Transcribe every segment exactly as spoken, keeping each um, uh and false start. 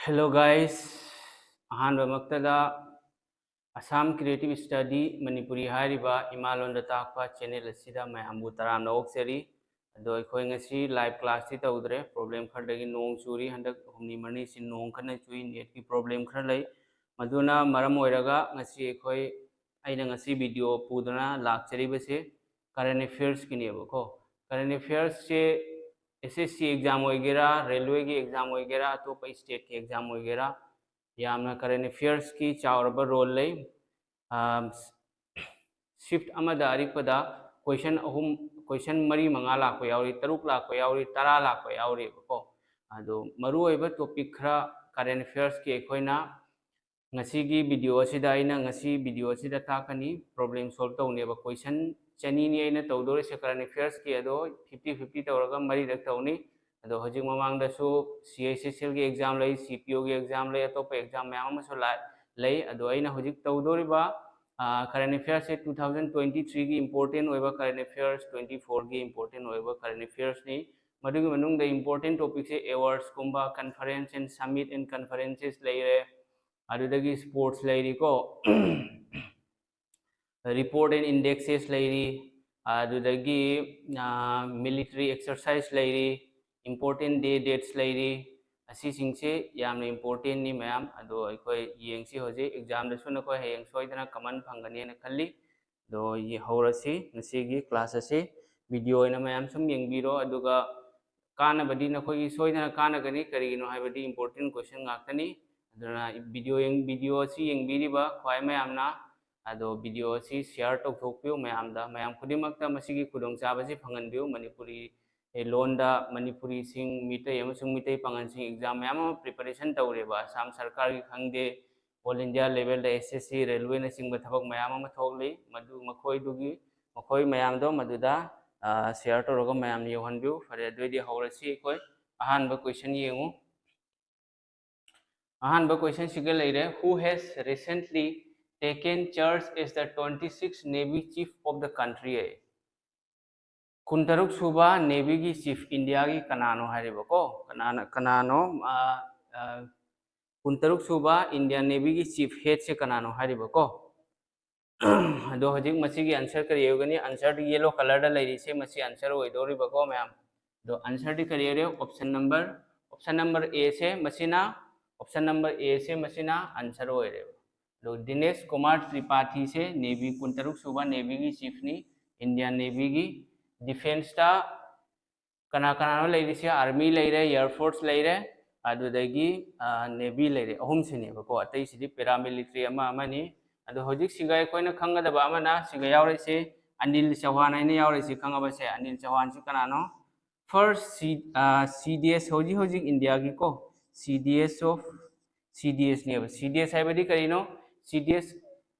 Hello guys, ꯑꯍꯥꯟꯕꯃꯛꯇꯗ Assam Creative Study Manipuri ꯍꯥꯏꯔꯤꯕ ꯏꯃꯥ ꯂꯣꯟꯗ ꯇꯥꯛꯄ ꯆꯦꯅꯦꯜ ꯑꯁꯤꯗ ꯃꯌꯥꯝꯕꯨ ꯇꯔꯥꯝꯅ ꯑꯣꯛꯆꯔꯤ꯫ ꯑꯗꯣ ꯑꯩꯈꯣꯏ ꯉꯁꯤ ꯂꯥꯏꯚ ꯀ꯭ꯂꯥꯁꯇꯤ ꯇꯧꯗ꯭ꯔꯦ, ꯄ꯭ꯔꯣꯕ꯭ꯂꯦꯝ ꯈꯔꯗꯒꯤ꯫ ꯅꯣꯡ ꯆꯨꯔꯤ, ꯍꯟꯗꯛ ꯍꯨꯝꯅꯤ ꯃꯔꯤꯁꯤ ꯅꯣꯡ ꯀꯟꯅ ꯆꯨꯏ, ꯅꯦꯠꯀꯤ ꯄ꯭ꯔꯣꯕ꯭ꯂꯦꯝ ꯈꯔ ꯂꯩ꯫ ꯃꯗꯨꯅ ꯃꯔꯝ ꯑꯣꯏꯔꯒ ꯉꯁꯤ ꯑꯩꯈꯣꯏ, ꯑꯩꯅ ꯉꯁꯤ ꯚꯤꯗꯤꯑꯣ ꯄꯨꯗꯨꯅ ꯂꯥꯛꯆꯔꯤꯕꯁꯦ ꯀꯔꯦꯟ ꯑꯦꯐꯤꯌꯔꯁꯀꯤꯅꯦꯕꯀꯣ꯫ ꯀꯔꯦꯟ ꯑꯦꯐꯤꯌꯔꯁꯁꯦ ꯑꯦꯁ ꯑꯦꯁ ꯁꯤ ꯑꯦꯛꯖꯥꯝ ꯑꯣꯏꯒꯦꯔꯥ, ꯔꯦꯜꯋꯦꯒꯤ ꯑꯦꯛꯖꯥꯝ ꯑꯣꯏꯒꯦꯔꯥ, ꯑꯇꯣꯞꯄ ꯁ꯭ꯇꯦꯠꯀꯤ ꯑꯦꯛꯖꯥꯝ ꯑꯣꯏꯒꯦꯔꯥ, ꯌꯥꯝꯅ ꯀꯔꯦꯟ ꯑꯦꯐꯤꯌꯔꯁꯀꯤ ꯆꯥꯎꯔꯕ ꯔꯣꯜ ꯂꯩ꯫ ꯁꯤꯐ ꯑꯃꯗ ꯑꯔꯤꯛꯄꯗ ꯀꯣꯏꯁꯟ ꯑꯍꯨꯝ, ꯀꯣꯏꯁꯟ ꯃꯔꯤ ꯃꯉꯥ ꯂꯥꯛꯄ ꯌꯥꯎꯔꯤ, ꯇꯔꯨꯛ ꯂꯥꯛꯄ ꯌꯥꯎꯔꯤ, ꯇꯔꯥ ꯂꯥꯛꯄ ꯌꯥꯎꯔꯤꯕꯀꯣ꯫ ꯑꯗꯣ ꯃꯔꯨꯑꯣꯏꯕ ꯇꯣꯄꯤꯛ ꯈꯔ ꯀꯔꯦꯟ ꯑꯦꯐꯤꯌꯔꯁꯀꯤ ꯑꯩꯈꯣꯏꯅ ꯉꯁꯤꯒꯤ ꯚꯤꯗꯤꯑꯣ ꯑꯁꯤꯗ, ꯑꯩꯅ ꯉꯁꯤ ꯚꯤꯗꯤꯑꯣ ꯑꯁꯤꯗ ꯇꯥꯛꯀꯅꯤ, ꯄ꯭ꯔꯣꯕ꯭ꯂꯦꯝ ꯁꯣꯜꯕ ꯇꯧꯅꯦꯕ꯫ ꯀꯣꯏꯁꯟ ꯆꯅꯤꯅꯤ ꯑꯩꯅ ꯇꯧꯗꯣꯔꯤꯁꯦ ꯀꯔꯦꯟ ꯑꯦꯐꯤꯌꯔꯁꯀꯤ, ꯑꯗꯣ ꯐꯤꯐꯇꯤ ꯐꯤꯐꯇꯤ ꯇꯧꯔꯒ ꯃꯔꯤꯔꯛ ꯇꯧꯅꯤ꯫ ꯑꯗꯣ ꯍꯧꯖꯤꯛ ꯃꯃꯥꯡꯗꯁꯨ ꯁꯤ ꯑꯩꯆ ꯑꯦꯁ ꯑꯦꯜꯒꯤ ꯑꯦꯛꯖꯥꯝ ꯂꯩ, ꯁꯤ ꯄꯤ ꯑꯣꯒꯤ ꯑꯦꯛꯖꯥꯝ ꯂꯩ, ꯑꯇꯣꯞꯄ ꯑꯦꯛꯖꯥꯝ ꯃꯌꯥꯝ ꯑꯃꯁꯨ ꯂꯥꯛ-, ꯂꯩ꯫ ꯑꯗꯣ ꯑꯩꯅ ꯍꯧꯖꯤꯛ ꯇꯧꯗꯣꯔꯤꯕ ꯀꯔꯦꯟ ꯑꯦꯐꯤꯌꯔꯁꯁꯦ ꯇꯨ ꯊꯥꯎꯖꯟ ꯇ꯭ꯋꯦꯟꯇꯤ ꯊ꯭ꯔꯤꯒꯤ ꯏꯝꯄꯣꯔꯇꯦꯟ ꯑꯣꯏꯕ ꯀꯔꯦꯟ ꯑꯦꯐꯤꯌꯔꯁ, ꯇ꯭ꯋꯦꯟꯇꯤ ꯐꯣꯔꯒꯤ ꯏꯝꯄꯣꯔꯇꯦꯟ ꯑꯣꯏꯕ ꯀꯔꯦꯟ ꯑꯦꯐꯤꯌꯔꯁꯅꯤ꯫ ꯃꯗꯨꯒꯤ ꯃꯅꯨꯡꯗ ꯏꯝꯄꯣꯔꯇꯦꯟ ꯇꯣꯄꯤꯛꯁꯦ ꯑꯦꯋꯥꯔꯗꯁꯀꯨꯝꯕ, conference and summit and conferences ꯂꯩꯔꯦ, ꯑꯗꯨꯗꯒꯤ ꯁ꯭ꯄꯣꯔꯠꯁ ꯂꯩꯔꯤꯀꯣ, ꯔꯤꯄꯣꯔꯠ ꯑꯦꯟ ꯏꯟꯗꯦꯛꯁꯦꯁ ꯂꯩꯔꯤ, ꯑꯗꯨꯗꯒꯤ ꯃꯤꯂꯤꯇꯔꯤ ꯑꯦꯛꯁꯔꯁꯥꯏꯁ ꯂꯩꯔꯤ, ꯏꯝꯄꯣꯔꯇꯦꯟ ꯗꯦ ꯗꯦꯠꯁ ꯂꯩꯔꯤ꯫ ꯑꯁꯤꯁꯤꯡꯁꯦ ꯌꯥꯝꯅ ꯏꯝꯄꯣꯔꯇꯦꯟꯅꯤ ꯃꯌꯥꯝ꯫ ꯑꯗꯣ ꯑꯩꯈꯣꯏ ꯌꯦꯡꯁꯤ ꯍꯧꯖꯤꯛ ꯑꯦꯛꯖꯥꯝꯗꯁꯨ ꯅꯈꯣꯏ ꯍꯌꯦꯡ ꯁꯣꯏꯗꯅ ꯀꯃꯟ ꯐꯪꯒꯅꯤꯅ ꯈꯜꯂꯤ꯫ ꯑꯗꯣ ꯌꯦ-, ꯍꯧꯔꯁꯤ ꯉꯁꯤꯒꯤ ꯀ꯭ꯂꯥꯁ ꯑꯁꯤ꯫ ꯚꯤꯗꯤꯑꯣ ꯑꯣꯏꯅ ꯃꯌꯥꯝ ꯁꯨꯝ ꯌꯦꯡꯕꯤꯔꯣ, ꯑꯗꯨꯒ ꯀꯥꯟꯅꯕꯗꯤ ꯅꯈꯣꯏꯒꯤ ꯁꯣꯏꯗꯅ ꯀꯥꯟꯅꯒꯅꯤ꯫ ꯀꯔꯤꯒꯤꯅꯣ ꯍꯥꯏꯕꯗꯤ ꯏꯝꯄꯣꯔꯇꯦꯟ ꯀꯣꯏꯁꯟ ꯉꯥꯛꯇꯅꯤ꯫ ꯑꯗꯨꯅ ꯚꯤꯗꯤꯑꯣ ꯌꯦꯡ-, ꯚꯤꯗꯤꯑꯣ ꯑꯁꯤ ꯌꯦꯡꯕꯤꯔꯤꯕ ꯈ꯭ꯋꯥꯏ ꯃꯌꯥꯝꯅ, ꯑꯗꯣ ꯚꯤꯗꯤꯑꯣ ꯑꯁꯤ ꯁꯤꯌꯥꯔ ꯇꯧꯊꯣꯛꯄꯤꯌꯨ ꯃꯌꯥꯝꯗ꯫ ꯃꯌꯥꯝ ꯈꯨꯗꯤꯡꯃꯛꯇ ꯃꯁꯤꯒꯤ ꯈꯨꯗꯣꯡꯆꯥꯕꯁꯤ ꯐꯪꯍꯟꯕꯤꯌꯨ꯫ ꯃꯅꯤꯄꯨꯔꯤ ꯂꯣꯟꯗ ꯃꯅꯤꯄꯨꯔꯤꯁꯤꯡ, ꯃꯤꯇꯩ ꯑꯃꯁꯨꯡ ꯃꯤꯇꯩ ꯄꯥꯉꯜꯁꯤꯡ ꯑꯦꯛꯖꯥꯝ ꯃꯌꯥꯝ ꯑꯃ ꯄ꯭ꯔꯤꯄꯦꯔꯦꯁꯟ ꯇꯧꯔꯦꯕ꯫ ꯑꯁꯥꯝ ꯁꯔꯀꯥꯔꯒꯤ ꯈꯪꯗꯦ, ꯑꯣꯜ ꯏꯟꯗꯤꯌꯥ ꯂꯦꯚꯦꯜꯗ ꯑꯦꯁ ꯑꯦꯁ ꯁꯤ, ꯔꯦꯜꯋꯦꯅꯆꯤꯡꯕ ꯊꯕꯛ ꯃꯌꯥꯝ ꯑꯃ ꯊꯣꯛꯂꯤ꯫ ꯃꯗꯨ ꯃꯈꯣꯏꯗꯨꯒꯤ, ꯃꯈꯣꯏ ꯃꯌꯥꯝꯗꯣ ꯃꯗꯨꯗ, ꯑ, ꯁꯤꯌꯥꯔ ꯇꯧꯔꯒ ꯃꯌꯥꯝ ꯌꯧꯍꯟꯕꯤꯌꯨ꯫ ꯐꯔꯦ, ꯑꯗꯨꯑꯣꯏꯗꯤ ꯍꯧꯔꯁꯤ꯫ ꯑꯩꯈꯣꯏ ꯑꯍꯥꯟꯕ ꯀꯣꯏꯁꯟ ꯌꯦꯡꯉꯨ꯫ ꯑꯍꯥꯟꯕ ꯀꯣꯏꯁꯟꯁꯤꯒ ꯂꯩꯔꯦ, "Who has recently taken charge as the twenty sixth Navy Chief of the country?" ꯍꯥꯏ꯫ ꯀꯨꯟꯇꯔꯨꯛ ꯁꯨꯕ ꯅꯦꯚꯤꯒꯤ ꯆꯤꯐ ꯏꯟꯗꯤꯌꯥꯒꯤ ꯀꯅꯥꯅꯣ ꯍꯥꯏꯔꯤꯕꯀꯣ? ꯀꯅꯥꯅ, ꯀꯅꯥꯅꯣ? ꯑ, ꯑ, ꯀꯨꯟꯇꯔꯨꯛ ꯁꯨꯕ Indian Navy ꯒꯤ chief head ꯁꯦ ꯀꯅꯥꯅꯣ ꯍꯥꯏꯔꯤꯕꯀꯣ꯫ ꯑꯗꯣ ꯍꯧꯖꯤꯛ ꯃꯁꯤꯒꯤ answer ꯀꯔꯤ ꯑꯣꯏꯒꯅꯤ? Answer ꯗꯤ yellow colour ꯗ ꯂꯩꯔꯤꯁꯦ, ꯃꯁꯤ answer ꯑꯣꯏꯗꯧꯔꯤꯕꯀꯣ ꯃꯌꯥꯝ꯫ ꯑꯗꯣ answer ꯗꯤ ꯀꯔꯤ ꯑꯣꯏꯔꯦ? Option number, option number A ꯁꯦ ꯃꯁꯤꯅ, option number A ꯁꯦ ꯃꯁꯤꯅ answer ꯑꯣꯏꯔꯦꯕ꯫ ꯑꯗꯣ ꯗꯤꯅꯦꯁ ꯀꯨꯃꯥꯔ ꯇ꯭ꯔꯤꯄꯥꯊꯤ ꯁꯦ Navy, ꯀꯨꯟꯇꯔꯨꯛ ꯁꯨꯕ Navy ꯒꯤ chief ꯅꯤ, Indian Navy ꯒꯤ꯫ Defence ꯇ ꯀꯅꯥ ꯀꯅꯥꯅꯣ ꯂꯩꯔꯤꯁꯦ? Army ꯂꯩꯔꯦ, Air Force ꯂꯩꯔꯦ, ꯑꯗꯨꯗꯒꯤ Navy ꯂꯩꯔꯦ, ꯑꯍꯨꯝꯁꯤꯅꯦꯕꯀꯣ꯫ ꯑꯇꯩꯁꯤꯗꯤ paramilitary ꯑꯃ ꯑꯃꯅꯤ꯫ ꯑꯗꯣ ꯍꯧꯖꯤꯛ ꯁꯤꯒ ꯑꯩꯈꯣꯏꯅ ꯈꯪꯒꯗꯕ ꯑꯃꯅ, ꯁꯤꯒ ꯌꯥꯎꯔꯤꯁꯦ ꯑꯅꯤꯜ ꯆꯧꯍꯥꯟ ꯍꯥꯏꯅ ꯌꯥꯎꯔꯤꯁꯦ, ꯈꯪꯉꯕꯁꯦ? ꯑꯅꯤꯜ ꯆꯧꯍꯥꯟꯁꯤ ꯀꯅꯥꯅꯣ? First C, C D S, ꯍꯧꯖꯤꯛ ꯍꯧꯖꯤꯛ India ꯒꯤꯀꯣ, C D S of, C D S ꯅꯦꯕ꯫ C D S ꯍꯥꯏꯕꯗꯤ ꯀꯔꯤꯅꯣ? C D S,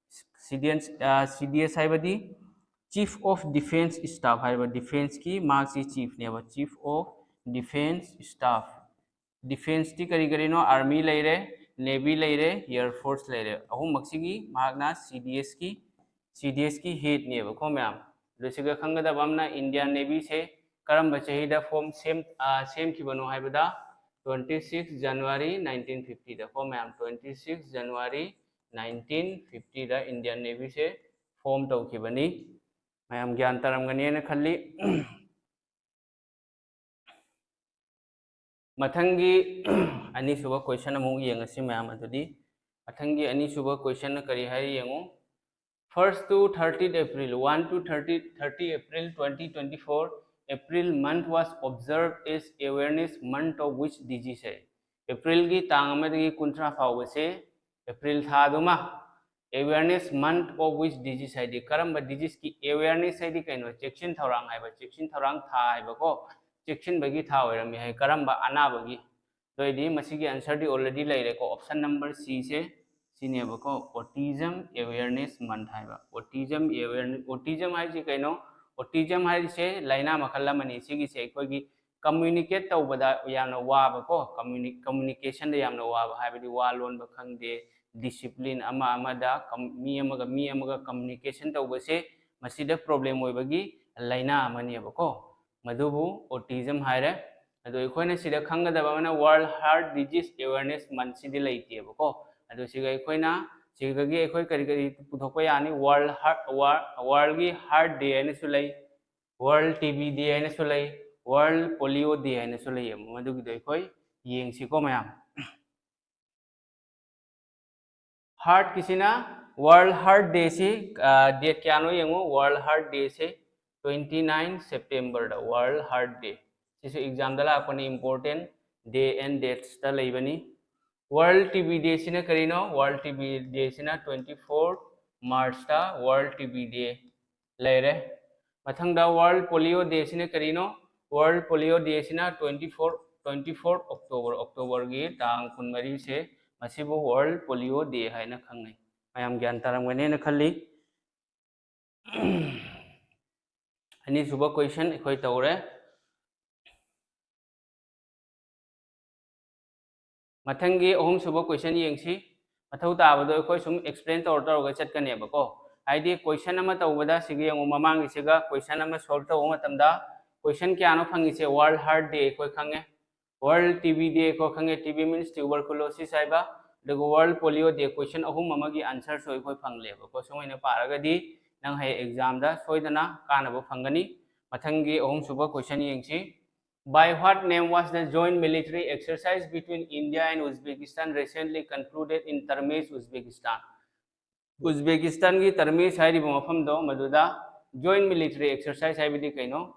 C D S, C D S ꯍꯥꯏꯕꯗꯤ Chief of Defence Staff ꯍꯥꯏꯕ defence ꯀꯤ ꯃꯍꯥꯛꯁꯤ chief ꯅꯦꯕ, Chief of Defence Staff꯫ Defence T ꯀꯔꯤ ꯀꯔꯤꯅꯣ? Army ꯂꯩꯔꯦ, Navy ꯂꯩꯔꯦ, Air Force ꯂꯩꯔꯦ꯫ ꯑꯍꯨꯝꯃꯛꯁꯤꯒꯤ ꯃꯍꯥꯛꯅ C D S ꯀꯤ, C D S ꯀꯤ head ꯅꯦꯕꯀꯣ ꯃꯌꯥꯝ꯫ ꯑꯗꯨ ꯁꯤꯒ ꯈꯪꯒꯗꯕ ꯑꯃꯅ Indian Navy ꯁꯦ ꯀꯔꯝꯕ ꯆꯍꯤꯗ form ꯁꯦꯝ-, ꯑ, ꯁꯦꯝꯈꯤꯕꯅꯣ ꯍꯥꯏꯕꯗ twenty six January nineteen fifty ꯗꯀꯣ ꯃꯌꯥꯝ, twenty six January nineteen fifty ꯗ Indian Navy ꯁꯦ form ꯇꯧꯈꯤꯕꯅꯤ꯫ ꯃꯌꯥꯝ ꯒ꯭ꯌꯥꯟ ꯇꯥꯔꯝꯒꯅꯤ ꯍꯥꯏꯅ ꯈꯜꯂꯤ꯫ ꯃꯊꯪꯒꯤ ꯑꯅꯤꯁꯨꯕ question ꯑꯃꯨꯛ ꯌꯦꯡꯉꯁꯤ ꯃꯌꯥꯝ꯫ ꯑꯗꯨꯗꯤ ꯃꯊꯪꯒꯤ ꯑꯅꯤꯁꯨꯕ question ꯅ ꯀꯔꯤ ꯍꯥꯏꯔꯤ ꯌꯦꯡꯉꯨ꯫ First to thirtieth April, one to thirty, thirty April twenty twenty-four, April month was observed as awareness month of which disease high. April ꯒꯤ ꯇꯥꯡ ꯑꯃꯗꯒꯤ ꯀꯨꯟꯊ꯭ꯔꯥ ꯐꯥꯎꯕꯁꯦ April ꯊꯥꯗꯨꯃ awareness month of which disease ꯍꯥꯏꯗꯤ ꯀꯔꯝꯕ disease ꯀꯤ awareness ꯍꯥꯏꯗꯤ ꯀꯩꯅꯣ? ꯆꯦꯛꯁꯤꯟ ꯊꯧꯔꯥꯡ ꯍꯥꯏꯕ, ꯆꯦꯛꯁꯤꯟ ꯊꯧꯔꯥꯡ ꯊꯥ ꯍꯥꯏꯕꯀꯣ, ꯆꯦꯛꯁꯤꯟꯕꯒꯤ ꯊꯥ ꯑꯣꯏꯔꯝꯃꯤ ꯍꯥꯏ, ꯀꯔꯝꯕ ꯑꯅꯥꯕꯒꯤ? ꯑꯗꯨ ꯑꯣꯏꯗꯤ ꯃꯁꯤꯒꯤ answer ꯗꯤ already ꯂꯩꯔꯦꯀꯣ, option number C ꯁꯦ ꯁꯤꯅꯦꯕꯀꯣ, Autism Awareness Month ꯍꯥꯏꯕ꯫ Autism awareness, autism ꯍꯥꯏꯁꯤ ꯀꯩꯅꯣ? Autism ꯍꯥꯏꯔꯤꯁꯦ ꯂꯥꯏꯅꯥ ꯃꯈꯜ ꯑꯃꯅꯤ꯫ ꯁꯤꯒꯤꯁꯦ ꯑꯩꯈꯣꯏꯒꯤ communicate ꯇꯧꯕꯗ ꯌꯥꯝꯅ ꯋꯥꯕꯀꯣ, communi-, communication ꯗ ꯌꯥꯝꯅ ꯋꯥꯕ, ꯍꯥꯏꯕꯗꯤ ꯋꯥ ꯂꯣꯟꯕ ꯈꯪꯗꯦ, discipline ꯑꯃ ꯑꯃꯗ ꯀꯝ-, ꯃꯤ ꯑꯃꯒ ꯃꯤ ꯑꯃꯒ communication ꯇꯧꯕꯁꯦ ꯃꯁꯤꯗ problem ꯑꯣꯏꯕꯒꯤ ꯂꯥꯏꯅꯥ ꯑꯃꯅꯦꯕꯀꯣ, ꯃꯗꯨꯕꯨ autism ꯍꯥꯏꯔꯦ꯫ ꯑꯗꯣ ꯑꯩꯈꯣꯏꯅ ꯁꯤꯗ ꯈꯪꯒꯗꯕ ꯑꯃꯅ World Heart Disease Awareness Month ꯁꯤꯗꯤ ꯂꯩꯇꯦꯕꯀꯣ꯫ ꯑꯗꯣ ꯁꯤꯒ ꯑꯩꯈꯣꯏꯅ ꯁꯤꯒꯒꯤ ꯑꯩꯈꯣꯏ ꯀꯔꯤ ꯀꯔꯤ ꯄꯨꯊꯣꯛꯄ ꯌꯥꯅꯤ? World Heart, World, World ꯒꯤ Heart Day ꯍꯥꯏꯅꯁꯨ ꯂꯩ, World T B Day ꯍꯥꯏꯅꯁꯨ ꯂꯩ, World Polio Day ꯍꯥꯏꯅꯁꯨ ꯂꯩꯌꯦꯕ꯫ ꯃꯗꯨꯒꯤꯗꯣ ꯑꯩꯈꯣꯏ ꯌꯦꯡꯁꯤꯀꯣ ꯃꯌꯥꯝ꯫ Heart ꯀꯤꯁꯤꯅ, World Heart Day ꯁꯤ, ꯑ, date ꯀꯌꯥꯅꯣ ꯌꯦꯡꯉꯨ꯫ World Heart Day ꯁꯤ twenty nine September ꯗ World Heart Day꯫ ꯁꯤꯁꯨ exam ꯗ ꯂꯥꯛꯄꯅꯤ, important day and dates ꯇ ꯂꯩꯕꯅꯤ꯫ World T B Day ꯁꯤꯅ ꯀꯔꯤꯅꯣ? World T B Day ꯁꯤꯅ twenty four March ꯇ World T B Day ꯂꯩꯔꯦ꯫ ꯃꯊꯪꯗ World Polio Day ꯁꯤꯅ ꯀꯔꯤꯅꯣ? World Polio Day ꯁꯤꯅ twenty four, twenty four October, October ꯒꯤ ꯇꯥꯡ ꯀꯨꯟꯃꯔꯤꯁꯦ, ꯃꯁꯤꯕꯨ World Polio Day ꯍꯥꯏꯅ ꯈꯪꯅꯩ꯫ ꯃꯌꯥꯝ ꯒ꯭ꯌꯥꯟ ꯇꯥꯔꯝꯒꯅꯦꯅ ꯈꯜꯂꯤ꯫ ꯑꯅꯤꯁꯨꯕ question ꯑꯩꯈꯣꯏ ꯇꯧꯔꯦ꯫ ꯃꯊꯪꯒꯤ ꯑꯍꯨꯝꯁꯨꯕ question ꯌꯦꯡꯁꯤ꯫ ꯃꯊꯧ ꯇꯥꯕꯗꯣ ꯑꯩꯈꯣꯏ ꯁꯨꯝ explain ꯇꯧꯔ ꯇꯧꯔꯒ ꯆꯠꯀꯅꯦꯕꯀꯣ꯫ ꯍꯥꯏꯗꯤ question ꯑꯃ ꯇꯧꯕꯗ ꯁꯤꯒ ꯌꯦꯡꯉꯨ, ꯃꯃꯥꯡꯒꯤꯁꯤꯒ question ꯑꯃ solve ꯇꯧꯕ ꯃꯇꯝꯗ question ꯀꯌꯥꯅꯣ ꯐꯪꯉꯤꯁꯦ? World Heart Day ꯑꯩꯈꯣꯏ ꯈꯪꯉꯦ, World T B Day ꯑꯩꯈꯣꯏ ꯈꯪꯉꯦ, T B means tuberculosis ꯍꯥꯏꯕ, ꯑꯗꯨꯒ World Polio Day, question ꯑꯍꯨꯝ ꯑꯃꯒꯤ answer ꯁꯨ ꯑꯩꯈꯣꯏ ꯐꯪꯂꯦꯕꯀꯣ꯫ ꯁꯨꯃꯥꯏꯅ ꯄꯥꯔꯒꯗꯤ ꯅꯪ ꯍꯌꯦꯡ exam ꯗ ꯁꯣꯏꯗꯅ ꯀꯥꯟꯅꯕ ꯐꯪꯒꯅꯤ꯫ ꯃꯊꯪꯒꯤ ꯑꯍꯨꯝꯁꯨꯕ question ꯌꯦꯡꯁꯤ꯫ By what name was the joint military exercise between India and Uzbekistan recently concluded in Termez, Uzbekistan? ꯎꯖꯕꯦꯀꯤꯁꯇꯥꯟꯒꯤ ꯇꯔꯃꯦꯁ ꯍꯥꯏꯔꯤꯕ ꯃꯐꯝꯗꯣ, ꯃꯗꯨꯗ joint military exercise ꯍꯥꯏꯕꯗꯤ ꯀꯩꯅꯣ?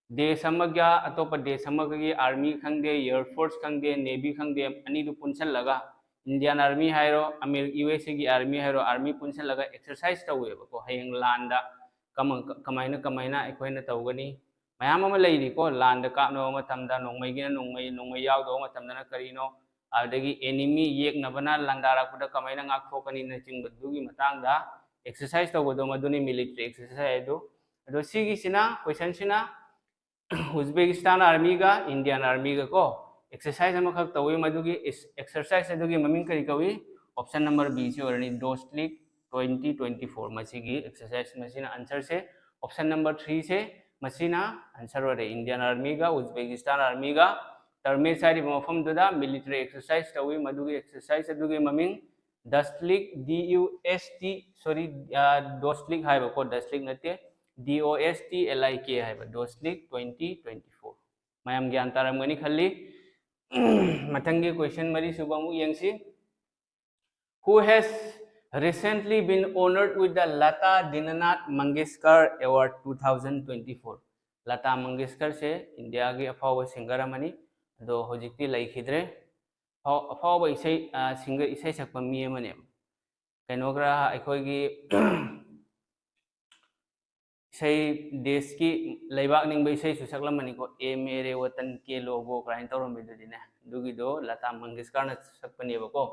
ꯗꯦꯁ ꯑꯃꯒ ꯑꯇꯣꯞꯄ ꯗꯦꯁ ꯑꯃꯒꯤ army ꯈꯪꯗꯦ, air force ꯈꯪꯗꯦ, navy ꯈꯪꯗꯦ, ꯑꯅꯤꯗꯨ ꯄꯨꯟꯁꯤꯜꯂꯒ, Indian army ꯍꯥꯏꯔꯣ, ꯑꯃꯦꯔꯤ-, U S A ꯒꯤ army ꯍꯥꯏꯔꯣ, army ꯄꯨꯟꯁꯤꯜꯂꯒ exercise ꯇꯧꯋꯦꯕꯀꯣ꯫ ꯍꯌꯦꯡ ꯂꯥꯟꯗ ꯀꯃ-, ꯀꯃꯥꯏꯅ, ꯀꯃꯥꯏꯅ ꯑꯩꯈꯣꯏꯅ ꯇꯧꯒꯅꯤ? ꯃꯌꯥꯝ ꯑꯃ ꯂꯩꯔꯤꯀꯣ꯫ ꯂꯥꯟꯗ ꯀꯥꯞꯅꯕ ꯃꯇꯝꯗ ꯅꯣꯡꯃꯩꯒꯤꯅ ꯅꯣꯡꯃꯩ, ꯅꯣꯡꯃꯩ ꯌꯥꯎꯗꯕ ꯃꯇꯝꯗꯅ ꯀꯔꯤꯅꯣ? ꯑꯗꯒꯤ enemy ꯌꯦꯛꯅꯕꯅ ꯂꯥꯟꯗꯥꯔꯛꯄꯗ ꯀꯃꯥꯏꯅ ꯉꯥꯛꯊꯣꯛꯀꯅꯤꯅꯆꯤꯡꯕꯗꯨꯒꯤ ꯃꯇꯥꯡꯗ exercise ꯇꯧꯕꯗꯣ, ꯃꯗꯨꯅꯤ military exercise ꯍꯥꯏꯗꯣ꯫ ꯑꯗꯣ ꯁꯤꯒꯤꯁꯤꯅ, question ꯁꯤꯅ Uzbekistan army ꯒ Indian army ꯒ ꯀꯣ exercise ꯑꯃꯈꯛ ꯇꯧꯏ꯫ ꯃꯗꯨꯒꯤ is-, exercise ꯑꯗꯨꯒꯤ ꯃꯃꯤꯡ ꯀꯔꯤ ꯀꯧꯏ? Option number B ꯁꯤ ꯑꯣꯏꯔꯅꯤ, Dostlik twenty twenty four꯫ ꯃꯁꯤꯒꯤ exercise, ꯃꯁꯤꯅ answer ꯁꯦ option number three ꯁꯦ ꯃꯁꯤꯅ answer ꯑꯣꯏꯔꯦ꯫ Indian Army ꯒ Uzbekistan Army ꯒ Termez ꯍꯥꯏꯔꯤꯕ ꯃꯐꯝꯗꯨꯗ military exercise ꯇꯧꯏ꯫ ꯃꯗꯨꯒꯤ exercise ꯑꯗꯨꯒꯤ ꯃꯃꯤꯡ Dashlik, D U S T, sorry, Dostlik ꯍꯥꯏꯕꯀꯣ, Dashlik ꯅꯠꯇꯦ, D O S T L I K ꯍꯥꯏꯕ, Dostlik twenty twenty four꯫ ꯃꯌꯥꯝ ꯒ꯭ꯌꯥꯟ ꯇꯥꯔꯝꯒꯅꯤ ꯈꯜꯂꯤ꯫ ꯃꯊꯪꯒꯤ question ꯃꯔꯤꯁꯨꯕ ꯑꯃꯨꯛ ꯌꯦꯡꯁꯤ꯫ Who has recently been honored with the Lata Dinanath Mangeshkar Award two thousand twenty four? Lata ꯃꯪꯒꯦꯁꯀꯔꯁꯦ ꯏꯟꯗꯤꯌꯥꯒꯤ ꯑꯐꯥꯎꯕ singer ꯑꯃꯅꯤ꯫ ꯑꯗꯣ ꯍꯧꯖꯤꯛꯇꯤ ꯂꯩꯈꯤꯗ꯭ꯔꯦ꯫ ꯑꯐꯥꯎ-, ꯑꯐꯥꯎꯕ ꯏꯁꯩ, ꯑ, singer, ꯏꯁꯩ ꯁꯛꯄ ꯃꯤ ꯑꯃꯅꯦꯕ꯫ ꯀꯩꯅꯣꯒ꯭ꯔꯥ ꯑꯩꯈꯣꯏꯒꯤ ꯏꯁꯩ, ꯗꯦꯁꯀꯤ ꯂꯩꯕꯥꯛ ꯅꯤꯡꯕ ꯏꯁꯩꯁꯨ ꯁꯛꯂꯝꯕꯅꯤꯀꯣ, ꯑꯦ ꯃꯦꯔꯦ ꯋꯇꯟ ꯀꯦ ꯂꯣꯒꯣ ꯀꯥꯏꯅ ꯇꯧꯔꯝꯃꯤꯗꯨꯗꯤꯅꯦ꯫ ꯑꯗꯨꯒꯤꯗꯣ ꯂꯇꯥ ꯃꯪꯒꯦꯁꯀꯔꯅ ꯁꯛꯄꯅꯦꯕꯀꯣ꯫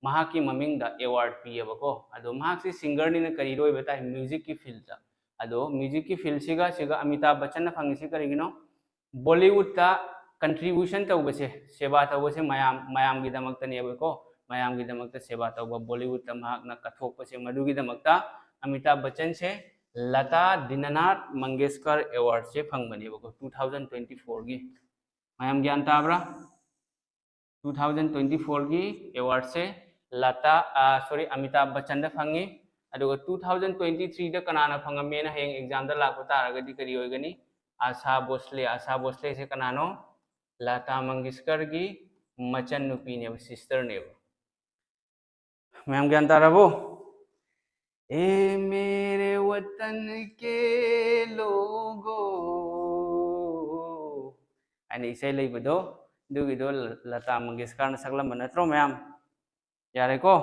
ꯃꯍꯥꯛꯀꯤ ꯃꯃꯤꯡꯗ award ꯄꯤꯌꯦꯕꯀꯣ꯫ ꯑꯗꯣ ꯃꯍꯥꯛꯁꯤ singerꯅꯤꯅ ꯀꯔꯤꯔꯣ ꯑꯣꯏꯕ ꯇꯥꯏ? Musicꯀꯤ fieldꯇ꯫ ꯑꯗꯣ musicꯀꯤ fieldꯁꯤꯒ ꯁꯤꯒ ꯑꯃꯤꯇꯥꯕ ꯕꯆꯟꯅ ꯐꯪꯉꯤꯁꯤ ꯀꯔꯤꯒꯤꯅꯣ? ꯕꯣꯂꯤꯋꯨꯗꯇ contribution ꯇꯧꯕꯁꯦ, ꯁꯦꯕꯥ ꯇꯧꯕꯁꯦ ꯃꯌꯥꯝ, ꯃꯌꯥꯝꯒꯤꯗꯃꯛꯇꯅꯦꯕꯀꯣ꯫ ꯃꯌꯥꯝꯒꯤꯗꯃꯛꯇ ꯁꯦꯕꯥ ꯇꯧꯕ, ꯕꯣꯂꯤꯋꯨꯗꯇ ꯃꯍꯥꯛꯅ ꯀꯠꯊꯣꯛꯄꯁꯦ, ꯃꯗꯨꯒꯤꯗꯃꯛꯇ ꯑꯃꯤꯇꯥꯕ ꯕꯆꯟꯁꯦ Lata ꯗꯤꯅꯥꯅꯥꯊ Mangeshkar awardꯁꯦ ꯐꯪꯕꯅꯦꯕꯀꯣ, two thousand twenty fourꯒꯤ꯫ ꯃꯌꯥꯝ ꯒ꯭ꯌꯥꯟ ꯇꯥꯕ꯭ꯔꯥ? Two thousand twenty fourꯒꯤ awardꯁꯦ ꯂꯇꯥ, ꯑ, sorry, ꯑꯃꯤꯇꯥꯕ ꯕꯆꯟꯗ ꯐꯪꯉꯤ꯫ ꯑꯗꯨꯒ two thousand twenty threeꯗ ꯀꯅꯥꯅ ꯐꯪꯉꯝꯃꯦꯅ ꯍꯌꯦꯡ examꯗ ꯂꯥꯛꯄ ꯇꯥꯔꯒꯗꯤ ꯀꯔꯤ ꯑꯣꯏꯒꯅꯤ? ꯑꯥꯁꯥ ꯚꯣꯁꯂꯦ꯫ ꯑꯥꯁꯥ ꯚꯣꯁꯂꯦꯁꯦ ꯀꯅꯥꯅꯣ? ꯂꯇꯥ ꯃꯪꯒꯦꯁꯀꯔꯒꯤ ꯃꯆꯟꯅꯨꯄꯤꯅꯦꯕ, sisterꯅꯦꯕ꯫ ꯃꯌꯥꯝ ꯒ꯭ꯌꯥꯟ ꯇꯥꯔꯕꯣ? ꯑꯦ ꯃꯦꯔꯦ ꯋꯇꯟ ꯀꯦ ꯂꯣꯒꯣ ꯍꯥꯏꯅ ꯏꯁꯩ ꯂꯩꯕꯗꯣ, ꯑꯗꯨꯒꯤꯗꯣ ꯂꯇꯥ ꯃꯪꯒꯦꯁꯀꯔꯅ ꯁꯛꯂꯝꯕ ꯅꯠꯇ꯭ꯔꯣ ꯃꯌꯥꯝ? ꯌꯥꯔꯦꯀꯣ?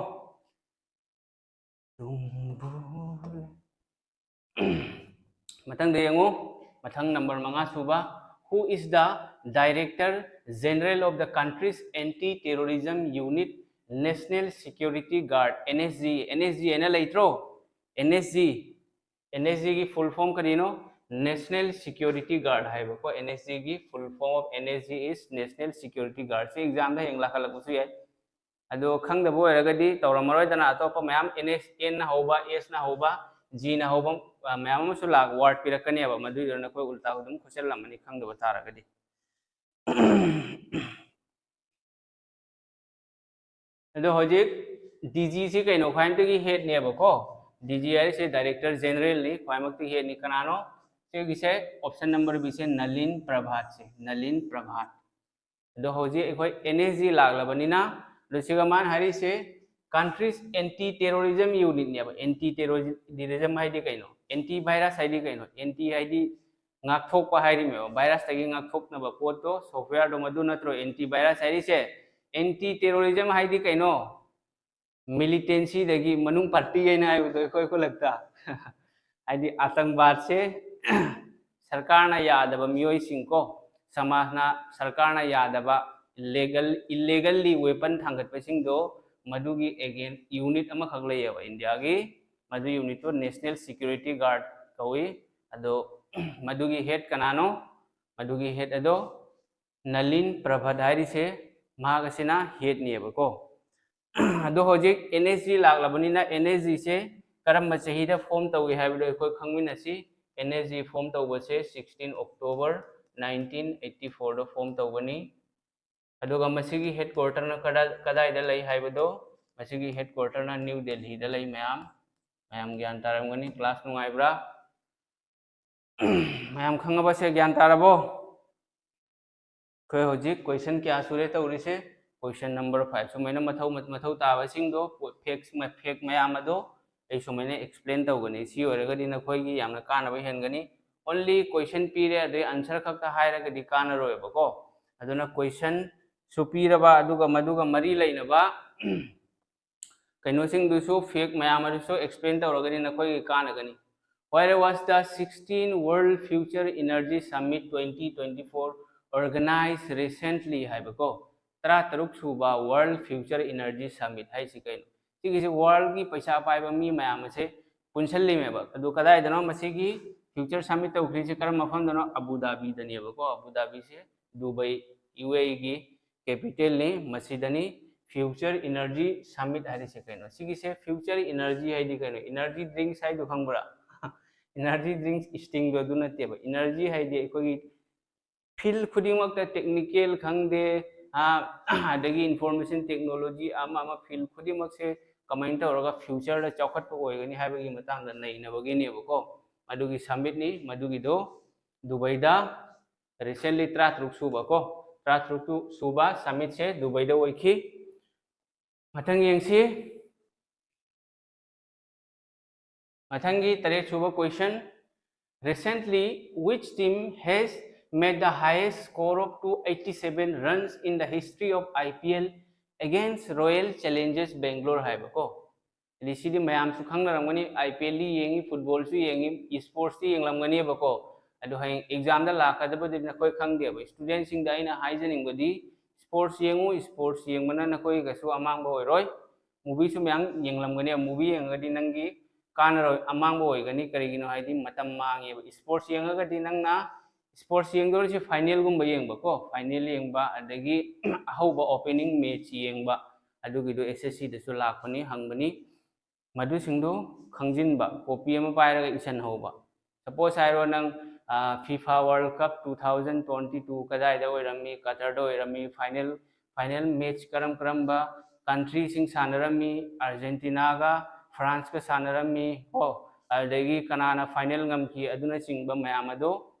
ꯃꯊꯪꯗ ꯌꯦꯡꯉꯨ, ꯃꯊꯪ number ꯃꯉꯥ ꯁꯨꯕ, Who is the Director General of the country's Anti Terrorism Unit, National Security Guard, N S G? N S G ꯍꯥꯏꯅ ꯂꯩꯇ꯭ꯔꯣ? N S G, N S Gꯒꯤ full form ꯀꯔꯤꯅꯣ? National Security Guard ꯍꯥꯏꯕꯀꯣ꯫ N S Gꯒꯤ full form of N S G is National Security Guard꯫ ꯁꯤ examꯗ ꯍꯌꯦꯡ ꯂꯥꯛꯈꯠꯂꯛꯄꯁꯨ ꯌꯥꯏ꯫ ꯑꯗꯣ ꯈꯪꯗꯕ ꯑꯣꯏꯔꯒꯗꯤ ꯇꯧꯔꯝꯃꯔꯣꯏꯗꯅ, ꯑꯇꯣꯞꯄ ꯃꯌꯥꯝ N S, Nꯅ ꯍꯧꯕ, Sꯅ ꯍꯧꯕ, Gꯅ ꯍꯧꯕ, ꯃꯌꯥꯝ ꯑꯃꯁꯨ ꯂꯥꯛ ꯋꯥꯔꯗ ꯄꯤꯔꯛꯀꯅꯦꯕ, ꯃꯗꯨꯏꯗꯨꯅ ꯅꯈꯣꯏ ꯎꯜꯇꯥ ꯑꯗꯨꯝ ꯈꯣꯠꯆꯜꯂꯝꯃꯅꯤ ꯈꯪꯗꯕ ꯇꯥꯔꯒꯗꯤ꯫ ꯑꯗꯣ ꯍꯧꯖꯤꯛ ꯗꯤ ꯖꯤꯁꯤ ꯀꯩꯅꯣ? ꯈ꯭ꯋꯥꯏꯃꯛꯇꯒꯤ ꯍꯦꯠꯅꯦꯕꯀꯣ꯫ ꯗꯤ ꯖꯤ ꯍꯥꯏꯔꯤꯁꯦ ꯗꯥꯏꯔꯦꯛꯇꯔ ꯖꯦꯅꯔꯦꯜꯅꯤ, ꯈ꯭ꯋꯥꯏꯃꯛꯇꯒꯤ ꯍꯦꯠꯅꯤ꯫ ꯀꯅꯥꯅꯣ? ꯁꯤꯒꯤꯁꯦ ꯑꯣꯞꯁꯟ ꯅꯝꯕꯔ ꯕꯤꯁꯦ ꯅꯂꯤꯟ ꯄ꯭ꯔꯚꯥꯠꯁꯦ, ꯅꯂꯤꯟ ꯄ꯭ꯔꯚꯥꯠ꯫ ꯑꯗꯣ ꯍꯧꯖꯤꯛ ꯑꯩꯈꯣꯏ ꯑꯦꯟ ꯑꯦꯁ ꯖꯤ ꯂꯥꯛꯂꯕꯅꯤꯅ, ꯑꯗꯣ ꯁꯤꯒ ꯃꯥꯅ ꯍꯥꯏꯔꯤꯁꯦ country's anti terrorism unitꯅꯦꯕ꯫ ꯑꯦꯟꯇꯤ ꯇꯦꯔꯣꯔꯤꯖꯝ ꯍꯥꯏꯗꯤ ꯀꯩꯅꯣ? ꯑꯦꯟꯇꯤ ꯚꯥꯏꯔꯁ ꯍꯥꯏꯗꯤ ꯀꯩꯅꯣ? ꯑꯦꯟꯇꯤ ꯍꯥꯏꯗꯤ ꯉꯥꯛꯊꯣꯛꯄ ꯍꯥꯏꯔꯤꯃꯦꯕ, ꯚꯥꯏꯔꯁꯇꯒꯤ ꯉꯥꯛꯊꯣꯛꯅꯕ ꯄꯣꯠꯇꯣ, ꯁꯣꯐꯋꯦꯌꯔꯗꯣ, ꯃꯗꯨ ꯅꯠꯇ꯭ꯔꯣ ꯑꯦꯟꯇꯤ ꯚꯥꯏꯔꯁ ꯍꯥꯏꯔꯤꯁꯦ? ꯑꯦꯟꯇꯤ ꯇꯦꯔꯣꯔꯤꯖꯝ ꯍꯥꯏꯗꯤ ꯀꯩꯅꯣ? ꯃꯤꯂꯤꯇꯦꯟꯁꯤꯗꯒꯤ ꯃꯅꯨꯡ ꯄꯥꯔꯇꯤꯈꯩꯅ ꯍꯥꯏꯕꯗꯣ ꯑꯩꯈꯣꯏ ꯈꯨꯂꯛꯇ꯫ ꯍꯥꯏꯗꯤ ꯑꯥꯇꯪꯕꯥꯗꯁꯦ ꯁꯔꯀꯥꯔꯅ ꯌꯥꯗꯕ ꯃꯤꯑꯣꯏꯁꯤꯡ ꯀꯣ, ꯁꯃꯥꯖꯅ, ꯁꯔꯀꯥꯔꯅ ꯌꯥꯗꯕ ꯏꯂꯦꯒꯜ, ꯏꯂꯦꯒꯜꯂꯤ ꯋꯦꯄꯟ ꯊꯥꯡꯒꯠꯄꯁꯤꯡꯗꯣ, ꯃꯗꯨꯒꯤ ꯑꯦꯒꯦꯟ ꯌꯨꯅꯤꯠ ꯑꯃꯈꯛ ꯂꯩꯌꯦꯕ ꯏꯟꯗꯤꯌꯥꯒꯤ, ꯃꯗꯨ ꯌꯨꯅꯤꯠꯇꯣ ꯅꯦꯁꯅꯦꯜ ꯁꯦꯀ꯭ꯌꯨꯔꯤꯇꯤ ꯒꯥꯔꯗ ꯀꯧꯏ꯫ ꯑꯗꯣ ꯃꯗꯨꯒꯤ ꯍꯦꯠ ꯀꯅꯥꯅꯣ? ꯃꯗꯨꯒꯤ ꯍꯦꯠ ꯑꯗꯣ ꯅꯂꯤꯟ ꯄ꯭ꯔꯚꯠ ꯍꯥꯏꯔꯤꯁꯦ ꯃꯍꯥꯛ ꯑꯁꯤꯅ ꯍꯦꯠꯅꯦꯕꯀꯣ꯫ ꯑꯗꯣ ꯍꯧꯖꯤꯛ ꯑꯦꯟ ꯑꯦꯁ ꯖꯤ ꯂꯥꯛꯂꯕꯅꯤꯅ ꯑꯦꯟ ꯑꯦꯁ ꯖꯤꯁꯦ ꯀꯔꯝꯕ ꯆꯍꯤꯗ ꯐꯣꯝ ꯇꯧꯏ ꯍꯥꯏꯕꯗꯣ ꯑꯩꯈꯣꯏ ꯈꯪꯃꯤꯟꯅꯁꯤ꯫ ꯑꯦꯟ ꯑꯦꯁ ꯖꯤ ꯐꯣꯝ ꯇꯧꯕꯁꯦ sixteen October nineteen eighty fourꯗ ꯐꯣꯝ ꯇꯧꯕꯅꯤ꯫ ꯑꯗꯨꯒ ꯃꯁꯤꯒꯤ ꯍꯦꯗ ꯀ꯭ꯋꯥꯔꯇꯔꯅ ꯀꯗꯥꯏ, ꯀꯗꯥꯏꯗ ꯂꯩ ꯍꯥꯏꯕꯗꯣ, ꯃꯁꯤꯒꯤ ꯍꯦꯗ ꯀ꯭ꯋꯥꯔꯇꯔꯅ ꯅ꯭ꯌꯨ ꯗꯦꯜꯍꯤꯗ ꯂꯩ꯫ ꯃꯌꯥꯝ, ꯃꯌꯥꯝ ꯒ꯭ꯌꯥꯟ ꯇꯥꯔꯝꯒꯅꯤ꯫ ꯀ꯭ꯂꯥꯁ ꯅꯨꯡꯉꯥꯏꯕ꯭ꯔꯥ? ꯃꯌꯥꯝ ꯈꯪꯉꯕꯁꯦ ꯒ꯭ꯌꯥꯟ ꯇꯥꯔꯕꯣ? ꯑꯩꯈꯣꯏ ꯍꯧꯖꯤꯛ ꯀꯣꯏꯁꯟ ꯀꯌꯥ ꯁꯨꯔꯦ ꯇꯧꯔꯤꯁꯦ? ꯀꯣꯏꯁꯟ ꯅꯝꯕꯔ ꯐꯥꯏꯚ꯫ ꯁꯨꯃꯥꯏꯅ ꯃꯊꯧ, ꯃꯊꯧ ꯇꯥꯕꯁꯤꯡꯗꯣ, ꯐꯦꯛꯁ, ꯐꯦꯛ ꯃꯌꯥꯝ ꯑꯗꯣ ꯑꯩ ꯁꯨꯃꯥꯏꯅ ꯑꯦꯛꯁꯄ꯭ꯂꯦꯟ ꯇꯧꯒꯅꯤ꯫ ꯁꯤ ꯑꯣꯏꯔꯒꯗꯤ ꯅꯈꯣꯏꯒꯤ ꯌꯥꯝꯅ ꯀꯥꯟꯅꯕ ꯍꯦꯟꯒꯅꯤ꯫ ꯑꯣꯟꯂꯤ ꯀꯣꯏꯁꯟ ꯄꯤꯔꯦ ꯑꯗꯩ ꯑꯟꯁꯔ ꯈꯛꯇ ꯍꯥꯏꯔꯒꯗꯤ ꯀꯥꯟꯅꯔꯣꯏꯕꯀꯣ꯫ ꯑꯗꯨꯅ ꯀꯣꯏꯁꯟꯁꯨ ꯄꯤꯔꯕ, ꯑꯗꯨꯒ ꯃꯗꯨꯒ ꯃꯔꯤ ꯂꯩꯅꯕ ꯀꯩꯅꯣꯁꯤꯡꯗꯨꯁꯨ, ꯐꯦꯛ ꯃꯌꯥꯝ ꯑꯗꯨꯁꯨ ꯑꯦꯛꯁꯄ꯭ꯂꯦꯟ ꯇꯧꯔꯒꯗꯤ ꯅꯈꯣꯏꯒꯤ ꯀꯥꯟꯅꯒꯅꯤ꯫ Where was the sixteen World Future Energy Summit twenty twenty-four organized recently ꯍꯥꯏꯕꯀꯣ, ꯇꯔꯥꯇꯔꯨꯛ ꯁꯨꯕ World Future Energy Summit ꯍꯥꯏꯁꯤ ꯀꯩꯅꯣ? ꯁꯤꯒꯤꯁꯤ ꯋꯥꯔꯜꯒꯤ ꯄꯩꯁꯥ ꯄꯥꯏꯕ ꯃꯤ ꯃꯌꯥꯝ ꯑꯁꯦ ꯄꯨꯟꯁꯤꯜꯂꯤꯃꯦꯕ꯫ ꯑꯗꯨ ꯀꯗꯥꯏꯗꯅꯣ ꯃꯁꯤꯒꯤ ꯐ꯭ꯌꯨꯆꯔ ꯁꯝꯃꯤꯠ ꯇꯧꯈ꯭ꯔꯤꯁꯦ? ꯀꯔꯝꯕ ꯃꯐꯝꯗꯅꯣ? ꯑꯕꯨ ꯙꯥꯕꯤꯗꯅꯦꯕꯀꯣ꯫ ꯑꯕꯨ ꯙꯥꯕꯤꯁꯦ ꯗꯨꯕꯩ, ꯌꯨ ꯑꯦ ꯏꯒꯤ ꯀꯦꯄꯤꯇꯦꯜꯅꯤ꯫ ꯃꯁꯤꯗꯅꯤ ꯐ꯭ꯌꯨꯆꯔ ꯏꯅꯔꯖꯤ ꯁꯝꯃꯤꯠ ꯍꯥꯏꯔꯤꯁꯦ ꯀꯩꯅꯣ? ꯁꯤꯒꯤꯁꯦ ꯐ꯭ꯌꯨꯆꯔ ꯏꯅꯔꯖꯤ ꯍꯥꯏꯗꯤ ꯀꯩꯅꯣ? ꯏꯅꯔꯖꯤ ꯗ꯭ꯔꯤꯡꯁ ꯍꯥꯏꯗꯣ ꯈꯪꯕ꯭ꯔꯥ? Energy drinks Stingꯗꯣ ꯑꯗꯨ ꯅꯠꯇꯦꯕ꯫ Energy ꯍꯥꯏꯗꯤ ꯑꯩꯈꯣꯏꯒꯤ field ꯈꯨꯗꯤꯡꯃꯛꯇ, technical ꯈꯪꯗꯦ, ꯑꯗꯒꯤ information technology, ꯑꯃ ꯑꯃ field ꯈꯨꯗꯤꯡꯃꯛꯁꯦ ꯀꯃꯥꯏꯅ ꯇꯧꯔꯒ futureꯗ ꯆꯥꯎꯈꯠꯄ ꯑꯣꯏꯒꯅꯤ ꯍꯥꯏꯕꯒꯤ ꯃꯇꯥꯡꯗ ꯅꯩꯅꯕꯒꯤꯅꯦꯕꯀꯣ꯫ ꯃꯗꯨꯒꯤ summitꯅꯤ꯫ ꯃꯗꯨꯒꯤꯗꯣ ꯗꯨꯕꯩꯗ recently ꯇꯔꯥꯇꯔꯨꯛ ꯁꯨꯕ ꯀꯣ, ꯇꯔꯥꯇꯔꯨꯛ ꯁꯨꯕ summitꯁꯦ ꯗꯨꯕꯩꯗ ꯑꯣꯏꯈꯤ꯫ ꯃꯊꯪ ꯌꯦꯡꯁꯤ꯫ ꯃꯊꯪꯒꯤ ꯇꯔꯦꯠ ꯁꯨꯕ question: Recently, which team has made the highest score of two eighty seven runs in the history of I P L against Royal Challengers Bangalore ꯍꯥꯏꯕꯀꯣ꯫ ꯑꯗꯩ ꯁꯤꯗꯤ ꯃꯌꯥꯝꯁꯨ ꯈꯪꯅꯔꯝꯒꯅꯤ, I P L ꯗꯤ ꯌꯦꯡꯉꯤ, footballꯁꯨ ꯌꯦꯡꯉꯤ, sportsꯇꯤ ꯌꯦꯡꯂꯝꯒꯅꯦꯕꯀꯣ꯫ ꯑꯗꯣ ꯍꯌꯦꯡ examꯗ ꯂꯥꯛꯀꯗꯕꯗꯤ ꯅꯈꯣꯏ ꯈꯪꯗꯦꯕ꯫ Studentꯁꯤꯡꯗ ꯑꯩꯅ ꯍꯥꯏꯖꯅꯤꯡꯕꯗꯤ, sports ꯌꯦꯡꯉꯨ, sports ꯌꯦꯡꯕꯅ ꯅꯈꯣꯏꯒꯁꯨ ꯑꯃꯥꯡꯕ ꯑꯣꯏꯔꯣꯏ꯫ Movieꯁꯨ ꯃꯌꯥꯝ ꯌꯦꯡꯂꯝꯒꯅꯤ, movie ꯌꯦꯡꯉꯒꯗꯤ ꯅꯪꯒꯤ ꯀꯥꯟꯅꯔꯣꯏ, ꯑꯃꯥꯡꯕ ꯑꯣꯏꯒꯅꯤ꯫ ꯀꯔꯤꯒꯤꯅꯣ ꯍꯥꯏꯗꯤ ꯃꯇꯝ ꯃꯥꯡꯉꯦꯕ꯫ Sports ꯌꯦꯡꯉꯒꯗꯤ ꯅꯪꯅ sports ꯌꯦꯡꯗꯧꯔꯤꯁꯦ finalꯒꯨꯝꯕ ꯌꯦꯡꯕꯀꯣ, final ꯌꯦꯡꯕ, ꯑꯗꯒꯤ ꯑꯍꯧꯕ opening match ꯌꯦꯡꯕ, ꯑꯗꯨꯒꯤꯗꯣ S S C ꯗꯁꯨ ꯂꯥꯛꯄꯅꯤ, ꯍꯪꯕꯅꯤ꯫ ꯃꯗꯨꯁꯤꯡꯗꯨ ꯈꯪꯖꯤꯟꯕ, copy ꯑꯃ ꯄꯥꯏꯔꯒ ꯏꯁꯤꯟꯍꯧꯕ꯫ Suppose ꯍꯥꯏꯔꯣ ꯅꯪ, ꯑ, FIFA World Cup two thousand twenty two ꯀꯗꯥꯏꯗ ꯑꯣꯏꯔꯝꯃꯤ, Qatarꯗ ꯑꯣꯏꯔꯝꯃꯤ, final, final match ꯀꯔꯝ ꯀꯔꯝꯕ countryꯁꯤꯡ ꯁꯥꯟꯅꯔꯝꯃꯤ, Argentinaꯒ Franceꯀ ꯁꯥꯟꯅꯔꯝꯃꯤ ꯀꯣ, ꯑꯗꯨꯗꯒꯤ ꯀꯅꯥꯅ final ꯉꯝꯈꯤ, ꯑꯗꯨꯅꯆꯤꯡꯕ ꯃꯌꯥꯝ ꯑꯗꯣ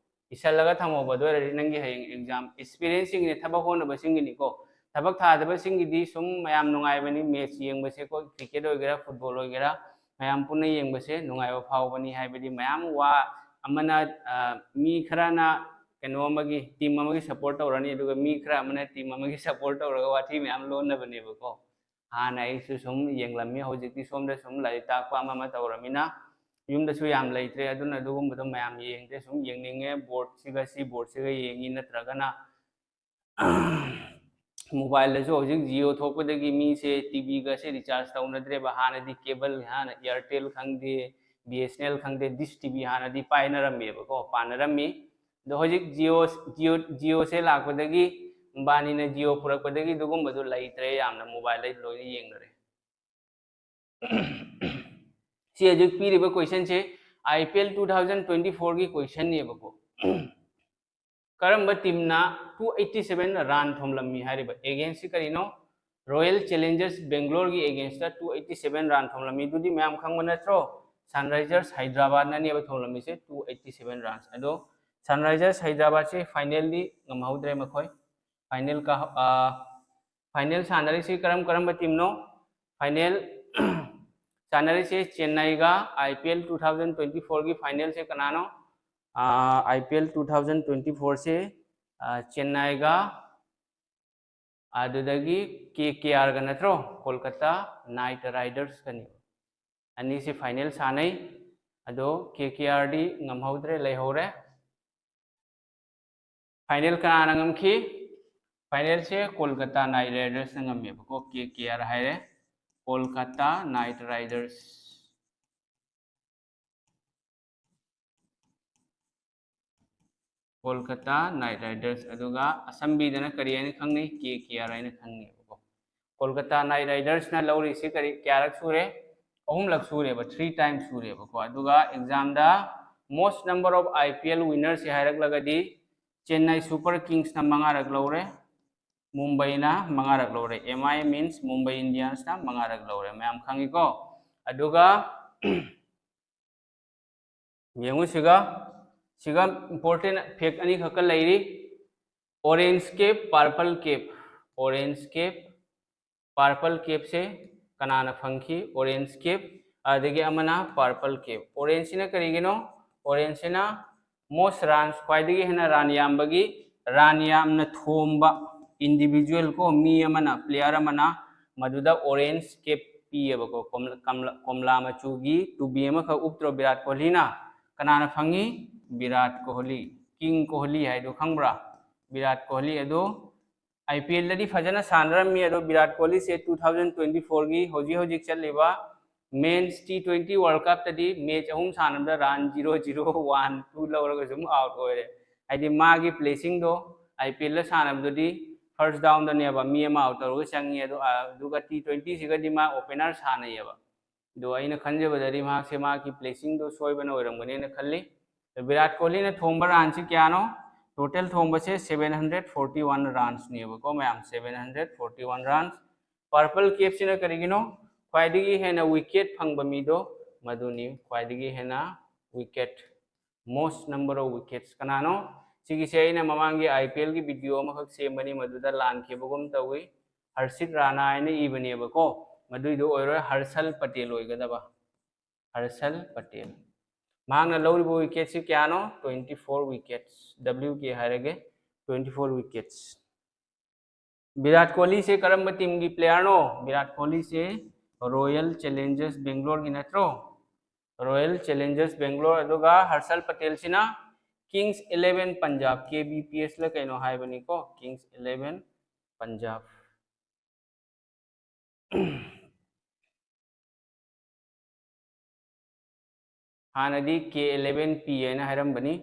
ꯏꯁꯜꯂꯒ ꯊꯝꯍꯧꯕ꯫ ꯑꯗꯨ ꯑꯣꯏꯔꯗꯤ ꯅꯪꯒꯤ ꯍꯌꯦꯡ exam, experienceꯁꯤꯡꯒꯤꯅꯤ, ꯊꯕꯛ ꯍꯣꯠꯅꯕꯁꯤꯡꯒꯤꯅꯤꯀꯣ꯫ ꯊꯕꯛ ꯊꯥꯗꯕꯁꯤꯡꯒꯤꯗꯤ ꯁꯨꯝ ꯃꯌꯥꯝ ꯅꯨꯡꯉꯥꯏꯕꯅꯤ, match ꯌꯦꯡꯕꯁꯦꯀꯣ, cricket ꯑꯣꯏꯒꯦꯔꯥ football ꯑꯣꯏꯒꯦꯔꯥ, ꯃꯌꯥꯝ ꯄꯨꯟꯅ ꯌꯦꯡꯕꯁꯦ ꯅꯨꯡꯉꯥꯏꯕ ꯐꯥꯎꯕꯅꯤ꯫ ꯍꯥꯏꯕꯗꯤ ꯃꯌꯥꯝ ꯋꯥ ꯑꯃꯅ, ꯑ, ꯃꯤ ꯈꯔꯅ ꯀꯩꯅꯣ ꯑꯃꯒꯤ, team ꯑꯃꯒꯤ support ꯇꯧꯔꯅꯤ, ꯑꯗꯨꯒ ꯃꯤ ꯈꯔ ꯑꯃꯅ team ꯑꯃꯒꯤ support ꯇꯧꯔꯒ ꯋꯥꯊꯤ ꯃꯌꯥꯝ ꯂꯣꯟꯅꯕꯅꯦꯕꯀꯣ꯫ ꯍꯥꯟꯅ ꯑꯩꯁꯨ ꯁꯨꯝ ꯌꯦꯡꯂꯝꯃꯤ, ꯍꯧꯖꯤꯛꯇꯤ ꯁꯣꯝꯗ ꯁꯨꯝ ꯂꯥꯏꯔꯤꯛ ꯇꯥꯛꯄ ꯑꯃ ꯑꯃ ꯇꯧꯔꯃꯤꯅ ꯌꯨꯝꯗꯁꯨ ꯌꯥꯝ ꯂꯩꯇ꯭ꯔꯦ, ꯑꯗꯨꯅ ꯑꯗꯨꯒꯨꯝꯕꯗꯣ ꯃꯌꯥꯝ ꯌꯦꯡꯗꯦ꯫ ꯁꯨꯝ ꯌꯦꯡꯅꯤꯡꯉꯦ, boardꯁꯤꯒ ꯁꯤ boardꯁꯤꯒ ꯌꯦꯡꯉꯤ, ꯅꯠꯇ꯭ꯔꯒꯅ mobileꯗꯁꯨ ꯍꯧꯖꯤꯛ Jio ꯊꯣꯛꯄꯗꯒꯤ ꯃꯤꯁꯦ TVꯒꯁꯦ recharge ꯇꯧꯅꯗ꯭ꯔꯦꯕ꯫ ꯍꯥꯟꯅꯗꯤ cable, ꯍꯥꯟꯅ Airtel ꯈꯪꯗꯦ, B S N L ꯈꯪꯗꯦ, Dish T V ꯍꯥꯟꯅꯗꯤ ꯄꯥꯏꯅꯔꯝꯃꯦꯕꯀꯣ, ꯄꯥꯟꯅꯔꯝꯃꯤ꯫ ꯑꯗꯣ ꯍꯧꯖꯤꯛ Jio, Jio, Jioꯁꯦ ꯂꯥꯛꯄꯗꯒꯤ, ꯑꯝꯕꯥꯅꯤꯅ Jio ꯄꯨꯔꯛꯄꯗꯒꯤ ꯑꯗꯨꯒꯨꯝꯕꯗꯣ ꯂꯩꯇ꯭ꯔꯦ, ꯌꯥꯝꯅ mobileꯗ ꯂꯣꯏꯅ ꯌꯦꯡꯅꯔꯦ꯫ ꯁꯤ ꯍꯧꯖꯤꯛ ꯄꯤꯔꯤꯕ questionꯁꯦ I P L two thousand twenty fourꯒꯤ questionꯅꯦꯕꯀꯣ꯫ ꯀꯔꯝꯕ teamꯅ two eighty seven run ꯊꯣꯝꯂꯝꯃꯤ ꯍꯥꯏꯔꯤꯕ? Againstꯁꯤ ꯀꯔꯤꯅꯣ? Royal Challengers Bangaloreꯒꯤ againstꯇ two eighty seven run ꯊꯣꯝꯂꯝꯃꯤ꯫ ꯑꯗꯨꯗꯤ ꯃꯌꯥꯝ ꯈꯪꯕ ꯅꯠꯇ꯭ꯔꯣ? Sunrisers Hyderabadꯅꯅꯦꯕ ꯊꯣꯝꯂꯝꯃꯤꯁꯦ two eighty seven runs꯫ ꯑꯗꯣ Sunrisers Hyderabadꯁꯦ finalꯗꯤ ꯉꯝꯍꯧꯗ꯭ꯔꯦ ꯃꯈꯣꯏ꯫ Final ꯀꯥ-, ꯑ, final ꯁꯥꯟꯅꯔꯤꯁꯤ ꯀꯔꯝ ꯀꯔꯝꯕ teamꯅꯣ? Final ꯁꯥꯟꯅꯔꯤꯁꯦ ꯆꯦꯟꯅꯥꯏꯒ꯫ I P L two thousand twenty fourꯒꯤ finalꯁꯦ ꯀꯅꯥꯅꯣ? ꯑ, I P L two thousand twenty fourꯁꯦ, ꯑ, ꯆꯦꯟꯅꯥꯏꯒ, ꯑꯗꯨꯗꯒꯤ K K Rꯒ ꯅꯠꯇ꯭ꯔꯣ? Kolkata Knight Ridersꯀꯅꯤ꯫ ꯑꯅꯤꯁꯤ final ꯁꯥꯟꯅꯩ꯫ ꯑꯗꯣ K K Rꯗꯤ ꯉꯝꯍꯧꯗ꯭ꯔꯦ, ꯂꯩꯍꯧꯔꯦ꯫ Final ꯀꯅꯥꯅ ꯉꯝꯈꯤ? Finalꯁꯦ Kolkata Knight Ridersꯅ ꯉꯝꯃꯦꯕꯀꯣ꯫ K K R ꯍꯥꯏꯔꯦ, Kolkata Knight Riders꯫ Kolkata Knight Riders꯫ ꯑꯗꯨꯒ ꯑꯁꯝꯕꯤꯗꯅ ꯀꯔꯤ ꯍꯥꯏꯅ ꯈꯪꯅꯩ? K K R ꯍꯥꯏꯅ ꯈꯪꯅꯩꯕꯀꯣ꯫ Kolkata Knight Ridersꯅ ꯂꯧꯔꯤꯁꯤ ꯀꯔꯤ, ꯀꯌꯥꯔꯛ ꯁꯨꯔꯦ? ꯑꯍꯨꯝꯂꯛ ꯁꯨꯔꯦꯕ, three times ꯁꯨꯔꯦꯕꯀꯣ꯫ ꯑꯗꯨꯒ examꯗ most number of I P L winnersꯁꯦ ꯍꯥꯏꯔꯛꯂꯒꯗꯤ Chennai Super Kingsꯅ ꯃꯉꯥꯔꯛ ꯂꯧꯔꯦ, ꯃꯨꯝꯕꯩꯅ ꯃꯉꯥꯔꯛ ꯂꯧꯔꯦ꯫ M I means Mumbai Indiansꯅ ꯃꯉꯥꯔꯛ ꯂꯧꯔꯦ, ꯃꯌꯥꯝ ꯈꯪꯉꯤꯀꯣ꯫ ꯑꯗꯨꯒ ꯌꯦꯡꯉꯨ ꯁꯤꯒ, ꯁꯤꯒ important fact ꯑꯅꯤꯈꯛꯀ ꯂꯩꯔꯤ꯫ Orange cap, purple cap꯫ Orange cap, purple capꯁꯦ ꯀꯅꯥꯅ ꯐꯪꯈꯤ? Orange cap꯫ ꯑꯗꯒꯤ ꯑꯃꯅ purple cap꯫ Orangeꯁꯤꯅ ꯀꯔꯤꯒꯤꯅꯣ? Orangeꯁꯤꯅ most runs, ꯈ꯭ꯋꯥꯏꯗꯒꯤ ꯍꯦꯟꯅ run ꯌꯥꯝꯕꯒꯤ, run ꯌꯥꯝꯅ ꯊꯣꯝꯕ individual ꯀꯣ, ꯃꯤ ꯑꯃꯅ, player ꯑꯃꯅ ꯃꯗꯨꯗ orange cap ꯄꯤꯌꯦꯕꯀꯣ꯫ ꯀꯣꯝꯂ-, ꯀꯝꯂ-, ꯀꯣꯝꯂꯥ ꯃꯆꯨꯒꯤ ꯇꯨꯕꯤ ꯑꯃꯈꯛ ꯎꯞꯇ꯭ꯔꯣ ꯚꯤꯔꯥꯠ ꯀꯣꯍꯂꯤꯅ? ꯀꯅꯥꯅ ꯐꯪꯉꯤ? ꯚꯤꯔꯥꯠ ꯀꯣꯍꯂꯤ, King ꯀꯣꯍꯂꯤ ꯍꯥꯏꯗꯣ ꯈꯪꯕ꯭ꯔꯥ? ꯚꯤꯔꯥꯠ ꯀꯣꯍꯂꯤ꯫ ꯑꯗꯣ I P Lꯗꯗꯤ ꯐꯖꯅ ꯁꯥꯟꯅꯔꯝꯃꯤ, ꯑꯗꯣ ꯚꯤꯔꯥꯠ ꯀꯣꯍꯂꯤꯁꯦ two thousand twenty fourꯒꯤ ꯍꯧꯖꯤꯛ ꯍꯧꯖꯤꯛ ꯆꯠꯂꯤꯕ Men's T twenty World Cupꯇꯗꯤ match ꯑꯍꯨꯝ ꯁꯥꯟꯅꯕꯗ run zero zero, one, two ꯂꯧꯔꯒ ꯁꯨꯝ out ꯑꯣꯏꯔꯦ꯫ ꯍꯥꯏꯗꯤ ꯃꯥꯒꯤ placingꯗꯣ, I P Lꯗ ꯁꯥꯟꯅꯕꯗꯨꯗꯤ first downꯗꯅꯦꯕ, ꯃꯤ ꯑꯃ out ꯇꯧꯔꯒ ꯆꯪꯉꯤ꯫ ꯑꯗꯣ, ꯑꯗꯨꯒ T twentyꯁꯤꯒꯗꯤ ꯃꯥ opener ꯁꯥꯟꯅꯩꯌꯦꯕ꯫ ꯑꯗꯣ ꯑꯩꯅ ꯈꯟꯖꯕꯗꯗꯤ ꯃꯍꯥꯛꯁꯦ ꯃꯍꯥꯛꯀꯤ placingꯗꯣ ꯁꯣꯏꯕꯅ ꯑꯣꯏꯔꯝꯒꯅꯦꯅ ꯈꯜꯂꯤ꯫ ꯕꯤꯔꯥꯠ ꯀꯣꯍꯂꯤꯅ ꯊꯣꯝꯕ runꯁꯤ ꯀꯌꯥꯅꯣ? Total ꯊꯣꯝꯕꯁꯦ seven hundred forty one runsꯅꯦꯕꯀꯣ ꯃꯌꯥꯝ, seven hundred forty one runs꯫ Purple capꯁꯤꯅ ꯀꯔꯤꯒꯤꯅꯣ? ꯈ꯭ꯋꯥꯏꯗꯒꯤ ꯍꯦꯟꯅ wicket ꯐꯪꯕ ꯃꯤꯗꯣ ꯃꯗꯨꯅꯤ, ꯈ꯭ꯋꯥꯏꯗꯒꯤ ꯍꯦꯟꯅ wicket, most number of wickets꯫ ꯀꯅꯥꯅꯣ? ꯁꯤꯒꯤꯁꯦ ꯑꯩꯅ ꯃꯃꯥꯡꯒꯤ IPLꯒꯤ video ꯑꯃꯈꯛ ꯁꯦꯝꯕꯅꯤ, ꯃꯗꯨꯗ ꯂꯥꯟꯈꯤꯕꯒꯨꯝ ꯇꯧꯏ꯫ ꯍꯔꯁꯤꯠ ꯔꯥꯅꯥ ꯍꯥꯏꯅ ꯏꯕꯅꯦꯕꯀꯣ, ꯃꯗꯨꯏꯗꯣ ꯑꯣꯏꯔꯣꯏ, ꯍꯔꯁꯜ ꯄꯇꯦꯜ ꯑꯣꯏꯒꯗꯕ꯫ ꯍꯔꯁꯜ ꯄꯇꯦꯜ꯫ ꯃꯍꯥꯛꯅ ꯂꯧꯔꯤꯕ wicketꯁꯤ ꯀꯌꯥꯅꯣ? Twenty four wickets꯫ WK ꯍꯥꯏꯔꯒꯦ, twenty four wickets꯫ ꯕꯤꯔꯥꯠ ꯀꯣꯍꯂꯤꯁꯦ ꯀꯔꯝꯕ teamꯒꯤ playerꯅꯣ? ꯕꯤꯔꯥꯠ ꯀꯣꯍꯂꯤꯁꯦ Royal Challengers Bangaloreꯒꯤ ꯅꯠꯇ꯭ꯔꯣ? Royal Challengers Bangalore꯫ ꯑꯗꯨꯒ ꯍꯔꯁꯜ ꯄꯇꯦꯜꯁꯤꯅ Kings Eleven Punjab, KBPSꯂ ꯀꯩꯅꯣ ꯍꯥꯏꯕꯅꯤꯀꯣ, Kings Eleven Punjab꯫ ꯍꯥꯟꯅꯗꯤ K eleven P ꯍꯥꯏꯅ ꯍꯥꯏꯔꯝꯕꯅꯤ,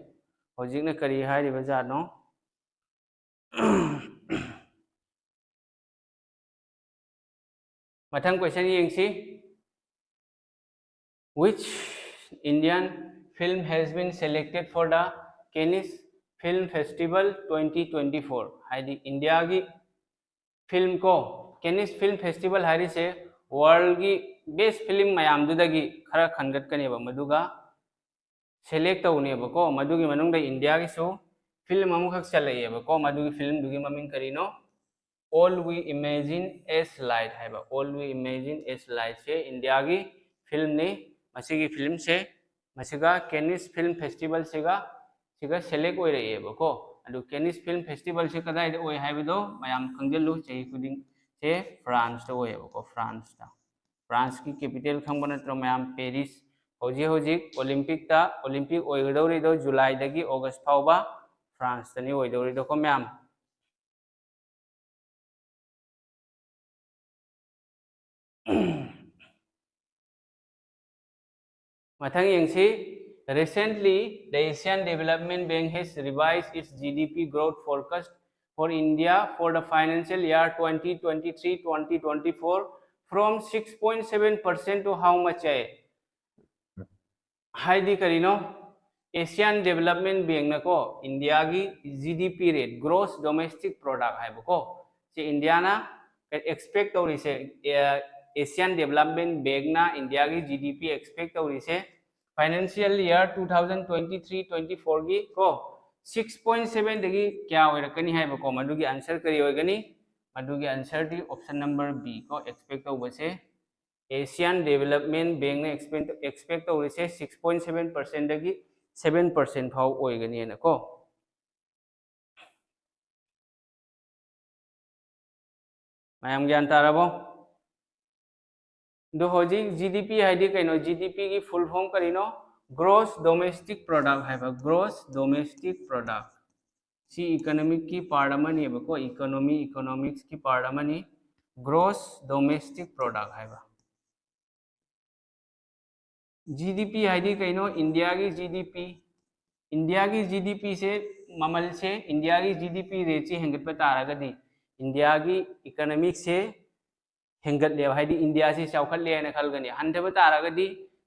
ꯍꯧꯖꯤꯛꯅ ꯀꯔꯤ ꯍꯥꯏꯔꯤꯕ ꯖꯥꯠꯅꯣ? ꯃꯊꯪ question ꯌꯦꯡꯁꯤ꯫ Which Indian film has been selected for the Cannes Film Festival twenty twenty four? ꯍꯥꯏꯗꯤ ꯏꯟꯗꯤꯌꯥꯒꯤ film ꯀꯣ, Cannes Film Festival ꯍꯥꯏꯔꯤꯁꯦ worldꯒꯤ best film ꯃꯌꯥꯝꯗꯨꯗꯒꯤ ꯈꯔ ꯈꯟꯒꯠꯀꯅꯦꯕ, ꯃꯗꯨꯒ select ꯇꯧꯅꯦꯕꯀꯣ꯫ ꯃꯗꯨꯒꯤ ꯃꯅꯨꯡꯗ ꯏꯟꯗꯤꯌꯥꯒꯤꯁꯨ film ꯑꯃꯈꯛ ꯆꯜꯂꯛꯑꯦꯕꯀꯣ꯫ ꯃꯗꯨꯒꯤ filmꯗꯨꯒꯤ ꯃꯃꯤꯡ ꯀꯔꯤꯅꯣ? All We Imagine As Light ꯍꯥꯏꯕ, All We Imagine As Lightꯁꯦ ꯏꯟꯗꯤꯌꯥꯒꯤ filmꯅꯤ꯫ ꯃꯁꯤꯒꯤ filmꯁꯦ, ꯃꯁꯤꯒ Cannes Film Festivalꯁꯤꯒ, ꯁꯤꯒ select ꯑꯣꯏꯔꯛꯑꯦꯕꯀꯣ꯫ ꯑꯗꯨ Cannes Film Festivalꯁꯦ ꯀꯗꯥꯏꯗ ꯑꯣꯏ ꯍꯥꯏꯕꯗꯣ ꯃꯌꯥꯝ ꯈꯪꯖꯤꯜꯂꯨ, ꯆꯍꯤ ꯈꯨꯗꯤꯡ꯫ ꯁꯦ Franceꯇ ꯑꯣꯏꯌꯦꯕꯀꯣ, Franceꯇ꯫ Franceꯀꯤ capital ꯈꯪꯕ ꯅꯠꯇ꯭ꯔꯣ ꯃꯌꯥꯝ? Paris꯫ ꯍꯧꯖꯤꯛ ꯍꯧꯖꯤꯛ Olympicꯇ, Olympic ꯑꯣꯏꯒꯗꯧꯔꯤꯗꯣ Julyꯗꯒꯤ August ꯐꯥꯎꯕ Franceꯇꯅꯤ ꯑꯣꯏꯗꯧꯔꯤꯗꯣꯀꯣ ꯃꯌꯥꯝ꯫ ꯃꯊꯪ ꯌꯦꯡꯁꯤ꯫ Recently, the Asian Development Bank has revised its GDP growth forecast for India for the financial year twenty twenty-three twenty twenty-four From six point seven percent to how much ꯍꯥꯏ? ꯍꯥꯏꯗꯤ ꯀꯔꯤꯅꯣ? Asian Development Bank ꯅꯀꯣ ꯏꯟꯗꯤꯌꯥꯒꯤ G D P rate, gross domestic product ꯍꯥꯏꯕꯀꯣ, ꯁꯤ ꯏꯟꯗꯤꯌꯥꯅ expect ꯇꯧꯔꯤꯁꯦ, ꯑꯦ, Asian Development Bank ꯅ ꯏꯟꯗꯤꯌꯥꯒꯤ G D P expect ꯇꯧꯔꯤꯁꯦ financial year two thousand twenty three twenty four ꯒꯤ ꯀꯣ six point seven ꯗꯒꯤ ꯀꯌꯥ ꯑꯣꯏꯔꯛꯀꯅꯤ ꯍꯥꯏꯕꯀꯣ, ꯃꯗꯨꯒꯤ answer ꯀꯔꯤ ꯑꯣꯏꯒꯅꯤ? ꯃꯗꯨꯒꯤ answer ꯗꯤ option number B ꯀꯣ, expect ꯇꯧꯕꯁꯦ Asian Development Bank ꯅ expect, expect ꯇꯧꯔꯤꯁꯦ six point seven percent ꯗꯒꯤ seven percent ꯐꯥꯎ ꯑꯣꯏꯒꯅꯤꯅ ꯀꯣ꯫ ꯃꯌꯥꯝ ꯒ꯭ꯌꯥꯟ ꯇꯥꯔꯕꯣ? ꯑꯗꯣ ꯍꯧꯖꯤꯛ G D P ꯍꯥꯏꯗꯤ ꯀꯩꯅꯣ? G D P ꯒꯤ full form ꯀꯔꯤꯅꯣ? Gross Domestic Product ꯍꯥꯏꯕ, Gross Domestic Product꯫ ꯁꯤ economic ꯀꯤ part ꯑꯃꯅꯦꯕꯀꯣ, economy, economics ꯀꯤ part ꯑꯃꯅꯤ, Gross Domestic Product ꯍꯥꯏꯕ꯫ G D P ꯍꯥꯏꯗꯤ ꯀꯩꯅꯣ? ꯏꯟꯗꯤꯌꯥꯒꯤ G D P, ꯏꯟꯗꯤꯌꯥꯒꯤ G D P ꯁꯦ, ꯃꯃꯜꯁꯦ, ꯏꯟꯗꯤꯌꯥꯒꯤ G D P rate ꯁꯦ ꯍꯦꯟꯒꯠꯄ ꯇꯥꯔꯒꯗꯤ ꯏꯟꯗꯤꯌꯥꯒꯤ economic ꯁꯦ ꯍꯦꯟꯒꯠꯂꯦꯕ, ꯍꯥꯏꯗꯤ ꯏꯟꯗꯤꯌꯥꯁꯤ ꯆꯥꯎꯈꯠꯂꯦ ꯍꯥꯏꯅ ꯈꯜꯒꯅꯤ꯫ ꯍꯟꯊꯕ ꯇꯥꯔꯒꯗꯤ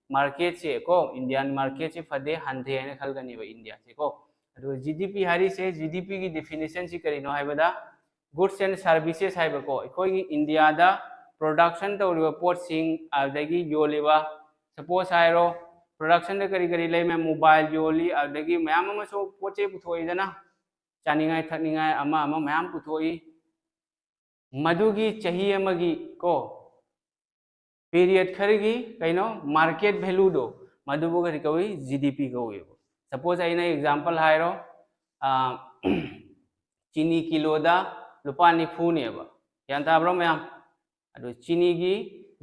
market ꯁꯦ ꯀꯣ, Indian market ꯁꯦ ꯐꯗꯦ, ꯍꯟꯊꯩ ꯍꯥꯏꯅ ꯈꯜꯒꯅꯦꯕ ꯏꯟꯗꯤꯌꯥꯁꯦ ꯀꯣ꯫ ꯑꯗꯨꯒ G D P ꯍꯥꯏꯔꯤꯁꯦ, G D P ꯒꯤ definition ꯁꯤ ꯀꯔꯤꯅꯣ ꯍꯥꯏꯕꯗ, goods and services ꯍꯥꯏꯕꯀꯣ, ꯑꯩꯈꯣꯏꯒꯤ ꯏꯟꯗꯤꯌꯥꯗ production ꯇꯧꯔꯤꯕ ꯄꯣꯠꯁꯤꯡ, ꯑꯗꯨꯗꯒꯤ ꯌꯣꯜꯂꯤꯕ, suppose ꯍꯥꯏꯔꯣ, production ꯗ ꯀꯔꯤ ꯀꯔꯤ ꯂꯩ? ꯃꯌꯥꯝ mobile ꯌꯣꯜꯂꯤ, ꯑꯗꯨꯗꯒꯤ ꯃꯌꯥꯝ ꯑꯃꯁꯨ ꯄꯣꯠ ꯆꯩ ꯄꯨꯊꯣꯛꯏꯗꯅ, ꯆꯥꯅꯤꯡꯉꯥꯏ ꯊꯛꯅꯤꯡꯉꯥꯏ ꯑꯃ ꯑꯃ ꯃꯌꯥꯝ ꯄꯨꯊꯣꯛꯏ꯫ ꯃꯗꯨꯒꯤ ꯆꯍꯤ ꯑꯃꯒꯤ ꯀꯣ, period ꯈꯔꯒꯤ ꯀꯩꯅꯣ, market value ꯗꯣ, ꯃꯗꯨꯕꯨ ꯀꯔꯤ ꯀꯧꯏ? G D P ꯀꯧꯏꯕ꯫ Suppose ꯑꯩꯅ example ꯍꯥꯏꯔꯣ, ꯑꯥ, ꯆꯤꯅꯤ ꯀꯤꯂꯣꯗ ꯂꯨꯄꯥ ꯅꯤꯐꯨꯅꯦꯕ꯫ ꯒ꯭ꯌꯥꯟ ꯇꯥꯕ꯭ꯔꯣ ꯃꯌꯥꯝ? ꯑꯗꯨ ꯆꯤꯅꯤꯒꯤ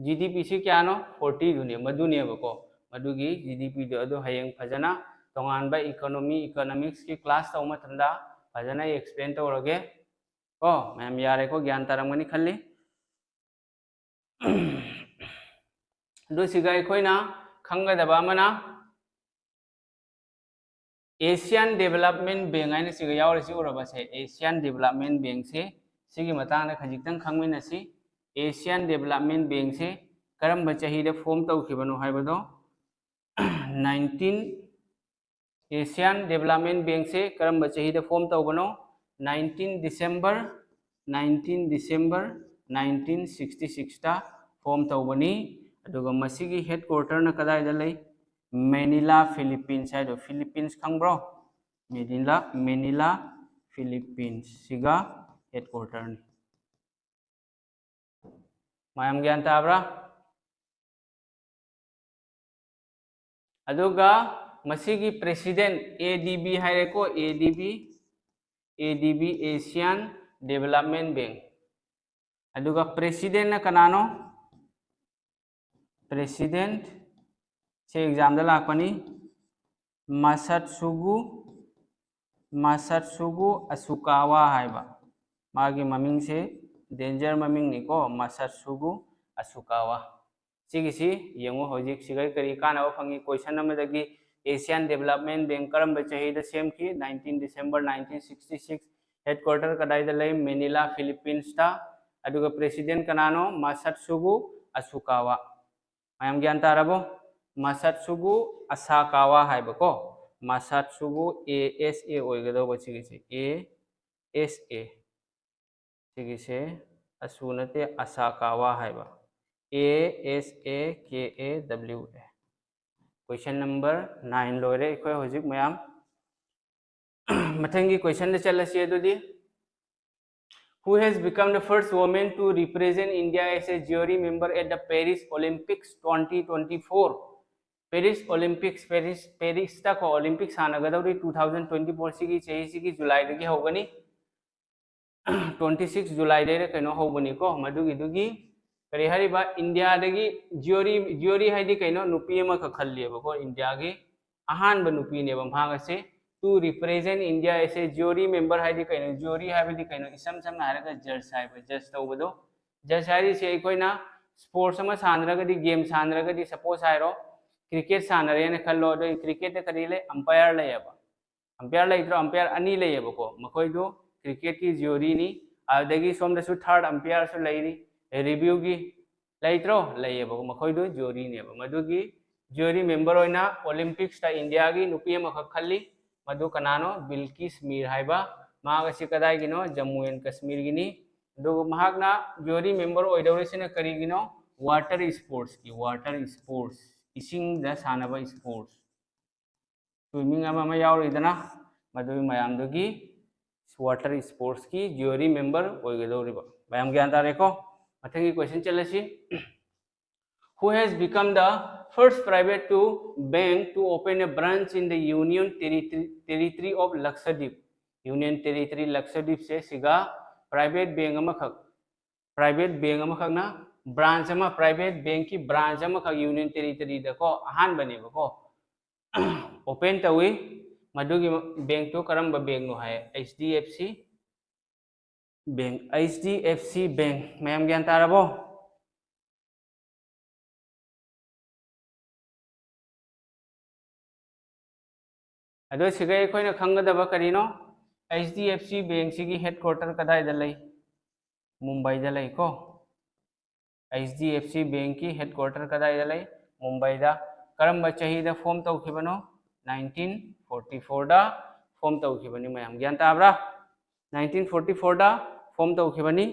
G D P ꯁꯤ ꯀꯌꯥꯅꯣ? Forty ꯗꯨꯅꯦ, ꯃꯗꯨꯅꯦꯕꯀꯣ꯫ ꯃꯗꯨꯒꯤ G D P ꯗꯣ ꯑꯗꯨ ꯍꯌꯦꯡ ꯐꯖꯅ ꯇꯣꯉꯥꯟꯕ economy, economics ꯀꯤ class ꯇꯧꯕ ꯃꯇꯝꯗ ꯐꯖꯅ ꯑꯩ explain ꯇꯧꯔꯒꯦ꯫ ꯀꯣ, ꯃꯌꯥꯝ ꯌꯥꯔꯦꯀꯣ? ꯒ꯭ꯌꯥꯟ ꯇꯥꯔꯝꯒꯅꯤ ꯈꯜꯂꯤ꯫ ꯑꯗꯨ ꯁꯤꯒ ꯑꯩꯈꯣꯏꯅ ꯈꯪꯒꯗꯕ ꯑꯃꯅ, Asian Development Bank ꯍꯥꯏꯅ ꯁꯤꯒ ꯌꯥꯎꯔꯤꯁꯤ ꯎꯔꯕꯁꯦ, Asian Development Bank ꯁꯦ, ꯁꯤꯒꯤ ꯃꯇꯥꯡꯗ ꯈꯖꯤꯛꯇꯪ ꯈꯪꯃꯤꯟꯅꯁꯤ꯫ Asian Development Bank ꯁꯦ ꯀꯔꯝꯕ ꯆꯍꯤꯗ form ꯇꯧꯈꯤꯕꯅꯣ ꯍꯥꯏꯕꯗꯣ, nineteen Asian Development Bank ꯁꯦ ꯀꯔꯝꯕ ꯆꯍꯤꯗ form ꯇꯧꯕꯅꯣ? nineteen December, nineteen December nineteen sixty six ꯇ form ꯇꯧꯕꯅꯤ꯫ ꯑꯗꯨꯒ ꯃꯁꯤꯒꯤ headquarter ꯅ ꯀꯗꯥꯏꯗ ꯂꯩ? Manila, Philippines ꯍꯥꯏꯗꯣ, Philippines ꯈꯪꯕ꯭ꯔꯣ? Manila, Manila, Philippines ꯁꯤꯒ headquarter ꯅꯤ꯫ ꯃꯌꯥꯝ ꯒ꯭ꯌꯥꯟ ꯇꯥꯕ꯭ꯔꯥ? ꯑꯗꯨꯒ ꯃꯁꯤꯒꯤ president, A D B ꯍꯥꯏꯔꯦꯀꯣ, A D B, A D B, Asian Development Bank꯫ ꯑꯗꯨꯒ president ꯅ ꯀꯅꯥꯅꯣ? President ꯁꯦ exam ꯗ ꯂꯥꯛꯄꯅꯤ꯫ Masatsugu, Masatsugu Asukawa ꯍꯥꯏꯕ꯫ ꯃꯥꯒꯤ ꯃꯃꯤꯡꯁꯦ danger ꯃꯃꯤꯡꯅꯤꯀꯣ, Masatsugu Asukawa꯫ ꯁꯤꯒꯤꯁꯤ ꯌꯦꯡꯉꯨ, ꯍꯧꯖꯤꯛ ꯁꯤꯒ ꯀꯔꯤ ꯀꯥꯟꯅꯕ ꯐꯪꯉꯤ? Question ꯑꯃꯗꯒꯤ Asian Development Bank ꯀꯔꯝꯕ ꯆꯍꯤꯗ ꯁꯦꯝꯈꯤ? nineteen December nineteen sixty six꯫ Headquarter ꯀꯗꯥꯏꯗ ꯂꯩ? Manila, Philippines ꯇ꯫ ꯑꯗꯨꯒ president ꯀꯅꯥꯅꯣ? Masatsugu Asukawa꯫ ꯃꯌꯥꯝ ꯒ꯭ꯌꯥꯟ ꯇꯥꯔꯕꯣ? Masatsugu Asakawa ꯍꯥꯏꯕꯀꯣ꯫ Masatsugu, A S A ꯑꯣꯏꯒꯗꯧꯕ ꯁꯤꯒꯤꯁꯦ, A S A꯫ ꯁꯤꯒꯤꯁꯦ ꯑꯁꯨ ꯅꯠꯇꯦ, Asakawa ꯍꯥꯏꯕ, A S A K A W A꯫ Question number nine ꯂꯣꯏꯔꯦ ꯑꯩꯈꯣꯏ ꯍꯧꯖꯤꯛ ꯃꯌꯥꯝ꯫ ꯃꯊꯪꯒꯤ question ꯗ ꯆꯠꯂꯁꯤ ꯑꯗꯨꯗꯤ꯫ Who has become the first woman to represent India as a jury member at the Paris Olympics twenty twenty four? Paris Olympics, Paris, Paris ꯇ ꯀꯣ Olympics ꯁꯥꯟꯅꯒꯗꯧꯔꯤ two thousand twenty four ꯁꯤꯒꯤ ꯆꯍꯤꯁꯤꯒꯤ July ꯗꯒꯤ ꯍꯧꯒꯅꯤ꯫ Twenty six July ꯗꯩꯔ ꯀꯩꯅꯣ ꯍꯧꯕꯅꯤꯀꯣ꯫ ꯃꯗꯨꯒꯤꯗꯨꯒꯤ ꯀꯔꯤ ꯍꯥꯏꯔꯤꯕ, India ꯗꯒꯤ jury, jury ꯍꯥꯏꯗꯤ ꯀꯩꯅꯣ? ꯅꯨꯄꯤ ꯑꯃꯈꯛ ꯈꯜꯂꯦꯕꯀꯣ, India ꯒꯤ ꯑꯍꯥꯟꯕ ꯅꯨꯄꯤꯅꯦꯕ ꯃꯍꯥꯛ ꯑꯁꯦ꯫ To represent India as a jury member ꯍꯥꯏꯗꯤ ꯀꯩꯅꯣ? Jury ꯍꯥꯏꯕꯗꯤ ꯀꯩꯅꯣ? ꯏꯁꯝ ꯁꯝꯅ ꯍꯥꯏꯔꯒ judge ꯍꯥꯏꯕ, judge ꯇꯧꯕꯗꯣ꯫ Judge ꯍꯥꯏꯔꯤꯁꯦ ꯑꯩꯈꯣꯏꯅ sports ꯑꯃ ꯁꯥꯟꯅꯔꯒꯗꯤ, game ꯁꯥꯟꯅꯔꯒꯗꯤ, suppose ꯍꯥꯏꯔꯣ, cricket ꯁꯥꯟꯅꯔꯦꯅ ꯈꯜꯂꯣ, ꯑꯗꯣ cricket ꯇ ꯀꯔꯤ ꯂꯩ? Umpire ꯂꯩꯌꯦꯕ꯫ Umpire ꯂꯩꯇ꯭ꯔꯣ? Umpire ꯑꯅꯤ ꯂꯩꯌꯦꯕꯀꯣ, ꯃꯈꯣꯏꯗꯣ cricket ꯀꯤ jury ꯅꯤ꯫ ꯑꯗꯨꯗꯒꯤ ꯁꯣꯝꯗꯁꯨ third umpire ꯁꯨ ꯂꯩꯔꯤ, ꯔꯤꯚ꯭ꯌꯨꯒꯤ ꯂꯩꯇ꯭ꯔꯣ? ꯂꯩꯌꯦꯕ, ꯃꯈꯣꯏꯗꯨ ꯖ꯭ꯌꯨꯔꯤꯅꯦꯕ꯫ ꯃꯗꯨꯒꯤ ꯖ꯭ꯌꯨꯔꯤ ꯃꯦꯝꯕꯔ ꯑꯣꯏꯅ ꯑꯣꯂꯤꯝꯄꯤꯛꯁꯇ ꯏꯟꯗꯤꯌꯥꯒꯤ ꯅꯨꯄꯤ ꯑꯃꯈꯛ ꯈꯜꯂꯤ꯫ ꯃꯗꯨ ꯀꯅꯥꯅꯣ? ꯕꯤꯜꯀꯤꯁ ꯃꯤꯔ ꯍꯥꯏꯕ꯫ ꯃꯍꯥꯛ ꯑꯁꯤ ꯀꯗꯥꯏꯒꯤꯅꯣ? ꯖꯝꯃꯨ ꯑꯦꯟ ꯀꯁꯃꯤꯔꯒꯤꯅꯤ꯫ ꯑꯗꯨꯒ ꯃꯍꯥꯛꯅ ꯖ꯭ꯌꯨꯔꯤ ꯃꯦꯝꯕꯔ ꯑꯣꯏꯗꯧꯔꯤꯁꯤꯅ ꯀꯔꯤꯒꯤꯅꯣ? ꯋꯥꯇꯔ ꯁ꯭ꯄꯣꯔꯠꯁꯀꯤ, ꯋꯥꯇꯔ ꯁ꯭ꯄꯣꯔꯠꯁ, ꯏꯁꯤꯡꯗ ꯁꯥꯟꯅꯕ ꯁ꯭ꯄꯣꯔꯠꯁ꯫ ꯁ꯭ꯋꯤꯃꯤꯡ ꯑꯃ ꯑꯃ ꯌꯥꯎꯔꯤꯗꯅ, ꯃꯗꯨꯒꯤ ꯃꯌꯥꯝꯗꯨꯒꯤ ꯋꯥꯇꯔ ꯁ꯭ꯄꯣꯔꯠꯁꯀꯤ ꯖ꯭ꯌꯨꯔꯤ ꯃꯦꯝꯕꯔ ꯑꯣꯏꯒꯗꯧꯔꯤꯕ꯫ ꯃꯌꯥꯝ ꯒ꯭ꯌꯥꯟ ꯇꯥꯔꯦꯀꯣ? ꯃꯊꯪꯒꯤ ꯀꯣꯏꯁꯟ ꯆꯠꯂꯁꯤ꯫ Who has become the first private to bank to open a branch in the Union Territory, Territory of Lakshadweep? Union Territory ꯂꯛꯁꯗꯤꯞꯁꯦ ꯁꯤꯒ ꯄ꯭ꯔꯥꯏꯚꯦꯠ ꯕꯦꯡ ꯑꯃꯈꯛ, ꯄ꯭ꯔꯥꯏꯚꯦꯠ ꯕꯦꯡ ꯑꯃꯈꯛꯅ ꯕ꯭ꯔꯥꯟꯆ ꯑꯃ, ꯄ꯭ꯔꯥꯏꯚꯦꯠ ꯕꯦꯡꯀꯤ ꯕ꯭ꯔꯥꯟꯆ ꯑꯃꯈꯛ ꯌꯨꯅꯤꯌꯟ ꯇꯦꯔꯤꯇꯔꯤꯗꯀꯣ ꯑꯍꯥꯟꯕꯅꯦꯕꯀꯣ ꯑꯣꯄꯦꯟ ꯇꯧꯏ꯫ ꯃꯗꯨꯒꯤ ꯕꯦꯡꯛꯇꯨ ꯀꯔꯝꯕ ꯕꯦꯡꯛꯅꯣ ꯍꯥꯏ, H D F C bank, H D F C ꯕꯦꯡꯛ꯫ ꯃꯌꯥꯝ ꯒ꯭ꯌꯥꯟ ꯇꯥꯔꯕꯣ? ꯑꯗꯣ ꯁꯤꯒ ꯑꯩꯈꯣꯏꯅ ꯈꯪꯒꯗꯕ ꯀꯔꯤꯅꯣ? ꯑꯩꯆ ꯗꯤ ꯑꯦꯐ ꯁꯤ ꯕꯦꯡꯛꯁꯤꯒꯤ ꯍꯦꯗ ꯀ꯭ꯋꯥꯇꯔ ꯀꯗꯥꯏꯗ ꯂꯩ? ꯃꯨꯝꯕꯥꯏꯗ ꯂꯩꯀꯣ꯫ ꯑꯩꯆ ꯗꯤ ꯑꯦꯐ ꯁꯤ ꯕꯦꯡꯛꯀꯤ ꯍꯦꯗ ꯀ꯭ꯋꯥꯇꯔ ꯀꯗꯥꯏꯗ ꯂꯩ? ꯃꯨꯝꯕꯥꯏꯗ꯫ ꯀꯔꯝꯕ ꯆꯍꯤꯗ ꯐꯣꯝ ꯇꯧꯈꯤꯕꯅꯣ? ꯅꯥꯏꯟꯇꯤꯟ ꯐꯣꯔꯇꯤ ꯐꯣꯔꯗ ꯐꯣꯝ ꯇꯧꯈꯤꯕꯅꯤ꯫ ꯃꯌꯥꯝ ꯒ꯭ꯌꯥꯟ ꯇꯥꯕ꯭ꯔꯥ? ꯅꯥꯏꯟꯇꯤꯟ ꯐꯣꯔꯇꯤ ꯐꯣꯔꯗ ꯐꯣꯝ ꯇꯧꯈꯤꯕꯅꯤ꯫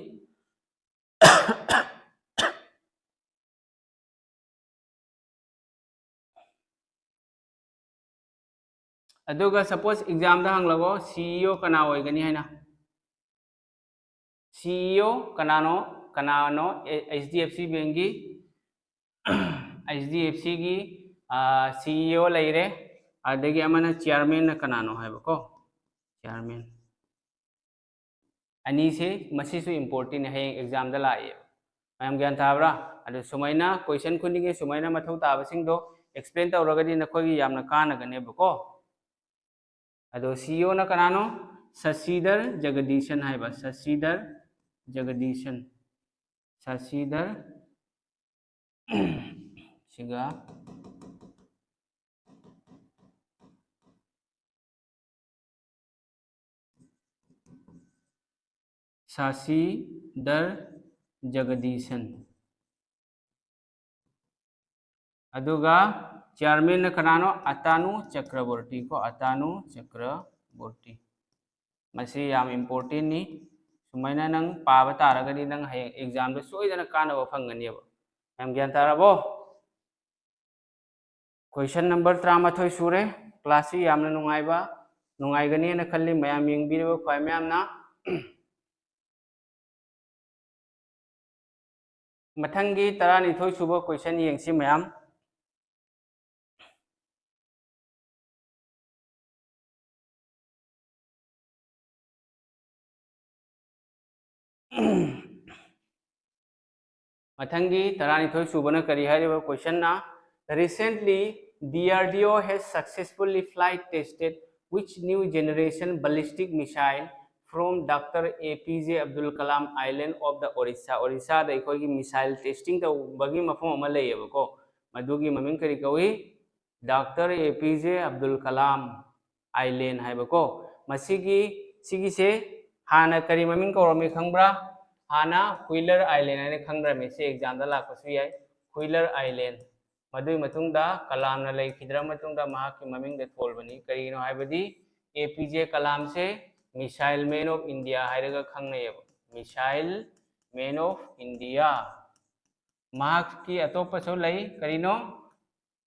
ꯑꯗꯨꯒ ꯁꯄꯣꯁ ꯑꯦꯛꯖꯥꯝꯗ ꯍꯪꯂꯕꯣ, ꯁꯤ ꯏ ꯑꯣ ꯀꯅꯥ ꯑꯣꯏꯒꯅꯤ ꯍꯥꯏꯅ? ꯁꯤ ꯏ ꯑꯣ ꯀꯅꯥꯅꯣ? ꯀꯅꯥꯅꯣ? ꯑꯩꯆ ꯗꯤ ꯑꯦꯐ ꯁꯤ ꯕꯦꯡꯛꯀꯤ, ꯑꯩꯆ ꯗꯤ ꯑꯦꯐ ꯁꯤꯒꯤ ꯁꯤ ꯏ ꯑꯣ ꯂꯩꯔꯦ, ꯑꯗꯒꯤ ꯑꯃꯅ ꯆꯤꯌꯥꯔꯃꯦꯟꯅ ꯀꯅꯥꯅꯣ ꯍꯥꯏꯕꯀꯣ, ꯆꯤꯌꯥꯔꯃꯦꯟ꯫ ꯑꯅꯤꯁꯦ, ꯃꯁꯤꯁꯨ ꯏꯝꯄꯣꯔꯇꯦꯟꯅꯦ, ꯍꯌꯦꯡ ꯑꯦꯛꯖꯥꯝꯗ ꯂꯥꯛꯑꯦꯕ꯫ ꯃꯌꯥꯝ ꯒ꯭ꯌꯥꯟ ꯇꯥꯕ꯭ꯔꯥ? ꯑꯗꯨ ꯁꯨꯃꯥꯏꯅ ꯀꯣꯏꯁꯟ ꯈꯨꯗꯤꯡꯒꯤ ꯁꯨꯃꯥꯏꯅ ꯃꯊꯧ ꯇꯥꯕꯁꯤꯡꯗꯣ ꯑꯦꯛꯁꯄ꯭ꯂꯦꯟ ꯇꯧꯔꯒꯗꯤ ꯅꯈꯣꯏꯒꯤ ꯌꯥꯝꯅ ꯀꯥꯟꯅꯒꯅꯦꯕꯀꯣ꯫ ꯑꯗꯣ ꯁꯤ ꯏ ꯑꯣꯅ ꯀꯅꯥꯅꯣ? ꯁꯁꯤꯗꯔ ꯖꯒꯗꯤꯁꯟ ꯍꯥꯏꯕ, ꯁꯁꯤꯗꯔ ꯖꯒꯗꯤꯁꯟ, ꯁꯁꯤꯗꯔ ꯁꯤꯒ ꯁꯥꯁꯤꯗꯔ ꯖꯒꯗꯤꯁꯟ꯫ ꯑꯗꯨꯒ chairman ꯅ ꯀꯅꯥꯅꯣ? ꯑꯇꯥꯅꯨ ꯆꯀ꯭ꯔꯕꯣꯔꯇꯤ ꯀꯣ, ꯑꯇꯥꯅꯨ ꯆꯀ꯭ꯔꯕꯣꯔꯇꯤ꯫ ꯃꯁꯤ ꯌꯥꯝ important ꯅꯤ꯫ ꯁꯨꯃꯥꯏꯅ ꯅꯪ ꯄꯥꯕ ꯇꯥꯔꯒꯗꯤ ꯅꯪ ꯍꯌꯦꯡ exam ꯗ ꯁꯣꯏꯗꯅ ꯀꯥꯟꯅꯕ ꯐꯪꯒꯅꯦꯕ꯫ ꯌꯥꯝ ꯒ꯭ꯌꯥꯟ ꯇꯥꯔꯕꯣ? Question number ꯇꯔꯥꯃꯥꯊꯣꯏ ꯁꯨꯔꯦ꯫ Class ꯁꯤ ꯌꯥꯝꯅ ꯅꯨꯡꯉꯥꯏꯕ, ꯅꯨꯡꯉꯥꯏꯒꯅꯤꯅ ꯈꯜꯂꯤ ꯃꯌꯥꯝ ꯌꯦꯡꯕꯤꯔꯤꯕ ꯈ꯭ꯋꯥꯏ ꯃꯌꯥꯝꯅ꯫ ꯃꯊꯪꯒꯤ ꯇꯔꯥꯅꯤꯊꯣꯏ ꯁꯨꯕ question ꯌꯦꯡꯁꯤ ꯃꯌꯥꯝ꯫ ꯃꯊꯪꯒꯤ ꯇꯔꯥꯅꯤꯊꯣꯏ ꯁꯨꯕꯅ ꯀꯔꯤ ꯍꯥꯏꯔꯤꯕ question ꯅ? Recently, D R D O has successfully flight tested which new generation ballistic missile from Doctor A P J Abdul Kalam Island of the Odisha꯫ Odisha ꯗ ꯑꯩꯈꯣꯏꯒꯤ missile testing ꯇꯧꯕꯒꯤ ꯃꯐꯝ ꯑꯃ ꯂꯩꯌꯦꯕꯀꯣ, ꯃꯗꯨꯒꯤ ꯃꯃꯤꯡ ꯀꯔꯤ ꯀꯧꯏ? Doctor A P J Abdul Kalam Island ꯍꯥꯏꯕꯀꯣ꯫ ꯃꯁꯤꯒꯤ, ꯁꯤꯒꯤꯁꯦ ꯍꯥꯟꯅ ꯀꯔꯤ ꯃꯃꯤꯡ ꯀꯧꯔꯝꯃꯤ ꯈꯪꯕ꯭ꯔꯥ? ꯍꯥꯟꯅ Wheeler Island ꯍꯥꯏꯅ ꯈꯪꯅꯔꯝꯃꯤ꯫ ꯁꯤ exam ꯗ ꯂꯥꯛꯄꯁꯨ ꯌꯥꯏ, Wheeler Island꯫ ꯃꯗꯨꯒꯤ ꯃꯇꯨꯡꯗ ꯀꯂꯥꯝꯅ ꯂꯩꯈꯤꯗ꯭ꯔ ꯃꯇꯨꯡꯗ ꯃꯍꯥꯛꯀꯤ ꯃꯃꯤꯡꯗ ꯊꯣꯜꯕꯅꯤ꯫ ꯀꯔꯤꯒꯤꯅꯣ ꯍꯥꯏꯕꯗꯤ A P J ꯀꯂꯥꯝꯁꯦ Missile Man of India ꯍꯥꯏꯔꯒ ꯈꯪꯅꯩꯌꯦꯕ, Missile Man of India꯫ ꯃꯍꯥꯛꯀꯤ ꯑꯇꯣꯞꯄꯁꯨ ꯂꯩ꯫ ꯀꯔꯤꯅꯣ?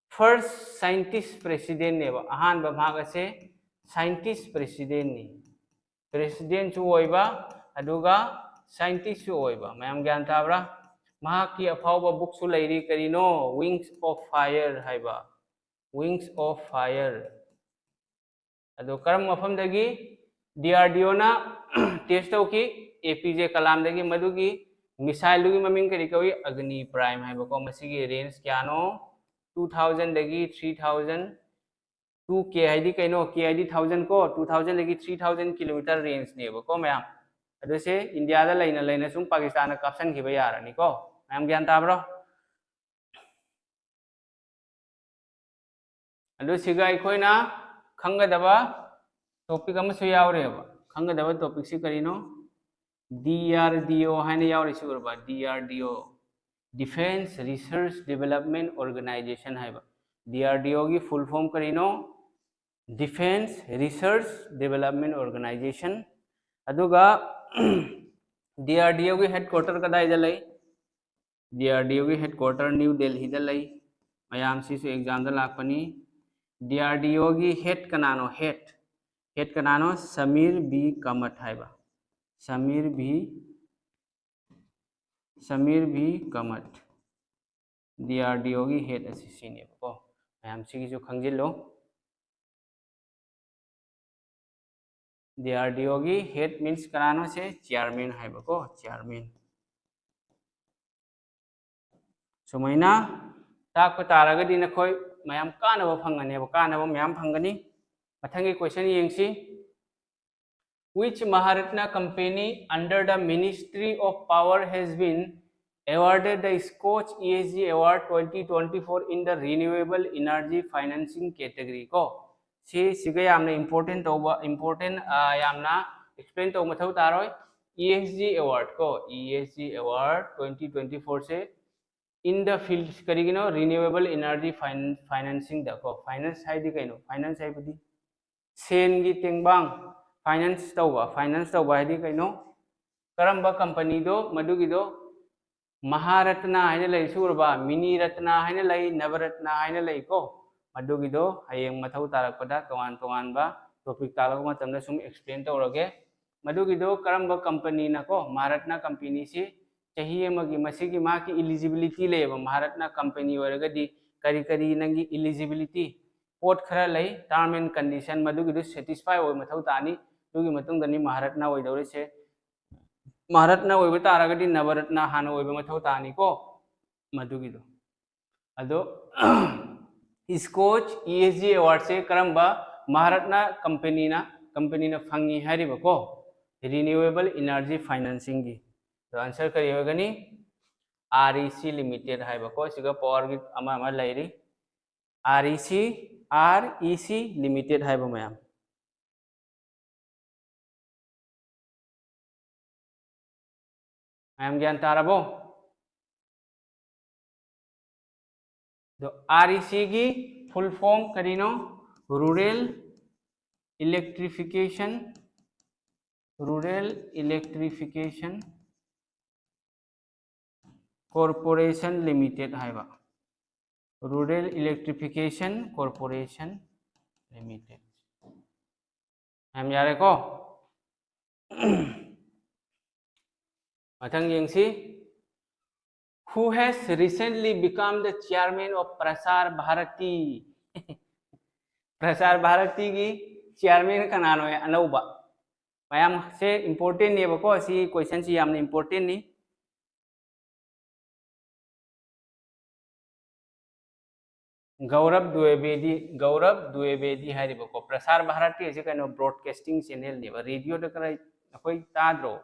First Scientist President ꯅꯦꯕ꯫ ꯑꯍꯥꯟꯕ ꯃꯍꯥꯛ ꯑꯁꯦ Scientist President ꯅꯤ꯫ President ꯁꯨ ꯑꯣꯏꯕ, ꯑꯗꯨꯒ Scientist ꯁꯨ ꯑꯣꯏꯕ꯫ ꯃꯌꯥꯝ ꯒ꯭ꯌꯥꯟ ꯇꯥꯕ꯭ꯔꯥ? ꯃꯍꯥꯛꯀꯤ ꯑꯐꯥꯎꯕ book ꯁꯨ ꯂꯩꯔꯤ꯫ ꯀꯔꯤꯅꯣ? Wings of Fire ꯍꯥꯏꯕ, Wings of Fire꯫ ꯑꯗꯣ ꯀꯔꯝꯕ ꯃꯐꯝꯗꯒꯤ? D R D O ꯅ test ꯇꯧꯈꯤ, A P J ꯀꯂꯥꯝꯗꯒꯤ꯫ ꯃꯗꯨꯒꯤ missile ꯗꯨꯒꯤ ꯃꯃꯤꯡ ꯀꯔꯤ ꯀꯧꯏ? Agni Prime ꯍꯥꯏꯕꯀꯣ꯫ ꯃꯁꯤꯒꯤ range ꯀꯌꯥꯅꯣ? Two thousand ꯗꯒꯤ three thousand꯫ Two K ꯍꯥꯏꯗꯤ ꯀꯩꯅꯣ? K ꯍꯥꯏꯗꯤ thousand ꯀꯣ꯫ Two thousand ꯗꯒꯤ three thousand kilometer range ꯅꯦꯕꯀꯣ ꯃꯌꯥꯝ꯫ ꯑꯗꯨ ꯁꯦ India ꯗ ꯂꯩꯅ ꯂꯩꯅ ꯁꯨꯝ ꯄꯥꯀꯤꯁꯇꯥꯟꯗ ꯀꯥꯞꯁꯟꯈꯤꯕ ꯌꯥꯔꯅꯤꯀꯣ꯫ ꯃꯌꯥꯝ ꯒ꯭ꯌꯥꯟ ꯇꯥꯕ꯭ꯔꯣ? ꯑꯗꯨ ꯁꯤꯒ ꯑꯩꯈꯣꯏꯅ ꯈꯪꯒꯗꯕ topic ꯑꯃꯁꯨ ꯌꯥꯎꯔꯦꯕ꯫ ꯈꯪꯒꯗꯕ topic ꯁꯤ ꯀꯔꯤꯅꯣ? DRDO ꯍꯥꯏꯅ ꯌꯥꯎꯔꯤꯁꯤ ꯎꯔꯕ? DRDO, Defence Research Development Organization ꯍꯥꯏꯕ꯫ DRDOꯒꯤ full form ꯀꯔꯤꯅꯣ? Defence Research Development Organization꯫ ꯑꯗꯨꯒ DRDOꯒꯤ headquarter ꯀꯗꯥꯏꯗ ꯂꯩ? DRDOꯒꯤ headquarter New Delhiꯗ ꯂꯩ꯫ ꯃꯌꯥꯝꯁꯤꯁꯨ examꯗ ꯂꯥꯛꯄꯅꯤ꯫ DRDOꯒꯤ head ꯀꯅꯥꯅꯣ? Head, head ꯀꯅꯥꯅꯣ? ꯁꯃꯤꯔ ꯚꯤ ꯀꯃꯠ ꯍꯥꯏꯕ꯫ Samir V, Samir V Kamat. DRDOꯒꯤ head ꯑꯁꯤ ꯁꯤꯅꯦꯕꯀꯣ꯫ ꯃꯌꯥꯝ ꯁꯤꯒꯤꯁꯨ ꯈꯪꯖꯤꯜꯂꯣ꯫ DRDOꯒꯤ head means ꯀꯅꯥꯅꯣ? ꯁꯦ chairman ꯍꯥꯏꯕꯀꯣ, chairman꯫ ꯁꯨꯃꯥꯏꯅ ꯇꯥꯛꯄ ꯇꯥꯔꯒꯗꯤ ꯅꯈꯣꯏ ꯃꯌꯥꯝ ꯀꯥꯟꯅꯕ ꯐꯪꯒꯅꯦꯕ, ꯀꯥꯟꯅꯕ ꯃꯌꯥꯝ ꯐꯪꯒꯅꯤ꯫ ꯃꯊꯪꯒꯤ question ꯌꯦꯡꯁꯤ꯫ Which Maharatna company under the Ministry of Power has been awarded the Scotch ESG Award twenty twenty-four in the renewable energy financing category? ꯀꯣ, ꯁꯤ, ꯁꯤꯒ ꯌꯥꯝꯅ important ꯇꯧꯕ, important, ꯑ, ꯌꯥꯝꯅ explain ꯇꯧꯕ ꯃꯊꯧ ꯇꯥꯔꯣꯏ꯫ ESG Award ꯀꯣ, ESG Award twenty twenty-four say in the field, ꯀꯔꯤꯒꯤꯅꯣ? Renewable energy fin-, financingꯗ ꯀꯣ꯫ Finance ꯍꯥꯏꯗꯤ ꯀꯩꯅꯣ? Finance ꯍꯥꯏꯕꯗꯤ ꯁꯦꯟꯒꯤ ꯇꯦꯡꯕꯥꯡ, finance ꯇꯧꯕ꯫ Finance ꯇꯧꯕ ꯍꯥꯏꯗꯤ ꯀꯩꯅꯣ? ꯀꯔꯝꯕ companyꯗꯣ? ꯃꯗꯨꯒꯤꯗꯣ ꯃꯍꯥꯔꯠꯅ ꯍꯥꯏꯅ ꯂꯩ, ꯁꯤ ꯎꯔꯕ? ꯃꯤꯅꯤ ꯔꯠꯅ ꯍꯥꯏꯅ ꯂꯩ, ꯅꯕꯔꯠꯅ ꯍꯥꯏꯅ ꯂꯩꯀꯣ꯫ ꯃꯗꯨꯒꯤꯗꯣ ꯍꯌꯦꯡ ꯃꯊꯧ ꯇꯥꯔꯛꯄꯗ ꯇꯣꯉꯥꯟ ꯇꯣꯉꯥꯟꯕ topic ꯇꯥꯛꯂꯛꯄ ꯃꯇꯝꯗ ꯁꯨꯝ explain ꯇꯧꯔꯒꯦ꯫ ꯃꯗꯨꯒꯤꯗꯣ ꯀꯔꯝꯕ companyꯅꯀꯣ, ꯃꯍꯥꯔꯠꯅ companyꯁꯤ ꯆꯍꯤ ꯑꯃꯒꯤ ꯃꯁꯤꯒꯤ ꯃꯥꯒꯤ eligibility ꯂꯩꯌꯦꯕ, ꯃꯍꯥꯔꯠꯅ company ꯑꯣꯏꯔꯒꯗꯤ ꯀꯔꯤ ꯀꯔꯤ ꯅꯪꯒꯤ eligibility, ꯄꯣꯠ ꯈꯔ ꯂꯩ, term and condition, ꯃꯗꯨꯒꯤꯗꯨ satisfy ꯑꯣꯏꯕ ꯃꯊꯧ ꯇꯥꯅꯤ꯫ ꯑꯗꯨꯒꯤ ꯃꯇꯨꯡꯗꯅꯤ ꯃꯍꯥꯔꯠꯅ ꯑꯣꯏꯗꯧꯔꯤꯁꯦ꯫ ꯃꯍꯥꯔꯠꯅ ꯑꯣꯏꯕ ꯇꯥꯔꯒꯗꯤ ꯅꯕꯔꯠꯅ ꯍꯥꯟꯅ ꯑꯣꯏꯕ ꯃꯊꯧ ꯇꯥꯅꯤꯀꯣ, ꯃꯗꯨꯒꯤꯗꯣ꯫ ꯑꯗꯣ Scotch ESG Awardꯁꯦ ꯀꯔꯝꯕ ꯃꯍꯥꯔꯠꯅ companyꯅ, companyꯅ ꯐꯪꯉꯤ ꯍꯥꯏꯔꯤꯕꯀꯣ? Renewable energy financingꯒꯤ꯫ ꯑꯗꯣ answer ꯀꯔꯤ ꯑꯣꯏꯒꯅꯤ? REC Limited ꯍꯥꯏꯕꯀꯣ, ꯁꯤꯒ power grid ꯑꯃ ꯑꯃ ꯂꯩꯔꯤ꯫ REC, REC Limited ꯍꯥꯏꯕ ꯃꯌꯥꯝ꯫ ꯃꯌꯥꯝ ꯒ꯭ꯌꯥꯟ ꯇꯥꯔꯕꯣ? ꯑꯗꯣ REC ꯒꯤ full form ꯀꯔꯤꯅꯣ? Rural Electrification, Rural Electrification Corporation Limited ꯍꯥꯏꯕ, Rural Electrification Corporation Limited꯫ ꯌꯥꯝ ꯌꯥꯔꯦꯀꯣ? ꯃꯊꯪ ꯌꯦꯡꯁꯤ꯫ Who has recently become the chairman of Prasar Bharati? Prasar Bharati ꯒꯤ chairman ꯀꯅꯥꯅꯣ ꯑꯅꯧꯕ? ꯃꯌꯥꯝꯁꯦ important ꯅꯦꯕꯀꯣ, ꯁꯤ question ꯁꯤ ꯌꯥꯝꯅ important ꯅꯤ꯫ ꯒꯧꯔꯕ ꯗ꯭ꯋꯤꯕꯦꯗꯤ, ꯒꯧꯔꯕ ꯗ꯭ꯋꯤꯕꯦꯗꯤ ꯍꯥꯏꯔꯤꯕꯀꯣ, ꯄ꯭ꯔꯁꯥꯔ ꯚꯥꯔꯇꯤ ꯍꯥꯏꯁꯦ ꯀꯩꯅꯣ? Broadcasting channel ꯅꯦꯕ꯫ Radio ꯗ ꯈꯔ ꯑꯩꯈꯣꯏ ꯇꯥꯗ꯭ꯔꯣ?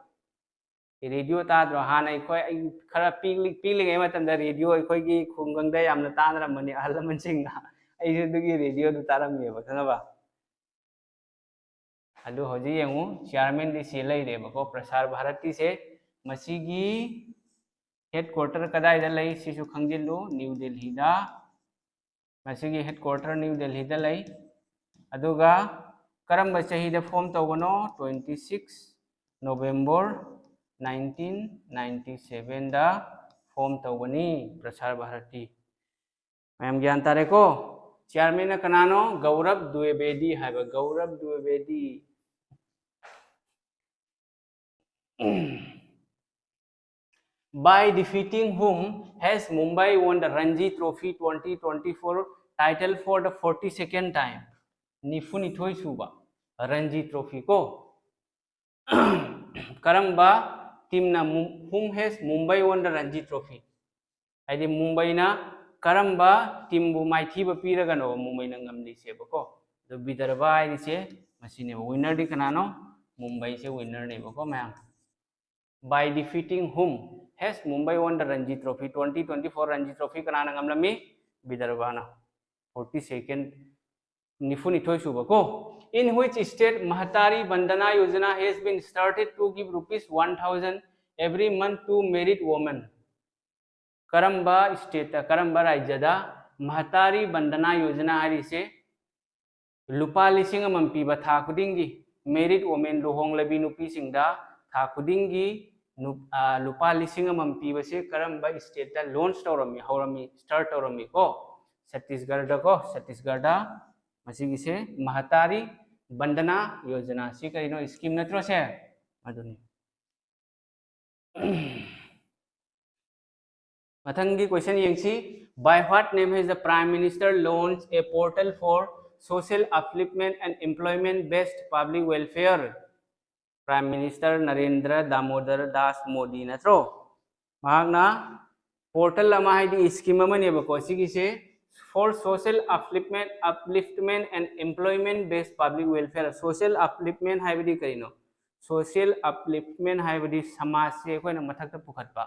Radio ꯇꯥꯗ꯭ꯔꯣ? ꯍꯥꯟꯅ ꯑꯩꯈꯣꯏ, ꯑꯩ ꯈꯔ ꯄꯤꯛꯂꯤ-, ꯄꯤꯛꯂꯤꯉꯩ ꯃꯇꯝꯗ radio ꯑꯩꯈꯣꯏꯒꯤ ꯈꯨꯡꯒꯪꯗ ꯌꯥꯝꯅ ꯇꯥꯅꯔꯝꯕꯅꯤ ꯑꯍꯜ ꯂꯃꯟꯁꯤꯡꯅ꯫ ꯑꯩꯁꯨ ꯑꯗꯨꯒꯤ radio ꯗꯨ ꯇꯥꯔꯝꯃꯦꯕ, ꯈꯪꯉꯕ? ꯑꯗꯨ ꯍꯧꯖꯤꯛ ꯌꯦꯡꯉꯨ, chairman ꯗꯤ ꯁꯤ ꯂꯩꯔꯦꯕꯀꯣ, ꯄ꯭ꯔꯁꯥꯔ ꯚꯥꯔꯇꯤꯁꯦ꯫ ꯃꯁꯤꯒꯤ headquarter ꯀꯗꯥꯏꯗ ꯂꯩ? ꯁꯤꯁꯨ ꯈꯪꯖꯤꯜꯂꯨ, ꯅ꯭ꯌꯨ ꯗꯦꯜꯍꯤꯗ꯫ ꯃꯁꯤꯒꯤ headquarter ꯅ꯭ꯌꯨ ꯗꯦꯜꯍꯤꯗ ꯂꯩ꯫ ꯑꯗꯨꯒ ꯀꯔꯝꯕ ꯆꯍꯤꯗ form ꯇꯧꯕꯅꯣ? Twenty six November nineteen ninety seven ꯗ form ꯇꯧꯕꯅꯤ ꯄ꯭ꯔꯁꯥꯔ ꯚꯥꯔꯇꯤ꯫ ꯃꯌꯥꯝ ꯒ꯭ꯌꯥꯟ ꯇꯥꯔꯦꯀꯣ? Chairman ꯅ ꯀꯅꯥꯅꯣ? ꯒꯧꯔꯕ ꯗ꯭ꯋꯤꯕꯦꯗꯤ ꯍꯥꯏꯕ, ꯒꯧꯔꯕ ꯗ꯭ꯋꯤꯕꯦꯗꯤ꯫ By defeating whom has Mumbai won the Ranji Trophy twenty twenty-four title for the forty second time? ꯅꯤꯐꯨꯅꯤꯊꯣꯏ ꯁꯨꯕ Ranji Trophy ꯀꯣ꯫ ꯀꯔꯝꯕ team ꯅ Mu-, whom has Mumbai won the Ranji Trophy? ꯍꯥꯏꯗꯤ ꯃꯨꯝꯕꯩꯅ ꯀꯔꯝꯕ team ꯕꯨ ꯃꯥꯏꯊꯤꯕ ꯄꯤꯔꯒꯅꯣ ꯃꯨꯝꯕꯩꯅ ꯉꯝꯂꯤꯁꯦꯕꯀꯣ? ꯑꯗꯣ ꯕꯤꯗꯔꯚ ꯍꯥꯏꯔꯤꯁꯦ ꯃꯁꯤꯅꯦꯕ꯫ Winner ꯗꯤ ꯀꯅꯥꯅꯣ? ꯃꯨꯝꯕꯩꯁꯦ winner ꯅꯦꯕꯀꯣ ꯃꯌꯥꯝ꯫ By defeating whom has Mumbai won the Ranji Trophy? Twenty twenty-four Ranji Trophy ꯀꯅꯥꯅ ꯉꯝꯂꯝꯃꯤ? ꯕꯤꯗꯔꯚꯅ꯫ Forty second, ꯅꯤꯐꯨꯅꯤꯊꯣꯏ ꯁꯨꯕ ꯀꯣ꯫ In which state Mahatari Vandana Yojana has been started to give rupees one thousand every month to married women. ꯀꯔꯝꯕ stateꯇ, ꯀꯔꯝꯕ ꯔꯥꯖ꯭ꯌꯗ ꯃꯍꯇꯥꯔꯤ ꯕꯟꯗꯅꯥ ꯌꯣꯖꯅꯥ ꯍꯥꯏꯔꯤꯁꯦ ꯂꯨꯄꯥ ꯂꯤꯁꯤꯡ ꯑꯃꯃꯝ ꯄꯤꯕ ꯊꯥ ꯈꯨꯗꯤꯡꯒꯤ married women, ꯂꯨꯍꯣꯡꯂꯕꯤ ꯅꯨꯄꯤꯁꯤꯡꯗ ꯊꯥ ꯈꯨꯗꯤꯡꯒꯤ ꯅꯨ-, ꯑ, ꯂꯨꯄꯥ ꯂꯤꯁꯤꯡ ꯑꯃꯃꯝ ꯄꯤꯕꯁꯦ ꯀꯔꯝꯕ stateꯇ launch ꯇꯧꯔꯝꯃꯤ, ꯍꯧꯔꯝꯃꯤ, start ꯇꯧꯔꯝꯃꯤꯀꯣ? ꯁꯠꯇꯤꯁꯒꯔꯗꯀꯣ, ꯁꯠꯇꯤꯁꯒꯔꯗ ꯃꯁꯤꯒꯤꯁꯦ ꯃꯍꯇꯥꯔꯤ ꯕꯟꯗꯅꯥ ꯌꯣꯖꯅꯥ꯫ ꯁꯤ ꯀꯔꯤꯅꯣ? Scheme ꯅꯠꯇ꯭ꯔꯣ ꯁꯦ? ꯑꯗꯨꯅꯤ꯫ ꯃꯊꯪꯒꯤ question ꯌꯦꯡꯁꯤ꯫ By what name has the Prime Minister launched a portal for social upliftment and employment based public welfare? Prime Minister Narendra Damodar Das Modi ꯅꯠꯇ꯭ꯔꯣ? ꯃꯍꯥꯛꯅ portal ꯑꯃ, ꯍꯥꯏꯗꯤ scheme ꯑꯃꯅꯦꯕꯀꯣ ꯁꯤꯒꯤꯁꯦ, for social upliftment, upliftment and employment based public welfare꯫ Social upliftment ꯍꯥꯏꯕꯗꯤ ꯀꯔꯤꯅꯣ? Social upliftment ꯍꯥꯏꯕꯗꯤ ꯁꯃꯥꯖꯁꯦ ꯑꯩꯈꯣꯏꯅ ꯃꯊꯛꯇ ꯄꯨꯈꯠꯄ꯫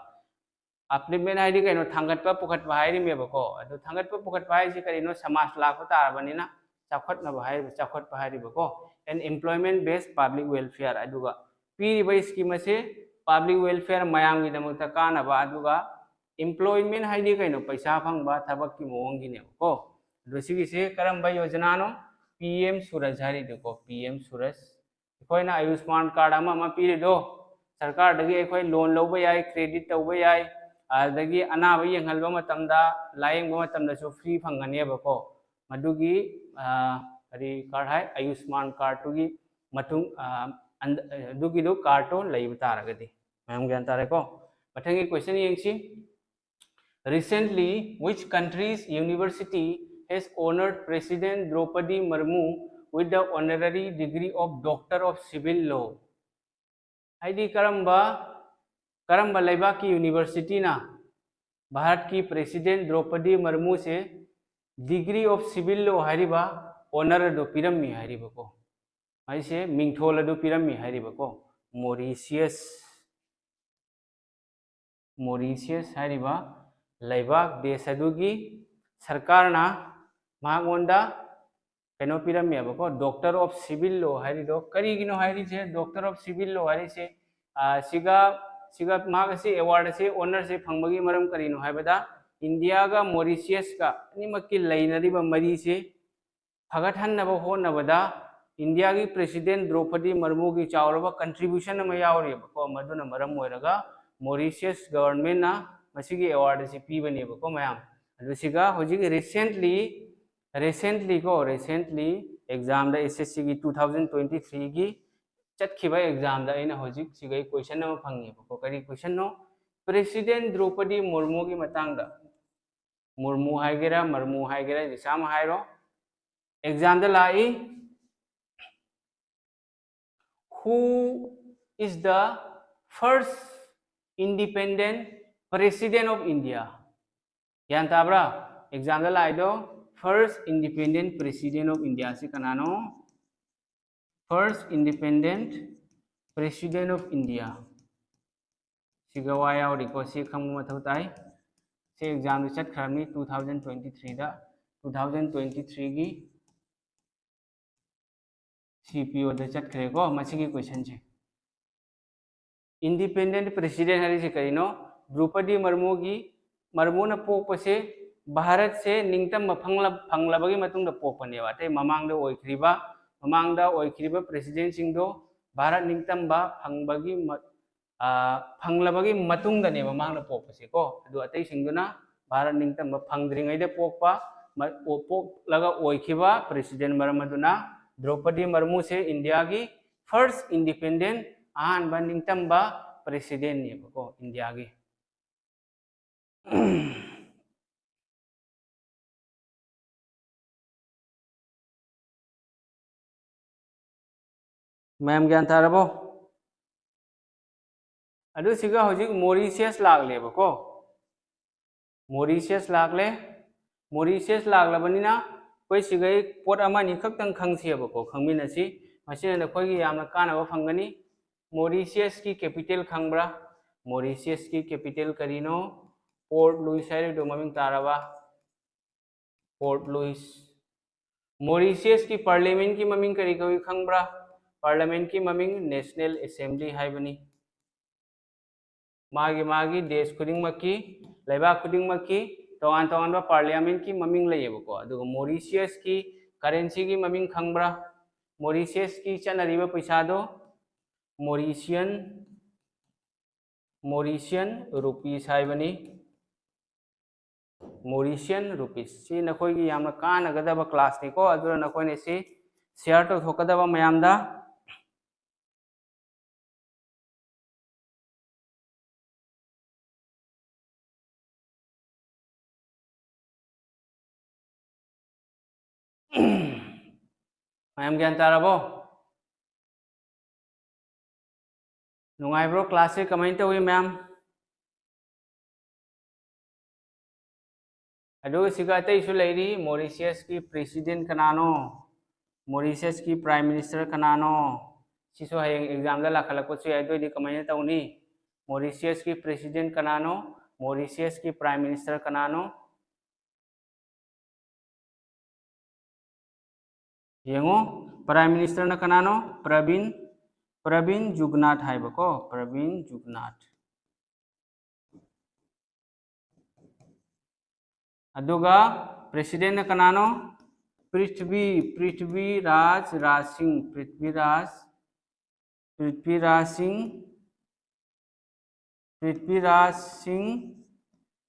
Upliftment ꯍꯥꯏꯗꯤ ꯀꯩꯅꯣ? ꯊꯥꯡꯒꯠꯄ ꯄꯨꯈꯠꯄ ꯍꯥꯏꯔꯤꯃꯦꯕꯀꯣ꯫ ꯑꯗꯨ ꯊꯥꯡꯒꯠꯄ ꯄꯨꯈꯠꯄ ꯍꯥꯏꯁꯤ ꯀꯔꯤꯅꯣ? ꯁꯃꯥꯖ ꯂꯥꯛꯄ ꯇꯥꯔꯕꯅꯤꯅ ꯆꯥꯎꯈꯠꯅꯕ ꯍꯥꯏꯔꯤꯕ, ꯆꯥꯎꯈꯠꯄ ꯍꯥꯏꯔꯤꯕꯀꯣ꯫ And employment based public welfare꯫ ꯑꯗꯨꯒ ꯄꯤꯔꯤꯕ scheme ꯑꯁꯤ public welfare, ꯃꯌꯥꯝꯒꯤꯗꯃꯛꯇ ꯀꯥꯟꯅꯕ, ꯑꯗꯨꯒ employment ꯍꯥꯏꯗꯤ ꯀꯩꯅꯣ? ꯄꯩꯁꯥ ꯐꯪꯕ, ꯊꯕꯛꯀꯤ ꯃꯑꯣꯡꯒꯤꯅꯦꯕꯀꯣ꯫ ꯑꯗꯣ ꯁꯤꯒꯤꯁꯦ ꯀꯔꯝꯕ ꯌꯣꯖꯅꯥꯅꯣ? PM SURAJ ꯍꯥꯏꯔꯤꯗꯨꯀꯣ, PM SURAJ꯫ ꯑꯩꯈꯣꯏꯅ ꯑꯌꯨꯁꯃꯥꯟ card ꯑꯃ ꯑꯃ ꯄꯤꯔꯤꯗꯣ, ꯁꯔꯀꯥꯔꯗꯒꯤ ꯑꯩꯈꯣꯏ loan ꯂꯧꯕ ꯌꯥꯏ, credit ꯇꯧꯕ ꯌꯥꯏ, ꯑꯗꯒꯤ ꯑꯅꯥꯕ ꯌꯦꯡꯍꯟꯕ ꯃꯇꯝꯗ, ꯂꯥꯌꯦꯡꯕ ꯃꯇꯝꯗꯁꯨ free ꯐꯪꯒꯅꯦꯕꯀꯣ꯫ ꯃꯗꯨꯒꯤ, ꯑ, ꯀꯔꯤ card ꯍꯥꯏ? ꯑꯌꯨꯁꯃꯥꯟ cardꯇꯨꯒꯤ ꯃꯇꯨꯡ, ꯑ, ꯑꯟ-, ꯑꯗꯨꯒꯤꯗꯨ cardꯇꯣ ꯂꯩꯕ ꯇꯥꯔꯒꯗꯤ꯫ ꯃꯌꯥꯝ ꯒ꯭ꯌꯥꯟ ꯇꯥꯔꯦꯀꯣ? ꯃꯊꯪꯒꯤ question ꯌꯦꯡꯁꯤ꯫ Recently, which country's university has honored President Draupadi Murmu with the honorary degree of Doctor of Civil Law? ꯍꯥꯏꯗꯤ ꯀꯔꯝꯕ, ꯀꯔꯝꯕ ꯂꯩꯕꯥꯛꯀꯤ universityꯅ ꯚꯥꯔꯠꯀꯤ President ꯗ꯭ꯔꯧꯄꯗꯤ ꯃꯨꯔꯃꯨꯁꯦ Degree of Civil Law ꯍꯥꯏꯔꯤꯕ honour ꯑꯗꯨ ꯄꯤꯔꯝꯃꯤ ꯍꯥꯏꯔꯤꯕꯀꯣ? ꯍꯥꯏꯁꯦ ꯃꯤꯡꯊꯣꯜ ꯑꯗꯨ ꯄꯤꯔꯝꯃꯤ ꯍꯥꯏꯔꯤꯕꯀꯣ? Mauritius, Mauritius ꯍꯥꯏꯔꯤꯕ ꯂꯩꯕꯥꯛ, ꯗꯦꯁ ꯑꯗꯨꯒꯤ ꯁꯔꯀꯥꯔꯅ ꯃꯉꯣꯟꯗ ꯀꯩꯅꯣ ꯄꯤꯔꯝꯃꯦꯕꯀꯣ, Doctor of Civil Law ꯍꯥꯏꯔꯤꯗꯣ꯫ ꯀꯔꯤꯒꯤꯅꯣ ꯍꯥꯏꯔꯤꯁꯦ? Doctor of Civil Law ꯍꯥꯏꯔꯤꯁꯦ, ꯑ, ꯁꯤꯒ ꯁꯤꯒ ꯃꯍꯥꯛ ꯑꯁꯤ ꯑꯦꯋꯥꯔꯗ ꯑꯁꯤ, ꯑꯣꯅꯔꯁꯤ ꯐꯪꯕꯒꯤ ꯃꯔꯝ ꯀꯔꯤꯅꯣ ꯍꯥꯏꯕꯗ, ꯏꯟꯗꯤꯌꯥꯒ ꯃꯣꯔꯤꯁꯤꯌꯁꯀ ꯑꯅꯤꯃꯛꯀꯤ ꯂꯩꯅꯔꯤꯕ ꯃꯔꯤꯁꯤ ꯐꯒꯠꯍꯟꯅꯕ ꯍꯣꯠꯅꯕꯗ ꯏꯟꯗꯤꯌꯥꯒꯤ ꯄ꯭ꯔꯦꯁꯤꯗꯦꯟ ꯗ꯭ꯔꯧꯄꯗꯤ ꯃꯔꯃꯨꯒꯤ ꯆꯥꯎꯔꯕ ꯀꯟꯇ꯭ꯔꯤꯕ꯭ꯌꯨꯁꯟ ꯑꯃ ꯌꯥꯎꯔꯤꯕꯀꯣ꯫ ꯃꯗꯨꯅ ꯃꯔꯝ ꯑꯣꯏꯔꯒ ꯃꯣꯔꯤꯁꯤꯌꯁ ꯒꯕꯔꯟꯃꯦꯟꯅ ꯃꯁꯤꯒꯤ ꯑꯦꯋꯥꯔꯗ ꯑꯁꯤ ꯄꯤꯕꯅꯦꯕꯀꯣ ꯃꯌꯥꯝ꯫ ꯑꯗꯨ ꯁꯤꯒ ꯍꯧꯖꯤꯛ ꯔꯤꯁꯦꯟꯠꯂꯤ, ꯔꯤꯁꯦꯟꯠꯂꯤ ꯀꯣ, ꯔꯤꯁꯦꯟꯠꯂꯤ ꯑꯦꯛꯖꯥꯝꯗ, ꯑꯦꯁ ꯑꯦꯁ ꯁꯤꯒꯤ ꯇꯨ ꯊꯥꯎꯖꯟ ꯇ꯭ꯋꯦꯟꯇꯤ ꯊ꯭ꯔꯤꯒꯤ ꯆꯠꯈꯤꯕ ꯑꯦꯛꯖꯥꯝꯗ ꯑꯩꯅ ꯍꯧꯖꯤꯛ ꯁꯤꯒ ꯀꯣꯏꯁꯟ ꯑꯃ ꯐꯪꯉꯦꯕꯀꯣ꯫ ꯀꯔꯤ ꯀꯣꯏꯁꯟꯅꯣ? ꯄ꯭ꯔꯦꯁꯤꯗꯦꯟ ꯗ꯭ꯔꯧꯄꯗꯤ ꯃꯨꯔꯃꯨꯒꯤ ꯃꯇꯥꯡꯗ, ꯃꯨꯔꯃꯨ ꯍꯥꯏꯒꯦꯔꯥ, ꯃꯔꯃꯨ ꯍꯥꯏꯒꯦꯔꯥ, ꯖꯤꯁꯥ ꯑꯃ ꯍꯥꯏꯔꯣ, ꯑꯦꯛꯖꯥꯝꯗ ꯂꯥꯛꯏ, "Who is the first independent president of India?" ꯒ꯭ꯌꯥꯟ ꯇꯥꯕ꯭ꯔꯥ? ꯑꯦꯛꯖꯥꯝꯗ ꯂꯥꯛꯏꯗꯣ, "First independent president of India" ꯁꯤ ꯀꯅꯥꯅꯣ? "First independent president of India" ꯁꯤꯒ ꯋꯥ ꯌꯥꯎꯔꯤꯀꯣ, ꯁꯤ ꯈꯪꯕ ꯃꯊꯧ ꯇꯥꯏ꯫ ꯁꯤ ꯑꯦꯛꯖꯥꯝꯗ ꯆꯠꯈ꯭ꯔꯕꯅꯤ ꯇꯨ ꯊꯥꯎꯖꯟ ꯇ꯭ꯋꯦꯟꯇꯤ ꯊ꯭ꯔꯤꯗ, ꯇꯨ ꯊꯥꯎꯖꯟ ꯇ꯭ꯋꯦꯟꯇꯤ ꯊ꯭ꯔꯤꯒꯤ ꯁꯤ ꯄꯤ ꯑꯣꯗ ꯆꯠꯈ꯭ꯔꯦꯀꯣ ꯃꯁꯤꯒꯤ ꯀꯣꯏꯁꯟꯁꯦ꯫ ꯏꯟꯗꯤꯄꯦꯟꯗꯦꯟꯠ ꯄ꯭ꯔꯦꯁꯤꯗꯦꯟꯠ ꯍꯥꯏꯔꯤꯁꯤ ꯀꯔꯤꯅꯣ? ꯗ꯭ꯔꯧꯄꯗꯤ ꯃꯔꯃꯨꯒꯤ, ꯃꯔꯃꯨꯅ ꯄꯣꯛꯄꯁꯦ ꯚꯥꯔꯠꯁꯦ ꯅꯤꯡꯇꯝꯕ ꯐꯪꯂ-, ꯐꯪꯂꯕꯒꯤ ꯃꯇꯨꯡꯗ ꯄꯣꯛꯄꯅꯦꯕ꯫ ꯑꯇꯩ ꯃꯃꯥꯡꯗ ꯑꯣꯏꯈ꯭ꯔꯤꯕ, ꯃꯃꯥꯡꯗ ꯑꯣꯏꯈ꯭ꯔꯤꯕ ꯄ꯭ꯔꯦꯁꯤꯗꯦꯟꯠꯁꯤꯡꯗꯣ ꯚꯥꯔꯠ ꯅꯤꯡꯇꯝꯕ ꯐꯪꯕꯒꯤ ꯃ-, ꯑꯥ, ꯐꯪꯂꯕꯒꯤ ꯃꯇꯨꯡꯗꯅꯦꯕ ꯃꯍꯥꯛꯅ ꯄꯣꯛꯄꯁꯦꯀꯣ꯫ ꯑꯗꯨ ꯑꯇꯩꯁꯤꯡꯗꯨꯅ ꯚꯥꯔꯠ ꯅꯤꯡꯇꯝꯕ ꯐꯪꯗ꯭ꯔꯤꯉꯩꯗ ꯄꯣꯛꯄ, ꯃ-, ꯑꯣ-, ꯄꯣꯛꯂꯒ ꯑꯣꯏꯈꯤꯕ ꯄ꯭ꯔꯦꯁꯤꯗꯦꯟꯠ ꯃꯔꯝ ꯑꯗꯨꯅ ꯗ꯭ꯔꯧꯄꯗꯤ ꯃꯔꯃꯨꯁꯦ ꯏꯟꯗꯤꯌꯥꯒꯤ first independent, ꯑꯍꯥꯟꯕ ꯅꯤꯡꯇꯝꯕ ꯄ꯭ꯔꯦꯁꯤꯗꯦꯟꯠꯅꯦꯕꯀꯣ ꯏꯟꯗꯤꯌꯥꯒꯤ꯫ ꯃꯌꯥꯝ ꯒ꯭ꯌꯥꯟ ꯇꯥꯔꯕꯣ? ꯑꯗꯨ ꯁꯤꯒ ꯍꯧꯖꯤꯛ ꯃꯣꯔꯤꯁꯤꯌꯁ ꯂꯥꯛꯂꯦꯕꯀꯣ꯫ ꯃꯣꯔꯤꯁꯤꯌꯁ ꯂꯥꯛꯂꯦ꯫ ꯃꯣꯔꯤꯁꯤꯌꯁ ꯂꯥꯛꯂꯕꯅꯤꯅ ꯑꯩꯈꯣꯏ ꯁꯤꯒꯩ ꯄꯣꯠ ꯑꯃ ꯑꯅꯤ ꯈꯛꯇꯪ ꯈꯪꯁꯦꯕꯀꯣ, ꯈꯪꯃꯤꯟꯅꯁꯤ꯫ ꯃꯁꯤꯅ ꯅꯈꯣꯏꯒꯤ ꯌꯥꯝꯅ ꯀꯥꯟꯅꯕ ꯐꯪꯒꯅꯤ꯫ ꯃꯣꯔꯤꯁꯤꯌꯁꯀꯤ ꯀꯦꯄꯤꯇꯦꯜ ꯈꯪꯕ꯭ꯔꯥ? ꯃꯣꯔꯤꯁꯤꯌꯁꯀꯤ ꯀꯦꯄꯤꯇꯦꯜ ꯀꯔꯤꯅꯣ? ꯄꯣꯔꯠ ꯂꯨꯏꯁ ꯍꯥꯏꯔꯤꯕꯗꯣ ꯃꯃꯤꯡ ꯇꯥꯔꯕ? Port Luis. ꯃꯣꯔꯤꯁꯤꯌꯁꯀꯤ ꯄꯥꯔꯂꯤꯌꯥꯃꯦꯟꯠꯀꯤ ꯃꯃꯤꯡ ꯀꯔꯤ ꯀꯧꯏ ꯈꯪꯕ꯭ꯔꯥ? ꯄꯥꯔꯂꯤꯌꯥꯃꯦꯟꯠꯀꯤ ꯃꯃꯤꯡ ꯅꯦꯁꯅꯦꯜ ꯑꯦꯁꯦꯝꯕ꯭ꯂꯤ ꯍꯥꯏꯕꯅꯤ꯫ ꯃꯥꯒꯤ ꯃꯥꯒꯤ ꯗꯦꯁ ꯈꯨꯗꯤꯡꯃꯛꯀꯤ, ꯂꯩꯕꯥꯛ ꯈꯨꯗꯤꯡꯃꯛꯀꯤ ꯇꯣꯉꯥꯟ ꯇꯣꯉꯥꯟꯕ ꯄꯥꯔꯂꯤꯌꯥꯃꯦꯟꯀꯤ ꯃꯃꯤꯡ ꯂꯩꯌꯦꯕꯀꯣ꯫ ꯑꯗꯨꯒ ꯃꯣꯔꯤꯁꯤꯌꯁꯀꯤ ꯀꯔꯦꯟꯁꯤꯒꯤ ꯃꯃꯤꯡ ꯈꯪꯕ꯭ꯔꯥ? ꯃꯣꯔꯤꯁꯤꯌꯁꯀꯤ ꯆꯠꯅꯔꯤꯕ ꯄꯩꯁꯥꯗꯣ ꯃꯣꯔꯤꯁꯤꯌꯟ, ꯃꯣꯔꯤꯁꯤꯌꯟ ꯔꯨꯄꯤꯁ ꯍꯥꯏꯕꯅꯤ꯫ ꯃꯣꯔꯤꯁꯤꯌꯟ ꯔꯨꯄꯤꯁ꯫ ꯁꯤ ꯅꯈꯣꯏꯒꯤ ꯌꯥꯝꯅ ꯀꯥꯟꯅꯒꯗꯕ ꯀ꯭ꯂꯥꯁꯅꯤꯀꯣ꯫ ꯑꯗꯨꯅ ꯅꯈꯣꯏꯅ ꯁꯤ ꯁꯤꯌꯥꯔ ꯇꯧꯊꯣꯛꯀꯗꯕ ꯃꯌꯥꯝꯗ꯫ ꯃꯌꯥꯝ ꯒ꯭ꯌꯥꯟ ꯇꯥꯔꯕꯣ? ꯅꯨꯡꯉꯥꯏꯕ꯭ꯔꯣ? ꯀ꯭ꯂꯥꯁꯁꯦ ꯀꯃꯥꯏꯅ ꯇꯧꯏ ꯃꯌꯥꯝ? ꯑꯗꯨꯒ ꯁꯤꯒ ꯑꯇꯩꯁꯨ ꯂꯩꯔꯤ, ꯃꯣꯔꯤꯁꯤꯌꯁꯀꯤ ꯄ꯭ꯔꯦꯁꯤꯗꯦꯟ ꯀꯅꯥꯅꯣ, ꯃꯣꯔꯤꯁꯤꯌꯁꯀꯤ ꯄ꯭ꯔꯥꯏꯝ ꯃꯤꯅꯤꯁꯇꯔ ꯀꯅꯥꯅꯣ? ꯁꯤꯁꯨ ꯍꯌꯦꯡ ꯑꯦꯛꯖꯥꯝꯗ ꯂꯥꯛꯈꯠꯂꯛꯄꯁꯨ ꯌꯥꯏ꯫ ꯑꯗꯨ ꯑꯣꯏꯗꯤ ꯀꯃꯥꯏꯅ ꯇꯧꯅꯤ? ꯃꯣꯔꯤꯁꯤꯌꯁꯀꯤ ꯄ꯭ꯔꯦꯁꯤꯗꯦꯟ ꯀꯅꯥꯅꯣ? ꯃꯣꯔꯤꯁꯤꯌꯁꯀꯤ ꯄ꯭ꯔꯥꯏꯝ ꯃꯤꯅꯤꯁꯇꯔ ꯀꯅꯥꯅꯣ? ꯌꯦꯡꯉꯣ, ꯄ꯭ꯔꯥꯏꯝ ꯃꯤꯅꯤꯁꯇꯔꯅ ꯀꯅꯥꯅꯣ? ꯄ꯭ꯔꯕꯤꯟ, ꯄ꯭ꯔꯕꯤꯟ ꯖꯨꯒꯅꯥꯊ ꯍꯥꯏꯕꯀꯣ, ꯄ꯭ꯔꯕꯤꯟ ꯖꯨꯒꯅꯥꯊ꯫ ꯑꯗꯨꯒ ꯄ꯭ꯔꯦꯁꯤꯗꯦꯟꯅ ꯀꯅꯥꯅꯣ? ꯄ꯭ꯔꯤꯊ꯭ꯋꯤ, ꯄ꯭ꯔꯤꯊ꯭ꯋꯤꯔꯥꯖ ꯔꯥꯖ ꯁꯤꯡ, ꯄ꯭ꯔꯤꯊ꯭ꯋꯤꯔꯥꯖ, ꯄ꯭ꯔꯤꯊ꯭ꯋꯤꯔꯥꯖ ꯁꯤꯡ, ꯄ꯭ꯔꯤꯊ꯭ꯋꯤꯔꯥꯖ ꯁꯤꯡ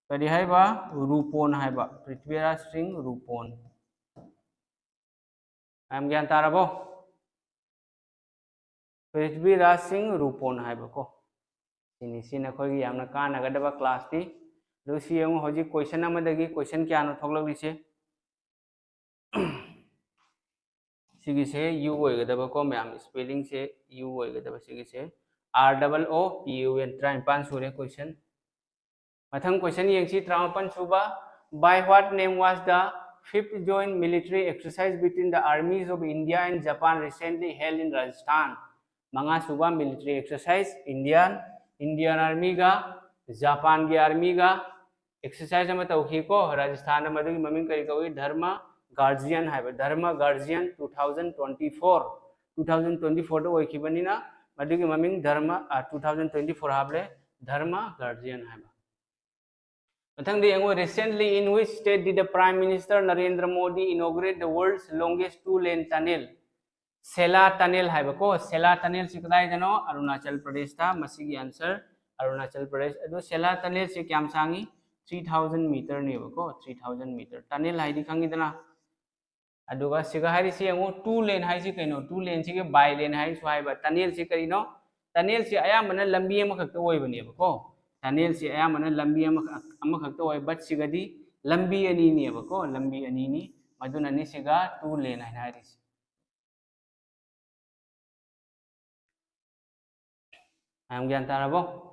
ꯀꯔꯤ ꯍꯥꯏꯕ? ꯔꯨꯄꯣꯟ ꯍꯥꯏꯕ, ꯄ꯭ꯔꯤꯊ꯭ꯋꯤꯔꯥꯖ ꯁꯤꯡ ꯔꯨꯄꯣꯟ꯫ ꯃꯌꯥꯝ ꯒ꯭ꯌꯥꯟ ꯇꯥꯔꯕꯣ? ꯄ꯭ꯔꯤꯊ꯭ꯋꯤꯔꯥꯖ ꯁꯤꯡ ꯔꯨꯄꯣꯟ ꯍꯥꯏꯕꯀꯣ꯫ ꯁꯤꯅꯤ, ꯁꯤ ꯅꯈꯣꯏꯒꯤ ꯌꯥꯝꯅ ꯀꯥꯟꯅꯒꯗꯕ ꯀ꯭ꯂꯥꯁꯅꯤ꯫ ꯑꯗꯨ ꯁꯤ ꯌꯦꯡꯉꯨ, ꯍꯧꯖꯤꯛ ꯀꯣꯏꯁꯟ ꯑꯃꯗꯒꯤ ꯀꯣꯏꯁꯟ ꯀꯌꯥꯅꯣ ꯊꯣꯛꯂꯛꯂꯤꯁꯦ? ꯁꯤꯒꯤꯁꯦ ꯌꯨ ꯑꯣꯏꯒꯗꯕꯀꯣ ꯃꯌꯥꯝ, ꯁ꯭ꯄꯦꯂꯤꯡꯁꯦ ꯌꯨ ꯑꯣꯏꯒꯗꯕ꯫ ꯁꯤꯒꯤꯁꯦ R double O P U N, ꯇꯔꯥꯅꯤꯄꯥꯟ ꯁꯨꯔꯦ ꯀꯣꯏꯁꯟ꯫ ꯃꯊꯪ ꯀꯣꯏꯁꯟ ꯌꯦꯡꯁꯤ, ꯇꯔꯥꯃꯥꯄꯟ ꯁꯨꯕ꯫ By what name was the fifth joint military exercise between the armies of India and Japan recently held in Rajasthan? ꯃꯉꯥ ꯁꯨꯕ ꯃꯤꯂꯤꯇꯔꯤ ꯑꯦꯛꯁꯔꯁꯥꯏꯁ, ꯏꯟꯗꯤꯌꯥꯟ, ꯏꯟꯗꯤꯌꯥꯟ ꯑꯥꯔꯃꯤꯒ ꯖꯄꯥꯟꯒꯤ ꯑꯥꯔꯃꯤꯒ ꯑꯦꯛꯁꯔꯁꯥꯏꯁ ꯑꯃ ꯇꯧꯈꯤꯀꯣ ꯔꯥꯖꯁꯊꯥꯟꯗ꯫ ꯃꯗꯨꯒꯤ ꯃꯃꯤꯡ ꯀꯔꯤ ꯀꯧꯏ? ꯙꯔꯃ ꯒꯥꯔꯖꯤꯌꯟ ꯍꯥꯏꯕ, ꯙꯔꯃ ꯒꯥꯔꯖꯤꯌꯟ two thousand twenty four, two thousand twenty fourꯗ ꯑꯣꯏꯈꯤꯕꯅꯤꯅ ꯃꯗꯨꯒꯤ ꯃꯃꯤꯡ ꯙꯔꯃ, ꯑ, two thousand twenty four ꯍꯥꯞꯂꯦ, ꯙꯔꯃ ꯒꯥꯔꯖꯤꯌꯟ ꯍꯥꯏꯕ꯫ ꯃꯊꯪꯗ ꯌꯦꯡꯉꯨ, recently in which state did the Prime Minister Narendra Modi inaugurate the world's longest two lane tunnel? ꯁꯦꯂꯥ tunnel ꯍꯥꯏꯕꯀꯣ꯫ ꯁꯦꯂꯥ tunnel ꯁꯤ ꯀꯗꯥꯏꯗꯅꯣ? ꯑꯔꯨꯅꯥꯆꯜ ꯄ꯭ꯔꯗꯦꯁꯇ꯫ ꯃꯁꯤꯒꯤ answer ꯑꯔꯨꯅꯥꯆꯜ ꯄ꯭ꯔꯗꯦꯁ꯫ ꯑꯗꯣ ꯁꯦꯂꯥ tunnel ꯁꯤ ꯀꯌꯥꯝ ꯁꯥꯡꯉꯤ? Three thousand meter ꯅꯦꯕꯀꯣ, three thousand meter꯫ Tunnel ꯍꯥꯏꯗꯤ ꯈꯪꯉꯤꯗꯅ? ꯑꯗꯨꯒ ꯁꯤꯒ ꯍꯥꯏꯔꯤꯁꯤ ꯌꯦꯡꯉꯨ, two lane ꯍꯥꯏꯁꯤ ꯀꯩꯅꯣ? Two lane ꯁꯤꯒꯤ bi lane ꯍꯥꯏꯁꯨ ꯍꯥꯏꯕ꯫ Tunnel ꯁꯤ ꯀꯔꯤꯅꯣ? Tunnel ꯁꯤ ꯑꯌꯥꯝꯕꯅ ꯂꯝꯕꯤ ꯑꯃꯈꯛꯇ ꯑꯣꯏꯕꯅꯦꯕꯀꯣ꯫ Tunnel ꯁꯤ ꯑꯌꯥꯝꯕꯅ ꯂꯝꯕꯤ ꯑꯃꯈꯛ-, ꯑꯃꯈꯛꯇ ꯑꯣꯏ, but ꯁꯤꯒꯗꯤ ꯂꯝꯕꯤ ꯑꯅꯤꯅꯦꯕꯀꯣ, ꯂꯝꯕꯤ ꯑꯅꯤꯅꯤ꯫ ꯃꯗꯨꯅꯅꯤ ꯁꯤꯒ two lane ꯍꯥꯏꯅ ꯍꯥꯏꯔꯤꯁꯤ꯫ ꯃꯌꯥꯝ ꯒ꯭ꯌꯥꯟ ꯇꯥꯔꯕꯣ?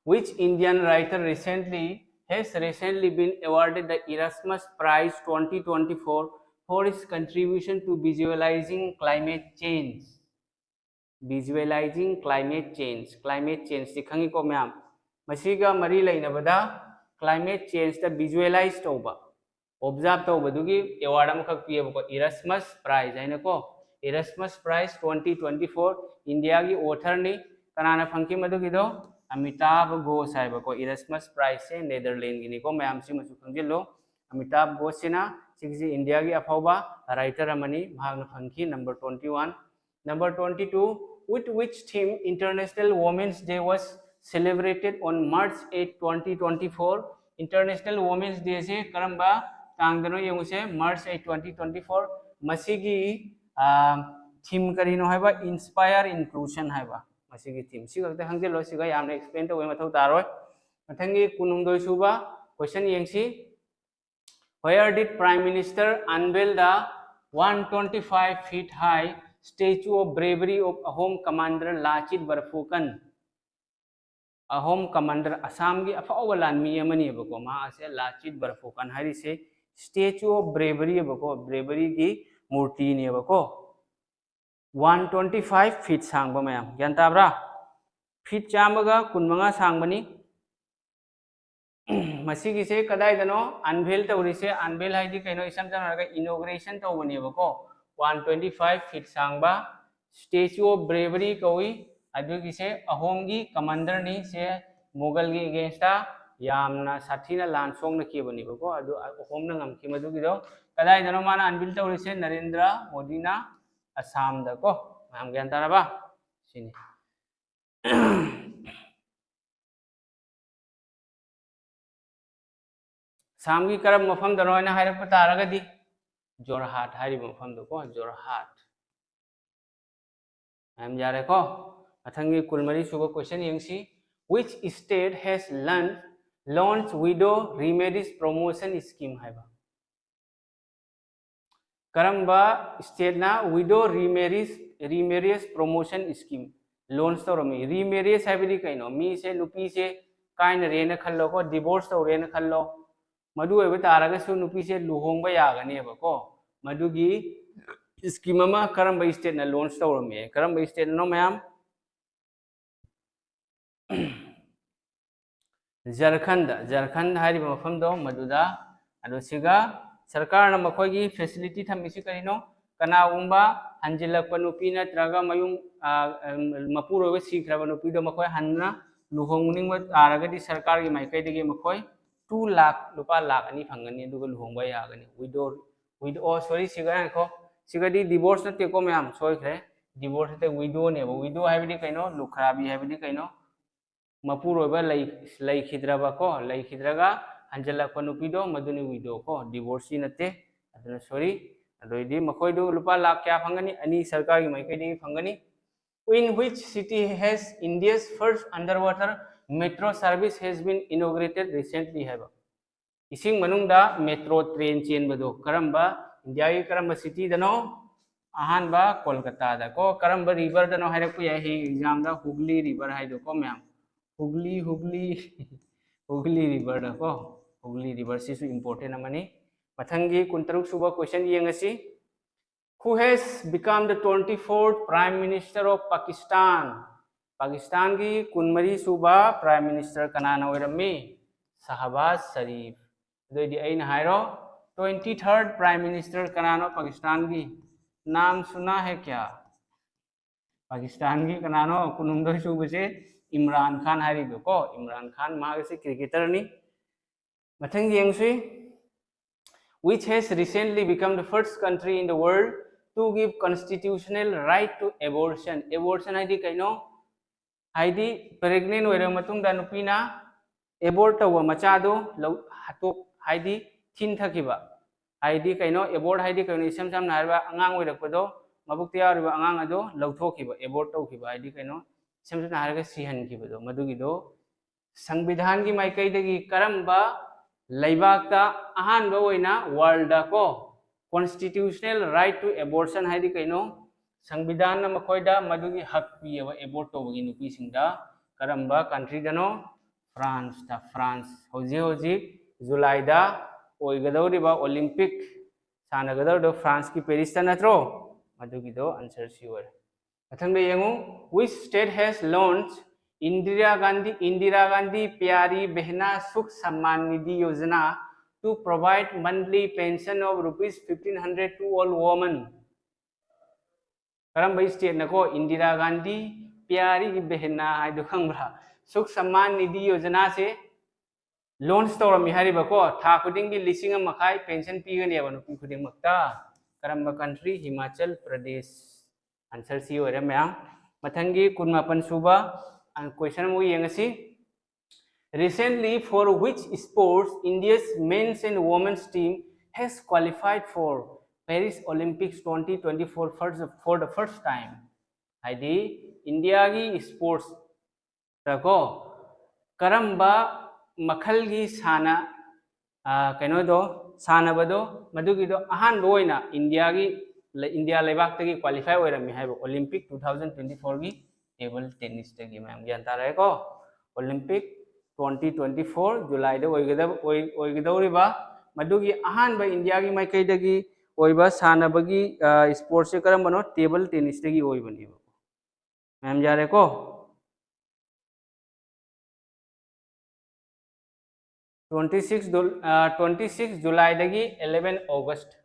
Which Indian writer recently, has recently been awarded the Erasmus Prize twenty twenty-four for his contribution to visualizing climate change? Visualizing climate change. Climate change ꯁꯤ ꯈꯪꯉꯤꯀꯣ ꯃꯌꯥꯝ? ꯃꯁꯤꯒ ꯃꯔꯤ ꯂꯩꯅꯕꯗ climate change ꯇ visualize ꯇꯧꯕ, observe ꯇꯧꯕꯗꯨꯒꯤ award ꯑꯃꯈꯛ ꯄꯤꯌꯦꯕꯀꯣ, Erasmus Prize ꯍꯥꯏꯅꯀꯣ꯫ Erasmus Prize twenty twenty-four, India ꯒꯤ author ꯅꯤ꯫ ꯀꯅꯥꯅ ꯐꯪꯈꯤ ꯃꯗꯨꯒꯤꯗꯣ? ꯑꯃꯤꯇꯥꯚ ꯘꯣꯁ ꯍꯥꯏꯕꯀꯣ꯫ Erasmus Prize ꯁꯦ Netherlands ꯒꯤꯅꯤꯀꯣ, ꯃꯌꯥꯝ ꯁꯤꯃꯁꯨ ꯈꯪꯖꯤꯜꯂꯣ꯫ ꯑꯃꯤꯇꯥꯚ ꯘꯣꯁ ꯁꯤꯅ ꯁꯤꯒꯤꯁꯤ India ꯒꯤ ꯑꯐꯥꯎꯕ writer ꯑꯃꯅꯤ, ꯃꯍꯥꯛꯅ ꯐꯪꯈꯤ꯫ Number twenty-one, number twenty-two, with which theme International Women's Day was celebrated on March eight, twenty twenty-four? International Women's Day ꯁꯦ ꯀꯔꯝꯕ ꯇꯥꯡꯗꯅꯣ ꯌꯦꯡꯉꯨꯁꯦ, March eight, twenty twenty-four꯫ ꯃꯁꯤꯒꯤ, ꯑ, theme ꯀꯔꯤꯅꯣ ꯍꯥꯏꯕ? Inspire inclusion ꯍꯥꯏꯕ꯫ ꯃꯁꯤꯒꯤ theme ꯁꯤ ꯈꯛꯇ ꯈꯪꯖꯤꯜꯂꯣ, ꯁꯤꯒ ꯌꯥꯝꯅ explain ꯇꯧꯕꯩ ꯃꯊꯧ ꯇꯥꯔꯣꯏ꯫ ꯃꯊꯪꯒꯤ ꯀꯨꯟꯍꯨꯝꯗꯣꯏ ꯁꯨꯕ question ꯌꯦꯡꯁꯤ꯫ Where did Prime Minister unveil the one twenty-five feet high statue of bravery of Ahom commander Lachit Borphukan? Ahom commander, ꯑꯁꯥꯝꯒꯤ ꯑꯐꯥꯎꯕ ꯂꯥꯟꯃꯤ ꯑꯃꯅꯦꯕꯀꯣ, ꯃꯍꯥꯛ ꯑꯁꯦ ꯂꯥꯆꯤꯠ ꯕꯔꯐꯨꯀꯥꯟ ꯍꯥꯏꯔꯤꯁꯦ statue of bravery ꯕꯀꯣ, bravery ꯒꯤ ꯃꯨꯔꯇꯤꯅꯦꯕꯀꯣ꯫ One twenty five feet ꯁꯥꯡꯕ, ꯃꯌꯥꯝ ꯒ꯭ꯌꯥꯟ ꯇꯥꯕ꯭ꯔꯥ? Feet ꯆꯥꯝꯃꯒ ꯀꯨꯟꯃꯉꯥ ꯁꯥꯡꯕꯅꯤ꯫ ꯃꯁꯤꯒꯤꯁꯦ ꯀꯗꯥꯏꯗꯅꯣ unveil ꯇꯧꯔꯤꯁꯦ? Unveil ꯍꯥꯏꯗꯤ ꯀꯩꯅꯣ? ꯏꯁꯝ ꯁꯝꯅ ꯍꯥꯏꯔꯒ inauguration ꯇꯧꯕꯅꯦꯕꯀꯣ꯫ one twenty five feet ꯁꯥꯡꯕ, Statue of Bravery ꯀꯧꯏ꯫ ꯑꯗꯨꯒꯤꯁꯦ ꯑꯍꯣꯝꯒꯤ commanderꯅꯤ꯫ ꯁꯦ ꯃꯣꯒꯜꯒꯤ againstꯇ ꯌꯥꯝꯅ ꯁꯥꯊꯤꯅ ꯂꯥꯟ ꯁꯣꯛꯅꯈꯤꯕꯅꯦꯕꯀꯣ꯫ ꯑꯗꯨ ꯑꯍꯣꯝꯅ ꯉꯝꯈꯤ꯫ ꯃꯗꯨꯒꯤꯗꯣ ꯀꯗꯥꯏꯗꯅꯣ ꯃꯥꯅ unveil ꯇꯧꯔꯤꯁꯦ? ꯅꯔꯦꯟꯗ꯭ꯔ ꯃꯣꯗꯤꯅ ꯑꯁꯥꯝꯗꯀꯣ꯫ ꯃꯌꯥꯝ ꯒ꯭ꯌꯥꯟ ꯇꯥꯔꯕ? ꯁꯤꯅꯤ꯫ ꯑꯁꯥꯝꯒꯤ ꯀꯔꯝꯕ ꯃꯐꯝꯗꯅꯣ ꯍꯥꯏꯅ ꯍꯥꯏꯔꯛꯄ ꯇꯥꯔꯒꯗꯤ, ꯖꯣꯔꯍꯥꯠ ꯍꯥꯏꯔꯤꯕ ꯃꯐꯝꯗꯣꯀꯣ, ꯖꯣꯔꯍꯥꯠ꯫ ꯃꯌꯥꯝ ꯌꯥꯔꯦꯀꯣ? ꯃꯊꯪꯒꯤ ꯀꯨꯟꯃꯔꯤ ꯁꯨꯕ question ꯌꯦꯡꯁꯤ꯫ Which state has learn- launched widow remarriage promotion scheme ꯍꯥꯏꯕ? ꯀꯔꯝꯕ stateꯅ widow remarriage remarriage promotion scheme launch ꯇꯧꯔꯝꯃꯤ? Remarriage ꯍꯥꯏꯕꯗꯤ ꯀꯩꯅꯣ? ꯃꯤꯁꯦ, ꯅꯨꯄꯤꯁꯦ ꯀꯥꯏꯅꯔꯦꯅ ꯈꯜꯂꯣꯀꯣ, divorce ꯇꯧꯔꯦꯅ ꯈꯜꯂꯣ꯫ ꯃꯗꯨ ꯑꯣꯏꯕ ꯇꯥꯔꯒꯁꯨ ꯅꯨꯄꯤꯁꯦ ꯂꯨꯍꯣꯡꯕ ꯌꯥꯒꯅꯦꯕꯀꯣ꯫ ꯃꯗꯨꯒꯤ scheme ꯑꯃ ꯀꯔꯝꯕ stateꯅ launch ꯇꯧꯔꯝꯃꯤ? ꯀꯔꯝꯕ stateꯅꯣ ꯃꯌꯥꯝ? ꯖꯔꯈꯟꯗ, ꯖꯔꯈꯟꯗ ꯍꯥꯏꯔꯤꯕ ꯃꯐꯝꯗꯣ ꯃꯗꯨꯗ꯫ ꯑꯗꯣ ꯁꯤꯒ ꯁꯔꯀꯥꯔꯅ ꯃꯈꯣꯏꯒꯤ facility ꯊꯝꯃꯤꯁꯤ ꯀꯔꯤꯅꯣ? ꯀꯅꯥꯒꯨꯝꯕ ꯍꯟꯖꯤꯜꯂꯛꯄ ꯅꯨꯄꯤ ꯅꯠꯇ꯭ꯔꯒ ꯃꯌꯨꯝ, ꯑ, ꯑ, ꯃꯄꯨꯔꯣꯏꯕ ꯁꯤꯈ꯭ꯔꯕ ꯅꯨꯄꯤꯗꯣ ꯃꯈꯣꯏ ꯍꯟꯅ ꯂꯨꯍꯣꯡꯅꯤꯡꯕ ꯇꯥꯔꯒꯗꯤ ꯁꯔꯀꯥꯔꯒꯤ ꯃꯥꯏꯀꯩꯗꯒꯤ ꯃꯈꯣꯏ two lakh, ꯂꯨꯄꯥ ꯂꯥꯈ ꯑꯅꯤ ꯐꯪꯒꯅꯤ, ꯑꯗꯨꯒ ꯂꯨꯍꯣꯡꯕ ꯌꯥꯒꯅꯤ꯫ Widow, widow, ꯑꯣ, sorry, ꯁꯤꯒ ꯉꯥꯏꯈꯣ, ꯁꯤꯒꯗꯤ divorce ꯅꯠꯇꯦꯀꯣ ꯃꯌꯥꯝ, ꯁꯣꯏꯈ꯭ꯔꯦ꯫ Divorce ꯅꯠꯇꯦ, widowꯅꯦꯕ꯫ Widow ꯍꯥꯏꯕꯗꯤ ꯀꯩꯅꯣ? ꯂꯨꯈ꯭ꯔꯥꯕꯤ ꯍꯥꯏꯕꯗꯤ ꯀꯩꯅꯣ? ꯃꯄꯨꯔꯣꯏꯕ ꯂꯩ-, ꯂꯩꯈꯤꯗ꯭ꯔꯕꯀꯣ, ꯂꯩꯈꯤꯗ꯭ꯔꯒ ꯍꯟꯖꯤꯜꯂꯛꯄ ꯅꯨꯄꯤꯗꯣ, ꯃꯗꯨꯅꯤ widow ꯀꯣ, divorcee ꯅꯠꯇꯦ꯫ ꯑꯗꯨꯅ sorry꯫ ꯑꯗꯨꯑꯣꯏꯗꯤ ꯃꯈꯣꯏꯗꯨ ꯂꯨꯄꯥ ꯂꯥꯈ ꯀꯌꯥ ꯐꯪꯒꯅꯤ? ꯑꯅꯤ ꯁꯔꯀꯥꯔꯒꯤ ꯃꯥꯏꯀꯩꯗꯒꯤ ꯐꯪꯒꯅꯤ꯫ In which city has India's first underwater metro service has been inaugurated recently ꯍꯥꯏꯕ? ꯏꯁꯤꯡ ꯃꯅꯨꯡꯗ metro train ꯆꯦꯟꯕꯗꯣ ꯀꯔꯝꯕ, ꯏꯟꯗꯤꯌꯥꯒꯤ ꯀꯔꯝꯕ cityꯗꯅꯣ? ꯑꯍꯥꯟꯕ ꯀꯣꯜꯀꯇꯥꯗ ꯀꯣ꯫ ꯀꯔꯝꯕ riverꯗꯅꯣ ꯍꯥꯏꯔꯛꯄ ꯌꯥꯏ ꯍꯌꯦꯡ examꯗ, ꯍꯨꯒꯂꯤ river ꯍꯥꯏꯗꯣ ꯀꯣ ꯃꯌꯥꯝ, ꯍꯨꯒꯂꯤ, ꯍꯨꯒꯂꯤ, ꯍꯨꯒꯂꯤ riverꯗ ꯀꯣ, ꯍꯨꯒꯂꯤ river ꯁꯤꯁꯨ important ꯑꯃꯅꯤ꯫ ꯃꯊꯪꯒꯤ ꯀꯨꯟꯇꯔꯨꯛ ꯁꯨꯕ question ꯌꯦꯡꯉꯁꯤ꯫ Who has become the twenty fourth Prime Minister of Pakistan? ꯄꯥꯀꯤꯁꯇꯥꯟꯒꯤ ꯀꯨꯟꯃꯔꯤ ꯁꯨꯕ Prime Minister ꯀꯅꯥꯅ ꯑꯣꯏꯔꯝꯃꯤ? ꯁꯍꯕꯥꯖ ꯁꯔꯤꯐ꯫ ꯑꯗꯨꯑꯣꯏꯗꯤ ꯑꯩꯅ ꯍꯥꯏꯔꯣ, twenty third Prime Minister ꯀꯅꯥꯅꯣ ꯄꯥꯀꯤꯁꯇꯥꯟꯒꯤ? ꯅꯥꯝ ꯁꯨꯅꯥ ꯍꯦ ꯀꯌꯥ? ꯄꯥꯀꯤꯁꯇꯥꯟꯒꯤ ꯀꯅꯥꯅꯣ ꯀꯨꯟꯍꯨꯝꯗꯣꯏ ꯁꯨꯕꯁꯦ? ꯏꯝꯔꯥꯟ ꯈꯥꯟ ꯍꯥꯏꯔꯤꯗꯣ ꯀꯣ, ꯏꯝꯔꯥꯟ ꯈꯥꯟ, ꯃꯥꯒꯁꯦ ꯀ꯭ꯔꯤꯀꯦꯇꯔꯅꯤ꯫ ꯃꯊꯪ ꯌꯦꯡꯁꯤ꯫ Which has recently become the first country in the world to give constitutional right to abortion? Abortion ꯍꯥꯏꯗꯤ ꯀꯩꯅꯣ? ꯍꯥꯏꯗꯤ pregnant ꯑꯣꯏꯔꯕ ꯃꯇꯨꯡꯗ ꯅꯨꯄꯤꯅ abort ꯇꯧꯕ, ꯃꯆꯥꯗꯣ ꯂꯧ ꯍꯥꯠꯇꯣꯛ ꯍꯥꯏꯗꯤ ꯊꯤꯟꯊꯈꯤꯕ꯫ ꯍꯥꯏꯗꯤ ꯀꯩꯅꯣ? Abort ꯍꯥꯏꯗꯤ ꯀꯩꯅꯣ? ꯏꯁꯝ ꯁꯝꯅ ꯍꯥꯏꯔꯕ, ꯑꯉꯥꯡ ꯑꯣꯏꯔꯛꯄꯗꯣ, ꯃꯕꯨꯛꯇ ꯌꯥꯎꯔꯤꯕ ꯑꯉꯥꯡ ꯑꯗꯣ ꯂꯧꯊꯣꯛꯈꯤꯕ, abort ꯇꯧꯈꯤꯕ ꯍꯥꯏꯗꯤ ꯀꯩꯅꯣ? ꯏꯁꯝ ꯁꯝꯅ ꯍꯥꯏꯔꯒ ꯁꯤꯍꯟꯈꯤꯕꯗꯣ, ꯃꯗꯨꯒꯤꯗꯣ ꯁꯪꯕꯤꯙꯥꯟꯒꯤ ꯃꯥꯏꯀꯩꯗꯒꯤ ꯀꯔꯝꯕ ꯂꯩꯕꯥꯛꯇ ꯑꯍꯥꯟꯕ ꯑꯣꯏꯅ world ꯀꯣ constitutional right to abortion ꯍꯥꯏꯗꯤ ꯀꯩꯅꯣ? ꯁꯪꯕꯤꯙꯥꯟꯅ ꯃꯈꯣꯏꯗ ꯃꯗꯨꯒꯤ ꯍꯛ ꯄꯤꯌꯦꯕ, abort ꯇꯧꯕꯒꯤ ꯅꯨꯄꯤꯁꯤꯡꯗ꯫ ꯀꯔꯝꯕ countryꯗꯅꯣ? France ꯇ꯫ France ꯍꯧꯖꯤꯛ ꯍꯧꯖꯤꯛ ꯖꯨꯂꯥꯏꯗ ꯑꯣꯏꯒꯗꯧꯔꯤꯕ Olympic ꯁꯥꯟꯅꯒꯗꯧꯔꯤꯕ Franceꯀꯤ Parisꯇ ꯅꯠꯇ꯭ꯔꯣ? ꯃꯗꯨꯒꯤꯗꯣ answer C ꯑꯣꯏꯔꯦ꯫ ꯃꯊꯪꯗ ꯌꯦꯡꯉꯨ, which state has launched Indira Gandhi, Indira Gandhi Pyari Behna Sukh Samman Nidhi Yojana to provide monthly pension of rupees fifteen hundred to all women? ꯀꯔꯝꯕ stateꯅꯀꯣ ꯏꯟꯗꯤꯔꯥ ꯒꯥꯟꯙꯤ ꯄ꯭ꯌꯥꯔꯤ ꯕꯦꯍꯅꯥ ꯍꯥꯏꯗꯣ ꯈꯪꯕ꯭ꯔꯥ? ꯁꯨꯈ ꯁꯝꯃꯥꯟ ꯅꯤꯙꯤ ꯌꯣꯖꯅꯥꯁꯦ launch ꯇꯧꯔꯝꯃꯤ ꯍꯥꯏꯔꯤꯕꯀꯣ, ꯊꯥ ꯈꯨꯗꯤꯡꯒꯤ ꯂꯤꯁꯤꯡ ꯑꯃ ꯃꯈꯥꯏ pension ꯄꯤꯒꯅꯦꯕ ꯅꯨꯄꯤ ꯈꯨꯗꯤꯡꯃꯛꯇ꯫ ꯀꯔꯝꯕ country? Himachal Pradesh. Answer C ꯑꯣꯏꯔꯦ ꯃꯌꯥꯝ꯫ ꯃꯊꯪꯒꯤ ꯀꯨꯟꯃꯥꯄꯟ ꯁꯨꯕ question ꯑꯃꯨꯛ ꯌꯦꯡꯉꯁꯤ꯫ Recently, for which sports India's men's and women's team has qualified for Paris Olympics twenty twenty-four first, for the first time? ꯍꯥꯏꯗꯤ ꯏꯟꯗꯤꯌꯥꯒꯤ sports ꯀꯣ ꯀꯔꯝꯕ ꯃꯈꯜꯒꯤ ꯁꯥꯟꯅ ꯀꯩꯅꯣꯗꯣ, ꯁꯥꯟꯅꯕꯗꯣ, ꯃꯗꯨꯒꯤꯗꯣ ꯑꯍꯥꯟꯕ ꯑꯣꯏꯅ ꯏꯟꯗꯤꯌꯥꯒꯤ ꯏꯟꯗꯤꯌꯥ ꯂꯩꯕꯥꯛꯇꯒꯤ qualify ꯑꯣꯏꯔꯝꯃꯤ ꯍꯥꯏꯕ Olympic two thousand twenty fourꯒꯤ table tennisꯇꯒꯤ꯫ ꯃꯌꯥꯝ ꯒ꯭ꯌꯥꯟ ꯇꯥꯔꯛꯑꯦꯀꯣ? Olympic twenty twenty four ꯖꯨꯂꯥꯏꯗ ꯑꯣꯏꯒꯗꯕ ꯑꯣꯏꯒꯗꯧꯔꯤꯕ ꯃꯗꯨꯒꯤ ꯑꯍꯥꯟꯕ ꯏꯟꯗꯤꯌꯥꯒꯤ ꯃꯥꯏꯀꯩꯗꯒꯤ ꯑꯣꯏꯕ ꯁꯥꯟꯅꯕꯒꯤ sportsꯁꯦ ꯀꯔꯝꯕꯅꯣ? Table tennisꯇꯒꯤ ꯑꯣꯏꯕꯅꯦꯕ꯫ ꯃꯌꯥꯝ ꯌꯥꯔꯦꯀꯣ? Twenty six twenty six ꯖꯨꯂꯥꯏꯗꯒꯤ eleven August꯫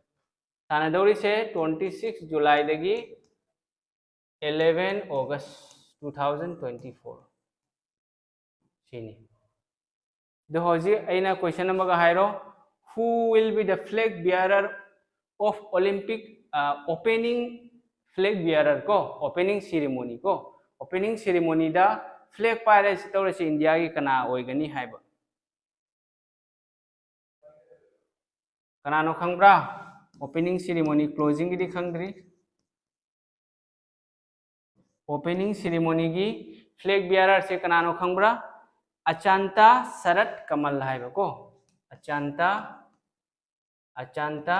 ꯁꯥꯟꯅꯗꯧꯔꯤꯁꯦ twenty six Julyꯗꯒꯤ eleven August two thousand twenty four ꯁꯤꯅꯤ꯫ ꯑꯗꯣ ꯍꯧꯖꯤꯛ ꯑꯩꯅ question ꯑꯃꯒ ꯍꯥꯏꯔꯣ, who will be the flag bearer of Olympic, uh, opening flag bearer ꯀꯣ, opening ceremony ꯀꯣ, opening ceremonyꯗ flag ꯄꯥꯏꯔ ꯆꯠꯇꯧꯔꯤꯁꯦ ꯏꯟꯗꯤꯌꯥꯒꯤ ꯀꯅꯥ ꯑꯣꯏꯒꯅꯤ ꯍꯥꯏꯕ? ꯀꯅꯥꯅꯣ ꯈꯪꯕ꯭ꯔꯥ? Opening ceremony, closingꯒꯤꯗꯤ ꯈꯪꯗ꯭ꯔꯤ꯫ Opening ceremonyꯒꯤ flag bearerꯁꯦ ꯀꯅꯥꯅꯣ ꯈꯪꯕ꯭ꯔꯥ? ꯑꯆꯥꯟꯇꯥ ꯁꯔꯠ ꯀꯃꯜ ꯍꯥꯏꯕꯀꯣ꯫ ꯑꯆꯥꯟꯇꯥ, ꯑꯆꯥꯟꯇꯥ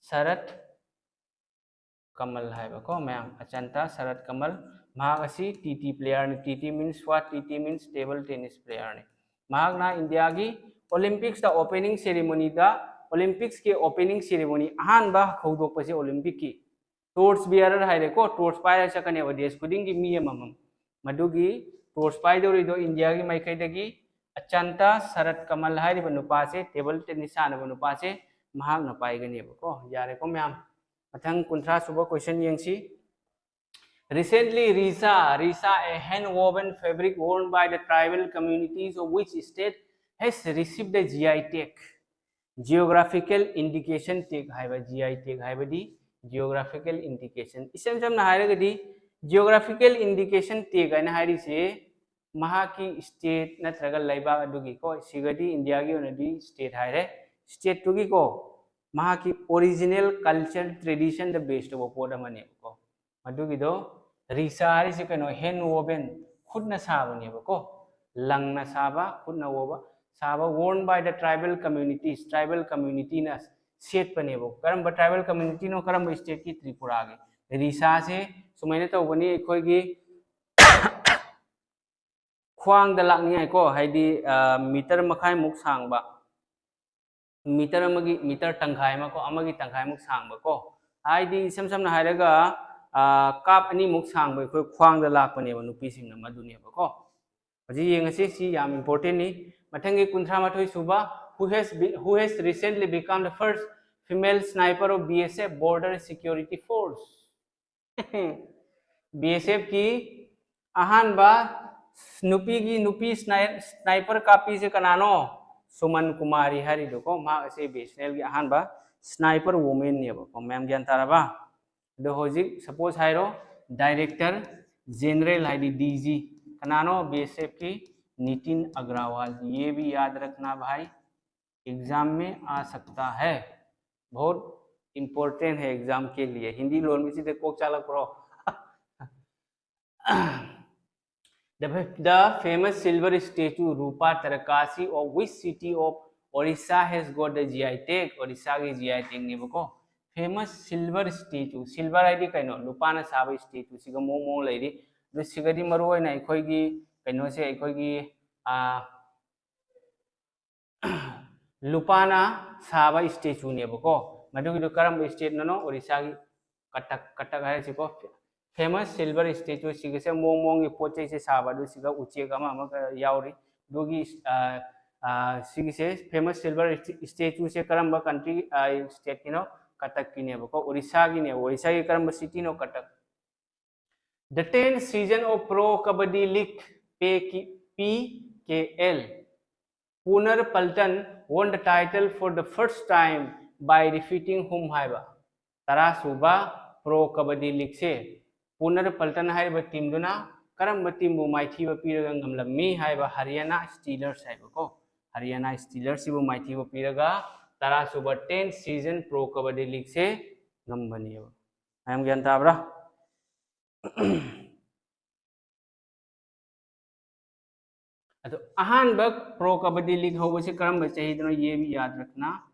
ꯁꯔꯠ ꯀꯃꯜ ꯍꯥꯏꯕꯀꯣ ꯃꯌꯥꯝ, ꯑꯆꯥꯟꯇꯥ ꯁꯔꯠ ꯀꯃꯜ꯫ ꯃꯍꯥꯛ ꯑꯁꯤ T T playerꯅꯤ꯫ T T means what? T T means table tennis playerꯅꯤ꯫ ꯃꯍꯥꯛꯅ ꯏꯟꯗꯤꯌꯥꯒꯤ Olympicsꯇ opening ceremonyꯗ, Olympicsꯀꯤ opening ceremony ꯑꯍꯥꯟꯕ ꯍꯧꯗꯣꯛꯄꯁꯦ Olympicꯀꯤ torch bearer ꯍꯥꯏꯔꯦꯀꯣ, torch ꯄꯥꯏꯔꯒ ꯆꯠꯀꯅꯦꯕ ꯗꯦꯁ ꯈꯨꯗꯤꯡꯒꯤ ꯃꯤ ꯑꯃꯃꯝ꯫ ꯃꯗꯨꯒꯤ torch ꯄꯥꯏꯗꯧꯔꯤꯗꯣ ꯏꯟꯗꯤꯌꯥꯒꯤ ꯃꯥꯏꯀꯩꯗꯒꯤ ꯑꯆꯥꯟꯇꯥ ꯁꯔꯠ ꯀꯃꯜ ꯍꯥꯏꯔꯤꯕ ꯅꯨꯄꯥꯁꯦ, table tennis ꯁꯥꯟꯅꯕ ꯅꯨꯄꯥꯁꯦ, ꯃꯍꯥꯛꯅ ꯄꯥꯏꯒꯅꯦꯕꯀꯣ꯫ ꯌꯥꯔꯦꯀꯣ ꯃꯌꯥꯝ? ꯃꯊꯪ ꯀꯨꯟꯊ꯭ꯔꯥ ꯁꯨꯕ question ꯌꯦꯡꯁꯤ꯫ Recently, Risa, Risa, a hand woven fabric worn by the tribal communities of which state has received the G I tag? Geographical indication tag ꯍꯥꯏꯕ, G I tag ꯍꯥꯏꯕꯗꯤ geographical indication꯫ ꯏꯁꯝ ꯁꯝꯅ ꯍꯥꯏꯔꯒꯗꯤ geographical indication tag ꯍꯥꯏꯅ ꯍꯥꯏꯔꯤꯁꯦ ꯃꯍꯥꯛꯀꯤ state ꯅꯠꯇ꯭ꯔꯒ ꯂꯩꯕꯥꯛ ꯑꯗꯨꯒꯤꯀꯣ, ꯁꯤꯒꯗꯤ ꯏꯟꯗꯤꯌꯥꯒꯤ ꯑꯣꯏꯅꯗꯤ state ꯍꯥꯏꯔꯦ, stateꯇꯨꯒꯤꯀꯣ, ꯃꯍꯥꯛꯀꯤ original culture traditionꯗ base ꯇꯧꯕ ꯄꯣꯠ ꯑꯃꯅꯦꯕꯀꯣ꯫ ꯃꯗꯨꯒꯤꯗꯣ ꯔꯤꯁꯥ ꯍꯥꯏꯔꯤꯁꯦ ꯀꯩꯅꯣ, hand woven, ꯈꯨꯠꯅ ꯁꯥꯕꯅꯦꯕꯀꯣ, ꯂꯪꯅ ꯁꯥꯕ, ꯈꯨꯠꯅ woven ꯁꯥꯕ, worn by the tribal communities, tribal communityꯅ ꯁꯦꯠꯄꯅꯦꯕ꯫ ꯀꯔꯝꯕ tribal communityꯅꯣ? ꯀꯔꯝꯕ stateꯀꯤ? ꯇ꯭ꯔꯤꯄꯨꯔꯥꯒꯤ꯫ ꯔꯤꯁꯥꯁꯦ ꯁꯨꯃꯥꯏꯅ ꯇꯧꯕꯅꯤ, ꯑꯩꯈꯣꯏꯒꯤ ꯈ꯭ꯋꯥꯡꯗ ꯂꯥꯛꯅꯤꯡꯉꯥꯏꯀꯣ, ꯍꯥꯏꯗꯤ meter ꯃꯈꯥꯏꯃꯨꯛ ꯁꯥꯡꯕ, meter ꯑꯃꯒꯤ, meter ꯇꯪꯈꯥꯏ ꯑꯃꯀꯣ, ꯑꯃꯒꯤ ꯇꯪꯈꯥꯏꯃꯨꯛ ꯁꯥꯡꯕꯀꯣ, ꯍꯥꯏꯗꯤ ꯏꯁꯝ ꯁꯝꯅ ꯍꯥꯏꯔꯒ ꯀꯥꯞ ꯑꯅꯤꯃꯨꯛ ꯁꯥꯡꯕ ꯑꯩꯈꯣꯏ ꯈ꯭ꯋꯥꯡꯗ ꯂꯥꯛꯄꯅꯦꯕ ꯅꯨꯄꯤꯁꯤꯡꯅ, ꯃꯗꯨꯅꯦꯕꯀꯣ꯫ ꯍꯧꯖꯤꯛ ꯌꯦꯡꯉꯁꯤ, ꯁꯤ ꯌꯥꯝ importantꯅꯤ꯫ ꯃꯊꯪꯒꯤ ꯀꯨꯟꯊ꯭ꯔꯥ ꯃꯥꯊꯣꯏ ꯁꯨꯕ, who has be-, who has recently become the first female sniper of B S F, Border Security Force. B S F ꯀꯤ ꯑꯍꯥꯟꯕ ꯅꯨꯄꯤꯒꯤ ꯅꯨꯄꯤ sniper ꯀꯥꯞꯄꯤꯁꯦ ꯀꯅꯥꯅꯣ? ꯁꯨꯃꯟ ꯀꯨꯃꯥꯔꯤ ꯍꯥꯏꯔꯤꯗꯣꯀꯣ, ꯃꯍꯥꯛ ꯑꯁꯤ B S N L ꯒꯤ ꯑꯍꯥꯟꯕ sniper woman ꯅꯦꯕꯀꯣ꯫ ꯃꯌꯥꯝ ꯒ꯭ꯌꯥꯟ ꯇꯥꯔꯕ? ꯑꯗꯣ ꯍꯧꯖꯤꯛ suppose ꯍꯥꯏꯔꯣ, director general ꯍꯥꯏꯗꯤ D G ꯀꯅꯥꯅꯣ? B S F ꯀꯤ ꯅꯤꯇꯤꯟ ꯑꯒ꯭ꯔꯋꯥꯜ꯫ ये भी याद रखना भाई, exam में आ सकता है, बहुत important है exam के लिए। हिंदी लोन में सीधे कोक चालक pro. The, the famous silver statue Rupa Tarakasi of which city of Orissa has got the G I tag? Orissa ꯒꯤ G I tag ꯅꯦꯕꯀꯣ꯫ Famous silver statue, silver ꯍꯥꯏꯗꯤ ꯀꯩꯅꯣ? ꯂꯨꯄꯥꯅ ꯁꯥꯕ statue ꯁꯤꯒ ꯃꯑꯣꯡ ꯃꯑꯣꯡ ꯂꯩꯔꯤ꯫ ꯑꯗꯨ ꯁꯤꯒꯗꯤ ꯃꯔꯨ ꯑꯣꯏꯅ ꯑꯩꯈꯣꯏꯒꯤ ꯀꯩꯅꯣꯁꯦ, ꯑꯩꯈꯣꯏꯒꯤ ꯑꯥ, ꯂꯨꯄꯥꯅ ꯁꯥꯕ statue ꯅꯦꯕꯀꯣ꯫ ꯃꯗꯨꯒꯤꯗꯣ ꯀꯔꯝꯕ state ꯅꯅꯣ? ꯑꯣꯔꯤꯁꯥꯒꯤ Cuttack, Cuttack ꯍꯥꯏꯔꯁꯤꯀꯣ꯫ Famous silver statue ꯁꯤꯒꯁꯦ ꯃꯑꯣꯡ ꯃꯑꯣꯡꯒꯤ ꯄꯣꯠ ꯆꯩꯁꯦ ꯁꯥꯕ, ꯑꯗꯨ ꯁꯤꯒ ꯎꯆꯦꯛ ꯑꯃ ꯑꯃꯒ ꯌꯥꯎꯔꯤ꯫ ꯑꯗꯨꯒꯤ ꯑꯥ, ꯑꯥ, ꯁꯤꯒꯤꯁꯦ famous silver statue ꯁꯦ ꯀꯔꯝꯕ country, ꯑꯥ, state ꯀꯤꯅꯣ? ꯀꯇꯛꯀꯤꯅꯦꯕꯀꯣ, ꯑꯣꯔꯤꯁꯥꯒꯤꯅꯦ꯫ ꯑꯣꯔꯤꯁꯥꯒꯤ ꯀꯔꯝꯕ city no? Cuttack. The ten season of Pro Kabaddi League, P K L, Punar Paltan won the title for the first time by defeating whom ꯍꯥꯏꯕ? ꯇꯔꯥ ꯁꯨꯕ Pro Kabaddi League ꯁꯦ Punar Paltan ꯍꯥꯏꯔꯤꯕ team ꯗꯨꯅ ꯀꯔꯝꯕ team ꯕꯨ ꯃꯥꯏꯊꯤꯕ ꯄꯤꯔꯒ ꯉꯝꯂꯝꯃꯤ ꯍꯥꯏꯕ? Haryana Steelers ꯍꯥꯏꯕꯀꯣ꯫ Haryana Steelers ꯁꯤꯕꯨ ꯃꯥꯏꯊꯤꯕ ꯄꯤꯔꯒ ꯇꯔꯥ ꯁꯨꯕ ten season Pro Kabaddi League ꯁꯦ ꯉꯝꯕꯅꯦꯕ꯫ ꯃꯌꯥꯝ ꯒ꯭ꯌꯥꯟ ꯇꯥꯕ꯭ꯔꯥ? ꯑꯗꯣ ꯑꯍꯥꯟꯕ Pro Kabaddi League ꯍꯧꯕꯁꯤ ꯀꯔꯝꯕ ꯆꯍꯤꯗꯅꯣ? ये भी याद रखना,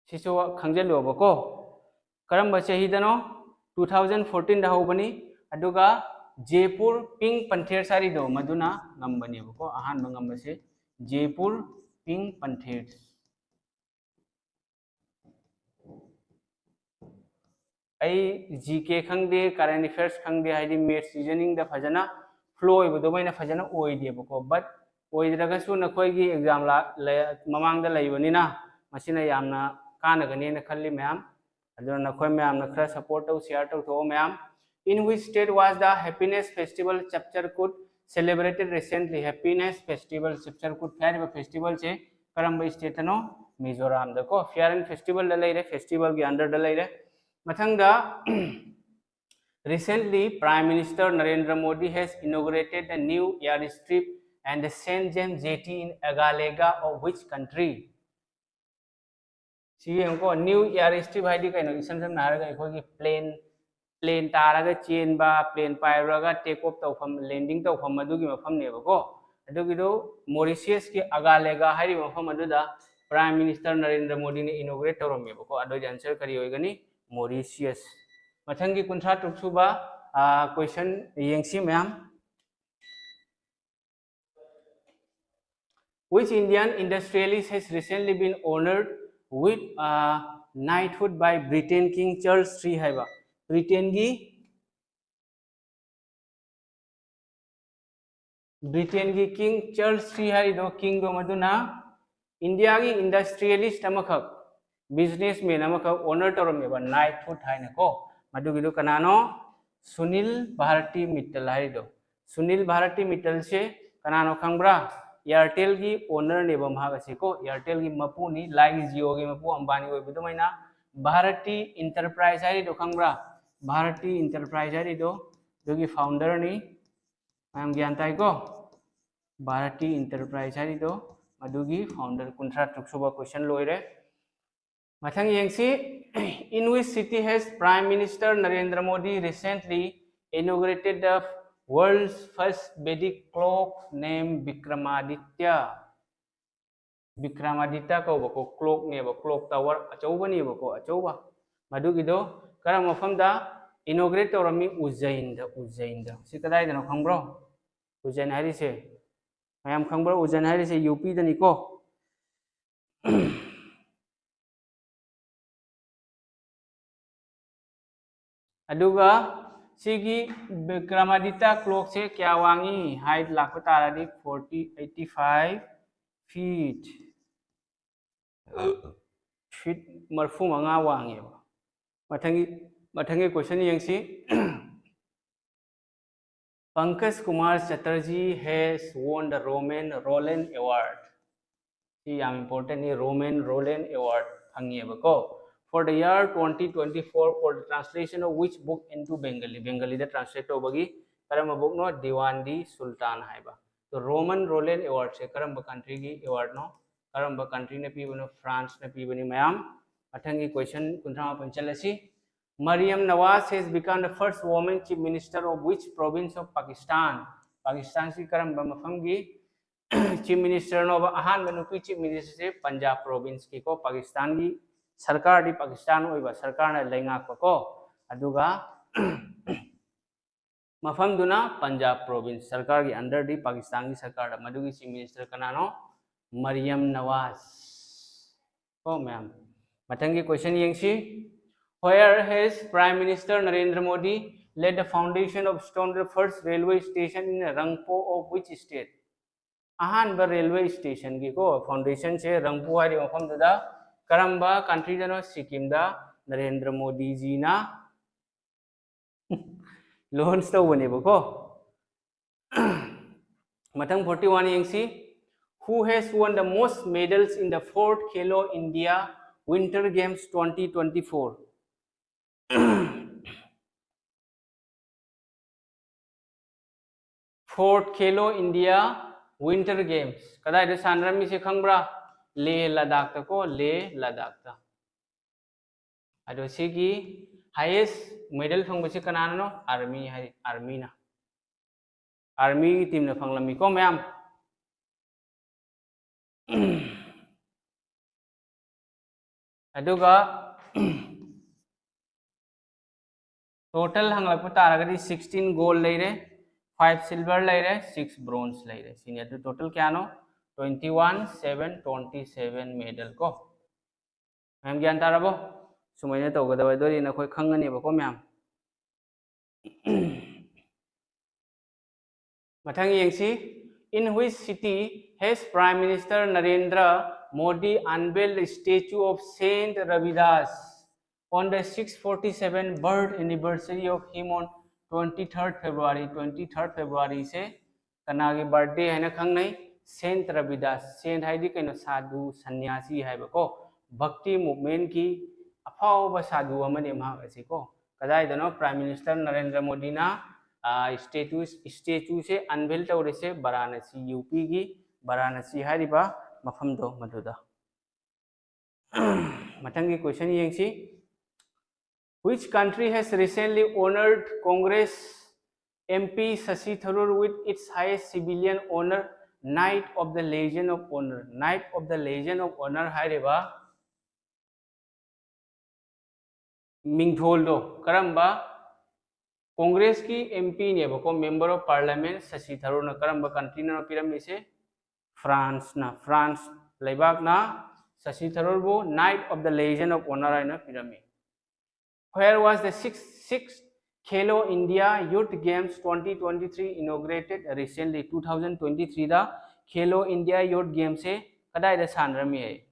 ꯁꯤꯁꯨ ꯈꯪꯖꯜꯂꯣꯕꯀꯣ꯫ ꯀꯔꯝꯕ ꯆꯍꯤꯗꯅꯣ? Two thousand fourteen ꯗ ꯍꯧꯕꯅꯤ꯫ ꯑꯗꯨꯒ Jaipur Pink Panthers ꯍꯥꯏꯔꯤꯗꯣ, ꯃꯗꯨꯅ ꯉꯝꯕꯅꯦꯕꯀꯣ꯫ ꯑꯍꯥꯟꯕ ꯉꯝꯕꯁꯦ Jaipur Pink Panthers꯫ ꯑꯩ G K ꯈꯪꯗꯦ, current affairs ꯈꯪꯗꯦ, ꯍꯥꯏꯗꯤ maths reasoning ꯗ ꯐꯖꯅ flow ꯑꯣꯏꯕꯗꯣ ꯑꯩꯅ ꯐꯖꯅ ꯑꯣꯏꯗꯦꯕꯀꯣ꯫ But ꯑꯣꯏꯗ꯭ꯔꯒꯁꯨ ꯅꯈꯣꯏꯒꯤ exam ꯂꯥ-, ꯂꯩ-, ꯃꯃꯥꯡꯗ ꯂꯩꯕꯅꯤꯅ ꯃꯁꯤꯅ ꯌꯥꯝꯅ ꯀꯥꯟꯅꯒꯅꯦꯅ ꯈꯜꯂꯤ ꯃꯌꯥꯝ꯫ ꯑꯗꯨꯅ ꯅꯈꯣꯏ ꯃꯌꯥꯝꯅ ꯈꯔ support ꯇꯧ, share ꯇꯧꯊꯣꯛꯑꯣ ꯃꯌꯥꯝ꯫ In which state was the Happiness Festival Chapchar Kut celebrated recently? Happiness Festival Chapchar Kut ꯍꯥꯏꯔꯤꯕ festivalꯁꯦ ꯀꯔꯝꯕ stateꯇꯅꯣ? ꯃꯤꯖꯣꯔꯥꯝꯗꯀꯣ꯫ Fair and Festivalꯗ ꯂꯩꯔꯦ, festivalꯒꯤ underꯗ ꯂꯩꯔꯦ꯫ ꯃꯊꯪꯗ, recently Prime Minister Narendra Modi has inaugurated the new airstrip and the Saint James Jetty in Agalega of which country? ꯁꯤ ꯌꯦꯡꯉꯨꯀꯣ, new airstrip ꯍꯥꯏꯗꯤ ꯀꯩꯅꯣ? ꯏꯁꯝ ꯁꯝꯅ ꯍꯥꯏꯔꯒ ꯑꯩꯈꯣꯏꯒꯤ plane, plane ꯇꯥꯔꯒ ꯆꯦꯟꯕ, plane ꯄꯥꯏꯔꯨꯔꯒ take off ꯇꯧꯐꯝ, landing ꯇꯧꯐꯝ, ꯑꯗꯨꯒꯤ ꯃꯐꯝꯅꯦꯕꯀꯣ꯫ ꯑꯗꯨꯒꯤꯗꯣ Mauritiusꯀꯤ Agalega ꯍꯥꯏꯔꯤꯕ ꯃꯐꯝ ꯑꯗꯨꯗ Prime Minister ꯅꯔꯦꯟꯗ꯭ꯔ ꯃꯣꯗꯤꯅ inaugurate ꯇꯧꯔꯝꯃꯦꯕꯀꯣ꯫ ꯑꯗꯨꯒꯤ answer ꯀꯔꯤ ꯑꯣꯏꯒꯅꯤ? Mauritius꯫ ꯃꯊꯪꯒꯤ ꯀꯨꯟꯊ꯭ꯔꯥ ꯇꯔꯨꯛ ꯁꯨꯕ, ꯑꯥ, question ꯌꯦꯡꯁꯤ ꯃꯌꯥꯝ꯫ Which Indian industrialist has recently been honored with, uh, knighthood by Britain King Charles three ꯍꯥꯏꯕ? Britainꯒꯤ, Britainꯒꯤ King Charles three ꯍꯥꯏꯔꯤꯗꯣ, kingꯗꯣ, ꯃꯗꯨꯅ ꯏꯟꯗꯤꯌꯥꯒꯤ industrialist ꯑꯃꯈꯛ, businessman ꯑꯃꯈꯛ honour ꯇꯧꯔꯝꯃꯦꯕ, knighthood ꯍꯥꯏꯅꯀꯣ꯫ ꯃꯗꯨꯒꯤꯗꯨ ꯀꯅꯥꯅꯣ? ꯁꯨꯅꯤꯜ ꯚꯥꯔꯇꯤ ꯃꯤꯠꯇꯜ ꯍꯥꯏꯔꯤꯗꯣ꯫ ꯁꯨꯅꯤꯜ ꯚꯥꯔꯇꯤ ꯃꯤꯠꯇꯜꯁꯦ ꯀꯅꯥꯅꯣ ꯈꯪꯕ꯭ꯔꯥ? Airtelꯒꯤ ownerꯅꯦꯕ ꯃꯍꯥꯛ ꯑꯁꯤ ꯀꯣ, Airtelꯒꯤ ꯃꯄꯨꯅꯤ, ꯂꯥꯏꯒꯤ Jioꯒꯤ ꯃꯄꯨ ꯑꯝꯕꯥꯅꯤ ꯑꯣꯏꯕ ꯑꯗꯨꯃꯥꯏꯅ꯫ ꯚꯥꯔꯇꯤ Enterprise ꯍꯥꯏꯔꯤꯗꯣ ꯈꯪꯕ꯭ꯔꯥ? ꯚꯥꯔꯇꯤ Enterprise ꯍꯥꯏꯔꯤꯗꯣ ꯑꯗꯨꯒꯤ founderꯅꯤ꯫ ꯃꯌꯥꯝ ꯒ꯭ꯌꯥꯟ ꯇꯥꯏꯀꯣ? ꯚꯥꯔꯇꯤ Enterprise ꯍꯥꯏꯔꯤꯗꯣ ꯃꯗꯨꯒꯤ founder꯫ ꯀꯨꯟꯊ꯭ꯔꯥ ꯇꯔꯨꯛ ꯁꯨꯕ question ꯂꯣꯏꯔꯦ꯫ ꯃꯊꯪ ꯌꯦꯡꯁꯤ꯫ In which city has Prime Minister Narendra Modi recently inaugurated the world's first Vedic clock named Vikramaditya? Vikramaditya ꯀꯧꯕꯀꯣ, clockꯅꯦꯕ, clock tower ꯑꯆꯧꯕꯅꯦꯕꯀꯣ, ꯑꯆꯧꯕ꯫ ꯃꯗꯨꯒꯤꯗꯣ ꯀꯔꯝꯕ ꯃꯐꯝꯗ inaugurate ꯇꯧꯔꯝꯃꯤ? ꯎꯖꯖꯩꯟꯗ, ꯎꯖꯖꯩꯟꯗ꯫ ꯁꯤ ꯀꯗꯥꯏꯗꯅꯣ ꯈꯪꯕ꯭ꯔꯣ? ꯎꯖꯖꯩꯟ ꯍꯥꯏꯔꯤꯁꯦ ꯃꯌꯥꯝ ꯈꯪꯕ꯭ꯔꯣ? ꯎꯖꯖꯩꯟ ꯍꯥꯏꯔꯤꯁꯦ UPꯗꯅꯤꯀꯣ꯫ ꯑꯗꯨꯒ ꯁꯤꯒꯤ Vikramaditya clockꯁꯦ ꯀꯌꯥ ꯋꯥꯡꯉꯤ? Height ꯂꯥꯛꯄ ꯇꯥꯔꯗꯤ forty, eighty five feet꯫ Feet ꯃꯔꯐꯨ ꯃꯉꯥ ꯋꯥꯡꯉꯦꯕ꯫ ꯃꯊꯪꯒꯤ ꯃꯊꯪꯒꯤ ꯀꯣꯏꯁꯟ ꯌꯦꯡꯁꯤ꯫ Pankaj Kumar Chatterjee has won the Roman Rolland Award. ꯁꯤ ꯌꯥꯝ ꯏꯝꯄꯣꯔꯇꯦꯟꯅꯤ꯫ ꯔꯣꯃꯦꯟ ꯔꯣꯂꯦꯟ ꯑꯦꯋꯥꯔꯗ ꯐꯪꯉꯦꯕꯀꯣ꯫ For the year twenty twenty-four, for the translation of which book into Bengali? ꯕꯦꯡꯒꯂꯤꯗ ꯇ꯭ꯔꯥꯟꯁꯂꯦꯠ ꯇꯧꯕꯒꯤ ꯀꯔꯝꯕ ꯕꯨꯛꯅꯣ? ꯗꯤꯋꯥꯟ ꯗꯤ ꯁꯨꯜꯇꯥꯟ ꯍꯥꯏꯕ꯫ ꯑꯗꯣ ꯔꯣꯃꯟ ꯔꯣꯂꯦꯟ ꯑꯦꯋꯥꯔꯗꯁꯦ ꯀꯔꯝꯕ ꯀꯟꯇ꯭ꯔꯤꯒꯤ ꯑꯦꯋꯥꯔꯗꯅꯣ? ꯀꯔꯝꯕ ꯀꯟꯇ꯭ꯔꯤꯅ ꯄꯤꯕꯅꯣ? ꯐ꯭ꯔꯥꯟꯁꯅ ꯄꯤꯕꯅꯤ ꯃꯌꯥꯝ꯫ ꯃꯊꯪꯒꯤ ꯀꯣꯏꯁꯟ ꯀꯨꯟꯊ꯭ꯔꯥ ꯃꯥꯄꯟ ꯆꯠꯂꯁꯤ꯫ Mariam Nawaz has become the first woman chief minister of which province of Pakistan? ꯄꯥꯀꯤꯁꯇꯥꯟꯁꯤ ꯀꯔꯝꯕ ꯃꯐꯝꯒꯤ ꯆꯤꯐ ꯃꯤꯅꯤꯁꯇꯔꯅꯣꯕ? ꯑꯍꯥꯟꯕ ꯅꯨꯄꯤ ꯆꯤꯐ ꯃꯤꯅꯤꯁꯇꯔꯁꯦ ꯄꯟꯖꯥꯕ ꯄ꯭ꯔꯣꯚꯤꯟꯁꯀꯤꯀꯣ, ꯄꯥꯀꯤꯁꯇꯥꯟꯒꯤ ꯁꯔꯀꯥꯔꯗꯤ ꯄꯥꯀꯤꯁꯇꯥꯟ ꯑꯣꯏꯕ, ꯁꯔꯀꯥꯔꯅ ꯂꯩꯉꯥꯛꯄꯀꯣ꯫ ꯑꯗꯨꯒ ꯃꯐꯝꯗꯨꯅ ꯄꯟꯖꯥꯕ ꯄ꯭ꯔꯣꯚꯤꯟꯁ ꯁꯔꯀꯥꯔꯒꯤ ꯑꯟꯗꯔꯗꯤ ꯄꯥꯀꯤꯁꯇꯥꯟꯒꯤ ꯁꯔꯀꯥꯔꯗ꯫ ꯃꯗꯨꯒꯤ ꯆꯤꯐ ꯃꯤꯅꯤꯁꯇꯔ ꯀꯅꯥꯅꯣ? ꯃꯔꯤꯌꯝ ꯅꯋꯥꯖ ꯀꯣ ꯃꯌꯥꯝ꯫ ꯃꯊꯪꯒꯤ ꯀꯣꯏꯁꯟ ꯌꯦꯡꯁꯤ꯫ Where has Prime Minister Narendra Modi laid the foundation of stone the first railway station in Rangpo of which state? ꯑꯍꯥꯟꯕ ꯔꯦꯜꯋꯦ ꯁ꯭ꯇꯦꯁꯟꯒꯤꯀꯣ ꯐꯥꯎꯟꯗꯦꯁꯟꯁꯦ ꯔꯪꯄꯨ ꯍꯥꯏꯔꯤꯕ ꯃꯐꯝꯗꯨꯗ ꯀꯔꯝꯕ ꯀꯟꯇ꯭ꯔꯤꯗꯅꯣ? ꯁꯤꯛꯀꯤꯝꯗ ꯅꯔꯦꯟꯗ꯭ꯔ ꯃꯣꯗꯤꯖꯤꯅ ꯂꯣꯟꯁ ꯇꯧꯕꯅꯦꯕꯀꯣ꯫ ꯃꯊꯪ ꯐꯣꯔꯇꯤ ꯋꯥꯟ ꯌꯦꯡꯁꯤ꯫ Who has won the most medals in the fourth Khelo India Winter Games twenty twenty-four? Fourth Khelo India Winter Games ꯀꯗꯥꯏꯗ ꯁꯥꯟꯅꯔꯝꯃꯤꯁꯦ ꯈꯪꯕ꯭ꯔꯥ? ꯂꯦ ꯂꯗꯥꯛꯇ ꯀꯣ, ꯂꯦ ꯂꯗꯥꯛꯇ꯫ ꯑꯗꯣ ꯁꯤꯒꯤ ꯍꯥꯏꯌꯦꯁ ꯃꯦꯗꯜ ꯐꯪꯕꯁꯤ ꯀꯅꯥꯅꯅꯣ? ꯑꯥꯔꯃꯤ ꯍꯥꯏ, ꯑꯥꯔꯃꯤꯅ, ꯑꯥꯔꯃꯤꯒꯤ ꯇꯤꯝꯅ ꯐꯪꯂꯝꯃꯤꯀꯣ ꯃꯌꯥꯝ꯫ ꯑꯗꯨꯒ ꯇꯣꯇꯜ ꯍꯪꯂꯛꯄ ꯇꯥꯔꯒꯗꯤ ꯁꯤꯛꯁꯇꯤꯟ ꯒꯣꯜ ꯂꯩꯔꯦ, ꯐꯥꯏꯚ ꯁꯤꯜꯚꯔ ꯂꯩꯔꯦ, ꯁꯤꯛꯁ ꯕ꯭ꯔꯣꯟꯖ ꯂꯩꯔꯦ꯫ ꯁꯤꯅꯤ ꯑꯗꯨ ꯇꯣꯇꯜ ꯀꯌꯥꯅꯣ? Twenty one, seven, twenty seven medal ꯀꯣ꯫ ꯃꯌꯥꯝ ꯒ꯭ꯌꯥꯟ ꯇꯥꯔꯕꯣ? ꯁꯨꯃꯥꯏꯅ ꯇꯧꯒꯗꯕ ꯑꯗꯨ ꯑꯣꯏꯔꯗꯤ ꯅꯈꯣꯏ ꯈꯪꯒꯅꯦꯕꯀꯣ ꯃꯌꯥꯝ꯫ ꯃꯊꯪ ꯌꯦꯡꯁꯤ꯫ In which city has Prime Minister Narendra Modi unveiled the statue of Saint Ravidas on the six forty-seven birth anniversary of him on twenty-third February. Twenty-third February ꯁꯦ ꯀꯅꯥꯒꯤ birthday ꯍꯥꯏꯅ ꯈꯪꯅꯩ? Saint Ravidas꯫ Saint ꯍꯥꯏꯗꯤ ꯀꯩꯅꯣ? ꯁꯥꯗꯨ, ꯁꯟꯌꯥꯁꯤ ꯍꯥꯏꯕꯀꯣ꯫ Bhakti movement ꯀꯤ ꯑꯐꯥꯎꯕ ꯁꯥꯗꯨ ꯑꯃꯅꯤ ꯃꯍꯥꯛ ꯑꯁꯤꯀꯣ꯫ ꯀꯗꯥꯏꯗꯅꯣ Prime Minister ꯅꯔꯦꯟꯗ꯭ꯔ ꯃꯣꯗꯤꯅ ꯁ꯭ꯇꯦꯆꯨ ꯁ꯭ꯇꯦꯆꯨꯁꯦ unveil ꯇꯧꯔꯤꯁꯦ? ꯕꯔꯥꯅꯁꯤ, ꯌꯨ ꯄꯤꯒꯤ ꯕꯔꯥꯅꯁꯤ ꯍꯥꯏꯔꯤꯕ ꯃꯐꯝꯗꯣ ꯃꯗꯨꯗ꯫ ꯃꯊꯪꯒꯤ question ꯌꯦꯡꯁꯤ꯫ Which country has recently honored Congress M P Shashi Tharoor with its highest civilian honor, Knight of the Legion of Honor? Knight of the Legion of Honor ꯍꯥꯏꯔꯤꯕ ꯃꯤꯡꯊꯣꯜꯗꯣ ꯀꯔꯝꯕ? Congress ꯀꯤ M P ꯅꯦꯕꯀꯣ, Member of Parliament ꯁꯁꯤ ꯊꯔꯨꯔꯅ ꯀꯔꯝꯕ country ꯅꯅꯣ ꯄꯤꯔꯝꯃꯤꯁꯦ? France ꯅ꯫ France ꯂꯩꯕꯥꯛꯅ ꯁꯁꯤ ꯊꯔꯨꯔꯕꯨ Knight of the Legion of Honor ꯍꯥꯏꯅ ꯄꯤꯔꯝꯃꯤ꯫ Where was the sixth, sixth Khelo India Youth Games twenty twenty-three inaugurated recently? Two thousand twenty-three the Khelo India Youth Games ꯁꯦ ꯀꯗꯥꯏꯗ ꯁꯥꯟꯅꯔꯝꯃꯤ ꯍꯥꯏ?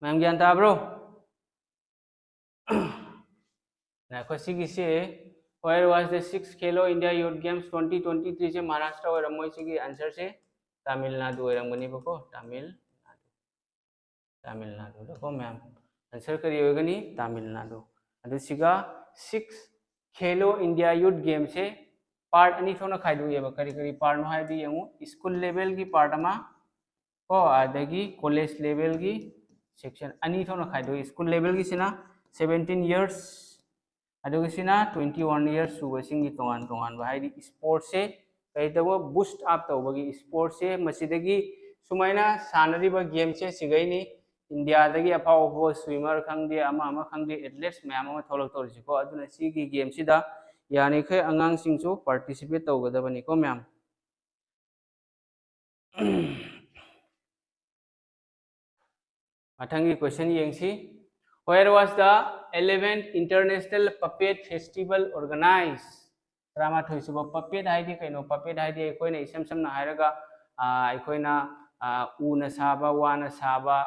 ꯃꯌꯥꯝ ꯒ꯭ꯌꯥꯟ ꯇꯥꯕ꯭ꯔꯣ? ꯉꯥꯏꯈꯣ, ꯁꯤꯒꯤꯁꯦ, Where was the sixth Khelo India Youth Games twenty twenty-three ꯁꯦ ꯃꯍꯥꯔꯥꯁꯇ꯭ꯔ ꯑꯣꯏꯔꯝꯃꯣꯏ, ꯁꯤꯒꯤ answer ꯁꯦ ꯇꯥꯃꯤꯜ ꯅꯥꯗꯨ ꯑꯣꯏꯔꯝꯒꯅꯦꯕꯀꯣ, ꯇꯥꯃꯤꯜ ꯅꯥꯗꯨ꯫ ꯇꯥꯃꯤꯜ ꯅꯥꯗꯨꯗꯀꯣ ꯃꯌꯥꯝ꯫ Answer ꯀꯔꯤ ꯑꯣꯏꯒꯅꯤ? ꯇꯥꯃꯤꯜ ꯅꯥꯗꯨ꯫ ꯑꯗꯨ ꯁꯤꯒ sixth Khelo India Youth Games ꯁꯦ part ꯑꯅꯤ ꯊꯣꯛꯅ ꯈꯥꯏꯗꯣꯛꯑꯦꯕ꯫ ꯀꯔꯤ ꯀꯔꯤ part ꯅꯣ ꯍꯥꯏꯕꯗꯤ ꯌꯦꯡꯉꯨ, school level ꯒꯤ part ꯑꯃ, ꯀꯣ, ꯑꯗꯒꯤ college level ꯒꯤ section ꯑꯅꯤ ꯊꯣꯛꯅ ꯈꯥꯏꯗꯣꯛꯏ꯫ School level ꯒꯤꯁꯤꯅ seventeen years, ꯑꯗꯨꯒ ꯁꯤꯅ twenty one years ꯁꯨꯕꯁꯤꯡꯒꯤ ꯇꯣꯉꯥꯟ ꯇꯣꯉꯥꯟꯕ, ꯍꯥꯏꯗꯤ sports ꯁꯦ ꯀꯔꯤ ꯇꯧꯕ, boost up ꯇꯧꯕꯒꯤ sports ꯁꯦ꯫ ꯃꯁꯤꯗꯒꯤ ꯁꯨꯃꯥꯏꯅ ꯁꯥꯟꯅꯔꯤꯕ game ꯁꯦ ꯁꯤꯈꯩꯅꯤ꯫ ꯏꯟꯗꯤꯌꯥꯗꯒꯤ ꯑꯐꯥꯎ ꯑꯐꯥꯎꯕ swimmer ꯈꯪꯗꯦ, ꯑꯃ ꯑꯃ ꯈꯪꯗꯦ, athletes ꯃꯌꯥꯝ ꯑꯃ ꯊꯣꯛꯂꯛꯇꯧꯔꯤꯁꯤꯀꯣ꯫ ꯑꯗꯨꯅ ꯁꯤꯒꯤ game ꯁꯤꯗ ꯌꯥꯔꯤꯈꯩ ꯑꯉꯥꯡꯁꯤꯡꯁꯨ participate ꯇꯧꯒꯗꯕꯅꯤꯀꯣ ꯃꯌꯥꯝ꯫ ꯃꯊꯪꯒꯤ question ꯌꯦꯡꯁꯤ꯫ Where was the eleventh International Puppet Festival organized? ꯇꯔꯥꯃꯥꯊꯣꯏ ꯁꯨꯕ puppet ꯍꯥꯏꯗꯤ ꯀꯩꯅꯣ? Puppet ꯍꯥꯏꯗꯤ ꯑꯩꯈꯣꯏꯅ ꯏꯁꯝ ꯁꯝꯅ ꯍꯥꯏꯔꯒ, ꯑ, ꯑꯩꯈꯣꯏꯅ, ꯎꯅ ꯁꯥꯕ, ꯋꯥꯅ ꯁꯥꯕ,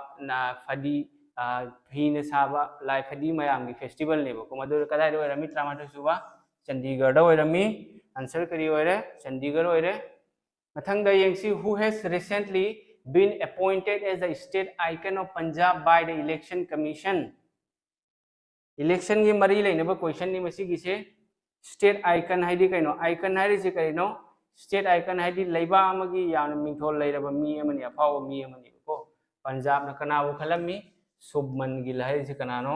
ꯐꯗꯤ, ꯐꯤꯅ ꯁꯥꯕ ꯂꯥꯏ ꯐꯗꯤ ꯃꯌꯥꯝꯒꯤ ꯐꯦꯁꯇꯤꯚꯦꯜꯅꯦꯕꯀꯣ꯫ ꯃꯗꯨ ꯀꯗꯥꯏꯗ ꯑꯣꯏꯔꯝꯃꯤ? ꯇꯔꯥꯃꯥꯊꯣꯏ ꯁꯨꯕ ꯆꯟꯗꯤꯒꯔꯗ ꯑꯣꯏꯔꯝꯃꯤ꯫ ꯑꯟꯁꯔ ꯀꯔꯤ ꯑꯣꯏꯔꯦ? ꯆꯟꯗꯤꯒꯔ ꯑꯣꯏꯔꯦ꯫ ꯃꯊꯪꯗ ꯌꯦꯡꯁꯤ, who has recently been appointed as the state icon of Punjab by the Election Commission? ꯏꯂꯦꯛꯁꯟꯒꯤ ꯃꯔꯤ ꯂꯩꯅꯕ ꯀꯣꯏꯁꯟꯅꯤ ꯃꯁꯤꯒꯤꯁꯦ꯫ ꯁ꯭ꯇꯦꯠ ꯑꯥꯏꯀꯟ ꯍꯥꯏꯗꯤ ꯀꯩꯅꯣ? ꯑꯥꯏꯀꯟ ꯍꯥꯏꯔꯤꯁꯦ ꯀꯔꯤꯅꯣ? ꯁ꯭ꯇꯦꯠ ꯑꯥꯏꯀꯟ ꯍꯥꯏꯗꯤ ꯂꯩꯕꯥꯛ ꯑꯃꯒꯤ ꯌꯥꯝꯅ ꯃꯤꯡꯊꯣꯜ ꯂꯩꯔꯕ ꯃꯤ ꯑꯃꯅꯤ, ꯑꯐꯥꯎꯕ ꯃꯤ ꯑꯃꯅꯦꯕꯀꯣ꯫ ꯄꯟꯖꯥꯕꯅ ꯀꯅꯥꯕꯨ ꯈꯜꯂꯝꯃꯤ? ꯁꯨꯕꯃꯟ ꯒꯤꯜ ꯍꯥꯏꯔꯤꯁꯦ ꯀꯅꯥꯅꯣ?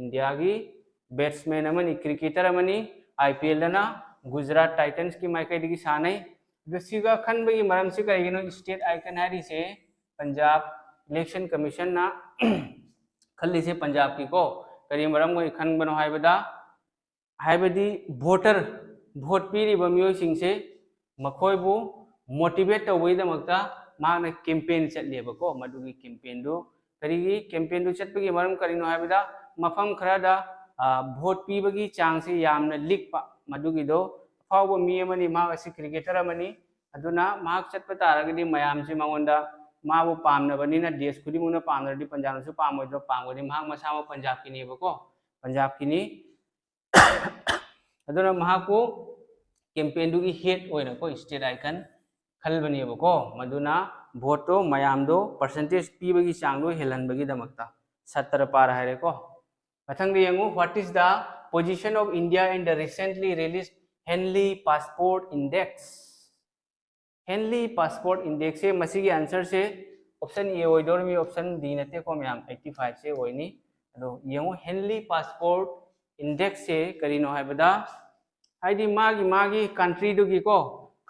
ꯏꯟꯗꯤꯌꯥꯒꯤ ꯕꯦꯠꯁꯃꯦꯟ ꯑꯃꯅꯤ, ꯀ꯭ꯔꯤꯀꯦꯇꯔ ꯑꯃꯅꯤ꯫ ꯑꯥꯏ ꯄꯤ ꯑꯦꯜꯗꯅ ꯒꯨꯖꯔꯥꯠ ꯇꯥꯏꯇꯟꯁꯀꯤ ꯃꯥꯏꯀꯩꯗꯒꯤ ꯁꯥꯟꯅꯩ꯫ ꯑꯗꯣ ꯁꯤꯒ ꯈꯟꯕꯒꯤ ꯃꯔꯝꯁꯤ ꯀꯔꯤꯒꯤꯅꯣ? ꯁ꯭ꯇꯦꯠ ꯑꯥꯏꯀꯟ ꯍꯥꯏꯔꯤꯁꯦ ꯄꯟꯖꯥꯕ ꯏꯂꯦꯛꯁꯟ ꯀꯃꯤꯁꯟꯅ ꯈꯜꯂꯤꯁꯦ ꯄꯟꯖꯥꯕꯀꯤꯀꯣ꯫ ꯀꯔꯤ ꯃꯔꯝ ꯑꯣꯏ ꯈꯟꯕꯅꯣ ꯍꯥꯏꯕꯗ, ꯍꯥꯏꯕꯗꯤ ꯚꯣꯇꯔ, ꯚꯣꯠ ꯄꯤꯔꯤꯕ ꯃꯤꯑꯣꯏꯁꯤꯡꯁꯦ ꯃꯈꯣꯏꯕꯨ ꯃꯣꯇꯤꯚꯦꯠ ꯇꯧꯕꯒꯤꯗꯃꯛꯇ ꯃꯍꯥꯛꯅ ꯀꯦꯝꯄꯦꯟ ꯆꯠꯂꯦꯕꯀꯣ꯫ ꯃꯗꯨꯒꯤ ꯀꯦꯝꯄꯦꯟꯗꯨ, ꯀꯔꯤꯒꯤ ꯀꯦꯝꯄꯦꯟꯗꯨ ꯆꯠꯄꯒꯤ ꯃꯔꯝ ꯀꯔꯤꯅꯣ ꯍꯥꯏꯕꯗ, ꯃꯐꯝ ꯈꯔꯗ, ꯑ, ꯚꯣꯠ ꯄꯤꯕꯒꯤ ꯆꯥꯡꯁꯤ ꯌꯥꯝꯅ ꯂꯤꯛꯄ, ꯃꯗꯨꯒꯤꯗꯣ ꯑꯐꯥꯎꯕ ꯃꯤ ꯑꯃꯅꯤ, ꯃꯍꯥꯛ ꯑꯁꯤ ꯀ꯭ꯔꯤꯀꯦꯇꯔ ꯑꯃꯅꯤ꯫ ꯑꯗꯨꯅ ꯃꯍꯥꯛ ꯆꯠꯄ ꯇꯥꯔꯒꯗꯤ ꯃꯌꯥꯝꯁꯤ ꯃꯉꯣꯟꯗ, ꯃꯥꯕꯨ ꯄꯥꯝꯅꯕꯅꯤꯅ, ꯗꯦꯁ ꯈꯨꯗꯤꯡꯃꯛꯅ ꯄꯥꯝꯅꯔꯗꯤ ꯄꯟꯖꯥꯕꯅꯁꯨ ꯄꯥꯝꯃꯣꯏꯗ꯭ꯔꯣ? ꯄꯥꯝꯒꯅꯤ꯫ ꯃꯍꯥꯛ ꯃꯁꯥꯃꯛ ꯄꯟꯖꯥꯕꯀꯤꯅꯦꯕꯀꯣ, ꯄꯟꯖꯥꯕꯀꯤꯅꯤ꯫ ꯑꯗꯨꯅ ꯃꯍꯥꯛꯄꯨ ꯀꯦꯝꯄꯦꯟꯗꯨꯒꯤ ꯍꯦꯗ ꯑꯣꯏꯅꯀꯣ, ꯁ꯭ꯇꯦꯠ ꯑꯥꯏꯀꯟ ꯈꯜꯕꯅꯦꯕꯀꯣ꯫ ꯃꯗꯨꯅ ꯚꯣꯠꯇꯣ, ꯃꯌꯥꯝꯗꯣ ꯄꯔꯁꯦꯟꯇꯦꯖ ꯄꯤꯕꯒꯤ ꯆꯥꯡꯗꯣ ꯍꯦꯜꯍꯟꯕꯒꯤꯗꯃꯛꯇ꯫ ꯁꯠꯇ꯭ꯔ ꯄꯥꯔ ꯍꯥꯏꯔꯦꯀꯣ꯫ ꯃꯊꯪꯗ ꯌꯦꯡꯉꯨ, what is the position of India in the recently released Henley Passport Index? Henley passport ꯏꯟꯗꯦꯛꯁꯁꯦ, ꯃꯁꯤꯒꯤ ꯑꯟꯁꯔꯁꯦ ꯑꯣꯞꯁꯟ ꯑꯦ ꯑꯣꯏꯗꯧꯔꯤꯃꯤ, ꯑꯣꯞꯁꯟ ꯗꯤ ꯅꯠꯇꯦꯀꯣ ꯃꯌꯥꯝ, ꯑꯩꯠꯇꯤ ꯐꯥꯏꯚꯁꯦ ꯑꯣꯏꯅꯤ꯫ ꯑꯗꯣ ꯌꯦꯡꯉꯨ, ꯍꯦꯟꯂꯤ ꯄꯥꯁꯄꯣꯔꯠ ꯏꯟꯗꯦꯛꯁꯁꯦ ꯀꯔꯤꯅꯣ ꯍꯥꯏꯕꯗ, ꯍꯥꯏꯗꯤ ꯃꯥꯒꯤ, ꯃꯥꯒꯤ ꯀꯟꯇ꯭ꯔꯤꯗꯨꯒꯤꯀꯣ,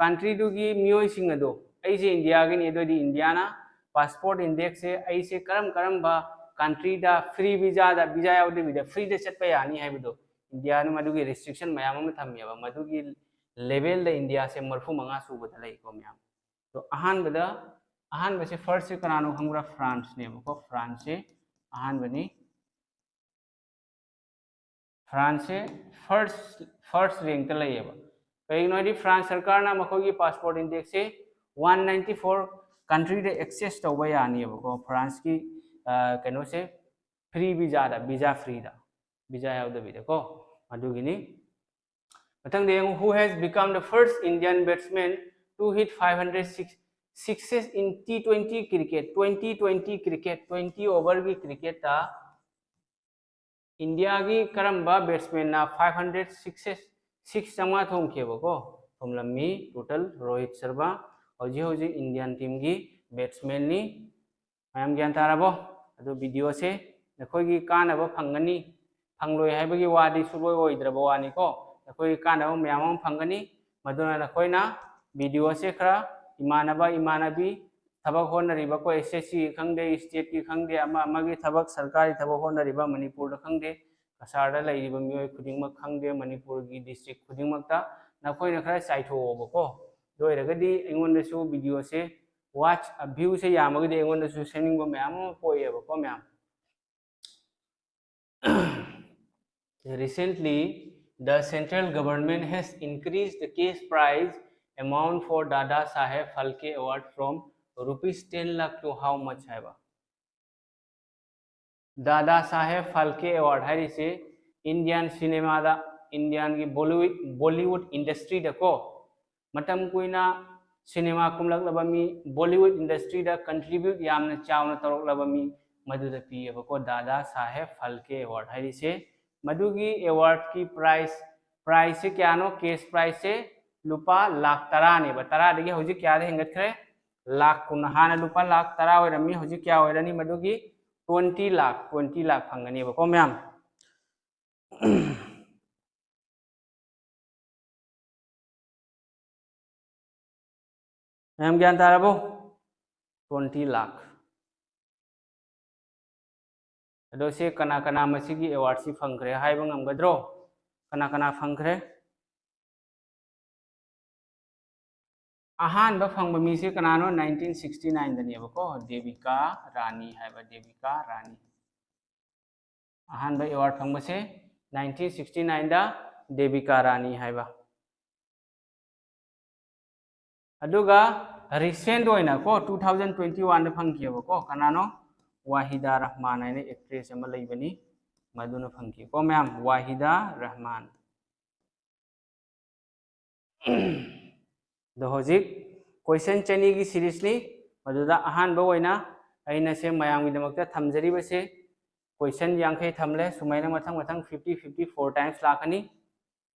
ꯀꯟꯇ꯭ꯔꯤꯗꯨꯒꯤ ꯃꯤꯑꯣꯏꯁꯤꯡ ꯑꯗꯣ, ꯑꯩꯁꯦ ꯏꯟꯗꯤꯌꯥꯒꯤꯅꯤ, ꯑꯗꯨ ꯑꯣꯏꯗꯤ ꯏꯟꯗꯤꯌꯥꯅ ꯄꯥꯁꯄꯣꯔꯠ ꯏꯟꯗꯦꯛꯁꯁꯦ ꯑꯩꯁꯦ ꯀꯔꯝ ꯀꯔꯝꯕ ꯀꯟꯇ꯭ꯔꯤꯗ ꯐ꯭ꯔꯤ ꯚꯤꯖꯥꯗ, ꯚꯤꯖꯥ ꯌꯥꯎꯗꯕꯤꯗ ꯐ꯭ꯔꯤꯗ ꯆꯠꯄ ꯌꯥꯅꯤ ꯍꯥꯏꯕꯗꯣ, ꯏꯟꯗꯤꯌꯥꯅ ꯃꯗꯨꯒꯤ ꯔꯦꯁꯇ꯭ꯔꯤꯛꯁꯟ ꯃꯌꯥꯝ ꯑꯃ ꯊꯝꯃꯦꯕ꯫ ꯃꯗꯨꯒꯤ ꯂꯦꯚꯦꯜꯗ ꯏꯟꯗꯤꯌꯥꯁꯦ ꯃꯔꯤꯐꯨ ꯃꯉꯥ ꯁꯨꯕꯗ ꯂꯩꯀꯣ ꯃꯌꯥꯝ꯫ ꯑꯗꯣ ꯑꯍꯥꯟꯕꯗ, ꯑꯍꯥꯟꯕꯁꯦ, ꯐꯥꯔꯁꯁꯦ ꯀꯅꯥꯅꯣ ꯈꯪꯕ꯭ꯔꯥ? ꯐ꯭ꯔꯥꯟꯁꯅꯦꯕꯀꯣ꯫ ꯐ꯭ꯔꯥꯟꯁꯁꯦ ꯑꯍꯥꯟꯕꯅꯤ꯫ ꯐ꯭ꯔꯥꯟꯁꯁꯦ ꯐꯥꯔꯁ, ꯐꯥꯔꯁ ꯔꯦꯡꯛꯇ ꯂꯩꯌꯦꯕ꯫ ꯀꯩꯒꯤꯅꯣ ꯍꯥꯏꯗꯤ ꯐ꯭ꯔꯥꯟꯁ ꯁꯔꯀꯥꯔꯅ ꯃꯈꯣꯏꯒꯤ ꯄꯥꯁꯄꯣꯔꯠ ꯏꯟꯗꯦꯛꯁꯁꯦ ꯋꯥꯟ ꯅꯥꯏꯟꯇꯤ ꯐꯣꯔ ꯀꯟꯇ꯭ꯔꯤꯗ ꯑꯦꯛꯁꯦꯁ ꯇꯧꯕ ꯌꯥꯅꯤꯕꯀꯣ, ꯐ꯭ꯔꯥꯟꯁꯀꯤ ꯀꯩꯅꯣꯁꯦ, ꯐ꯭ꯔꯤ ꯚꯤꯖꯥꯗ, ꯚꯤꯖꯥ ꯐ꯭ꯔꯤꯗ, ꯚꯤꯖꯥ ꯌꯥꯎꯗꯕꯤꯗꯀꯣ꯫ ꯑꯗꯨꯒꯤꯅꯤ꯫ ꯃꯊꯪꯗ ꯌꯦꯡꯉꯨ, who has become the first Indian batsman to hit five hundred six sixes in T twenty cricket? Twenty twenty cricket, twenty overꯒꯤ ꯀ꯭ꯔꯤꯀꯦꯠꯇ ꯏꯟꯗꯤꯌꯥꯒꯤ ꯀꯔꯝꯕ ꯕꯦꯠꯁꯃꯦꯟꯅ five hundred sixes, six ꯆꯥꯝꯃꯉꯥ ꯊꯣꯝꯈꯤꯕꯀꯣ? ꯊꯣꯝꯂꯝꯃꯤ ꯇꯣꯇꯦꯜ ꯔꯣꯍꯤꯠ ꯁꯔꯃ, ꯍꯧꯖꯤꯛ ꯍꯧꯖꯤꯛ ꯏꯟꯗꯤꯌꯥꯟ ꯇꯤꯝꯒꯤ ꯕꯦꯠꯁꯃꯦꯟꯅꯤ꯫ ꯃꯌꯥꯝ ꯒ꯭ꯌꯥꯟ ꯇꯥꯔꯕꯣ? ꯑꯗꯨ ꯚꯤꯗꯤꯑꯣꯁꯦ ꯅꯈꯣꯏꯒꯤ ꯀꯥꯟꯅꯕ ꯐꯪꯒꯅꯤ, ꯐꯪꯂꯣꯏ ꯍꯥꯏꯕꯒꯤ ꯋꯥꯗꯤ ꯁꯨꯡꯑꯣꯏ ꯑꯣꯏꯗ꯭ꯔꯕ ꯋꯥꯅꯤꯀꯣ꯫ ꯅꯈꯣꯏꯒꯤ ꯀꯥꯟꯅꯕ ꯃꯌꯥꯝ ꯑꯃ ꯐꯪꯒꯅꯤ꯫ ꯃꯗꯨꯅ ꯅꯈꯣꯏꯅ ꯚꯤꯗꯤꯑꯣꯁꯦ ꯈꯔ ꯏꯃꯥꯟꯅꯕ ꯏꯃꯥꯟꯅꯕꯤ, ꯊꯕꯛ ꯍꯣꯠꯅꯔꯤꯕ, ꯑꯩꯈꯣꯏ ꯑꯦꯁ ꯑꯦꯁ ꯁꯤꯒꯤ ꯈꯪꯗꯦ, ꯁ꯭ꯇꯦꯠꯀꯤ ꯈꯪꯗꯦ, ꯑꯃ ꯑꯃꯒꯤ ꯊꯕꯛ, ꯁꯔꯀꯥꯔꯒꯤ ꯊꯕꯛ ꯍꯣꯠꯅꯔꯤꯕ, ꯃꯅꯤꯄꯨꯔꯗ ꯈꯪꯗꯦ, ꯀꯁꯥꯔꯗ ꯂꯩꯔꯤꯕ ꯃꯤꯑꯣꯏ ꯈꯨꯗꯤꯡꯃꯛ ꯈꯪꯗꯦ, ꯃꯅꯤꯄꯨꯔꯒꯤ ꯗꯤꯁꯇ꯭ꯔꯤꯛ ꯈꯨꯗꯤꯡꯃꯛꯇ ꯅꯈꯣꯏꯅ ꯈꯔ ꯆꯥꯏꯊꯣꯛꯑꯣꯕꯀꯣ꯫ ꯑꯗꯨ ꯑꯣꯏꯔꯒꯗꯤ ꯑꯩꯉꯣꯟꯗꯁꯨ ꯚꯤꯗꯤꯑꯣꯁꯦ ꯋꯥꯆ ꯚ꯭ꯌꯨꯁꯦ ꯌꯥꯝꯃꯒꯗꯤ ꯑꯩꯉꯣꯟꯗꯁꯨ ꯁꯦꯝꯅꯤꯡꯕ ꯃꯌꯥꯝ ꯑꯃ ꯄꯣꯛꯑꯦꯕꯀꯣ ꯃꯌꯥꯝ꯫ Recently, the central government has increased the cash prize amount for Dada Saheb Phalke Award from rupees ten lakh to how much ꯍꯥꯏꯕ? ꯗꯥꯗꯥ ꯁꯥꯍꯦꯕ ꯐꯥꯜꯀꯦ ꯑꯦꯋꯥꯔꯗ ꯍꯥꯏꯔꯤꯁꯤ ꯏꯟꯗꯤꯌꯥꯟ ꯁꯤꯅꯦꯃꯥꯗ, ꯏꯟꯗꯤꯌꯥꯟꯒꯤ ꯕꯣꯂꯤꯋꯨꯗ, ꯕꯣꯂꯤꯋꯨꯗ ꯏꯟꯗꯁꯇ꯭ꯔꯤꯗꯀꯣ, ꯃꯇꯝ ꯀꯨꯏꯅ ꯁꯤꯅꯦꯃꯥ ꯀꯨꯝꯂꯛꯂꯕ ꯃꯤ, ꯕꯣꯂꯤꯋꯨꯗ ꯏꯟꯗꯁꯇ꯭ꯔꯤꯗ ꯀꯟꯇ꯭ꯔꯤꯕ꯭ꯌꯨꯠ ꯌꯥꯝꯅ ꯆꯥꯎꯅ ꯇꯧꯔꯛꯂꯕ ꯃꯤ, ꯃꯗꯨꯗ ꯄꯤꯌꯦꯕꯀꯣ ꯗꯥꯗꯥ ꯁꯥꯍꯦꯕ ꯐꯥꯜꯀꯦ ꯑꯦꯋꯥꯔꯗ ꯍꯥꯏꯔꯤꯁꯦ꯫ ꯃꯗꯨꯒꯤ ꯑꯦꯋꯥꯔꯗꯀꯤ ꯄ꯭ꯔꯥꯏꯖ, ꯄ꯭ꯔꯥꯏꯖꯁꯦ ꯀꯌꯥꯅꯣ? ꯀꯦꯁ ꯄ꯭ꯔꯥꯏꯖꯁꯦ ꯂꯨꯄꯥ ꯂꯥꯈ ꯇꯔꯥꯅꯦꯕ꯫ ꯇꯔꯥꯗꯒꯤ ꯍꯧꯖꯤꯛ ꯀꯌꯥꯗ ꯍꯦꯟꯒꯠꯈ꯭ꯔꯦ? ꯂꯥꯈ ꯀꯨꯟ꯫ ꯍꯥꯟꯅ ꯂꯨꯄꯥ ꯂꯥꯈ ꯇꯔꯥ ꯑꯣꯏꯔꯝꯃꯤ, ꯍꯧꯖꯤꯛ ꯀꯌꯥ ꯑꯣꯏꯔꯅꯤ? ꯃꯗꯨꯒꯤ twenty ꯂꯥꯈ, twenty ꯂꯥꯈ ꯐꯪꯒꯅꯦꯕꯀꯣ ꯃꯌꯥꯝ꯫ ꯃꯌꯥꯝ ꯒ꯭ꯌꯥꯟ ꯇꯥꯔꯕꯣ? Twenty ꯂꯥꯈ꯫ ꯑꯗꯣ ꯁꯤ ꯀꯅꯥ ꯀꯅꯥ ꯃꯁꯤꯒꯤ ꯑꯦꯋꯥꯔꯗꯁꯤ ꯐꯪꯈ꯭ꯔꯦ ꯍꯥꯏꯕ ꯉꯝꯒꯗ꯭ꯔꯣ? ꯀꯅꯥ ꯀꯅꯥ ꯐꯪꯈ꯭ꯔꯦ? ꯑꯍꯥꯟꯕ ꯐꯪꯕ ꯃꯤꯁꯦ ꯀꯅꯥꯅꯣ? Nineteen sixty nineꯗꯅꯦꯕꯀꯣ, ꯗꯦꯕꯤꯀꯥ ꯔꯥꯅꯤ ꯍꯥꯏꯕ, ꯗꯦꯕꯤꯀꯥ ꯔꯥꯅꯤ꯫ ꯑꯍꯥꯟꯕ ꯑꯦꯋꯥꯔꯗ ꯐꯪꯕꯁꯦ nineteen sixty nineꯗ ꯗꯦꯕꯤꯀꯥ ꯔꯥꯅꯤ ꯍꯥꯏꯕ꯫ ꯑꯗꯨꯒ Recent ꯑꯣꯏꯅ ꯀꯣ, two thousand twenty one ꯗ ꯐꯪꯈꯤꯑꯕꯀꯣ꯫ ꯀꯅꯥꯅꯣ? ꯋꯥꯍꯤꯗꯥ ꯔꯍꯃꯥꯟ ꯍꯥꯏꯅ actress ꯑꯃ ꯂꯩꯕꯅꯤ, ꯃꯗꯨꯅ ꯐꯪꯈꯤꯀꯣ ꯃꯌꯥꯝ, ꯋꯥꯍꯤꯗꯥ ꯔꯍꯃꯥꯟ꯫ ꯑꯗꯣ ꯍꯧꯖꯤꯛ question ꯆꯅꯤꯒꯤ series ꯅꯤ꯫ ꯃꯗꯨꯗ ꯑꯍꯥꯟꯕ ꯑꯣꯏꯅ ꯑꯩꯅ ꯁꯦ ꯃꯌꯥꯝꯒꯤꯗꯃꯛꯇ ꯊꯝꯖꯔꯤꯕꯁꯦ question ꯌꯥꯡꯈꯩ ꯊꯝꯂꯦ꯫ ꯁꯨꯃꯥꯏꯅ ꯃꯊꯪ ꯃꯊꯪ fifty, fifty four times ꯂꯥꯛꯀꯅꯤ꯫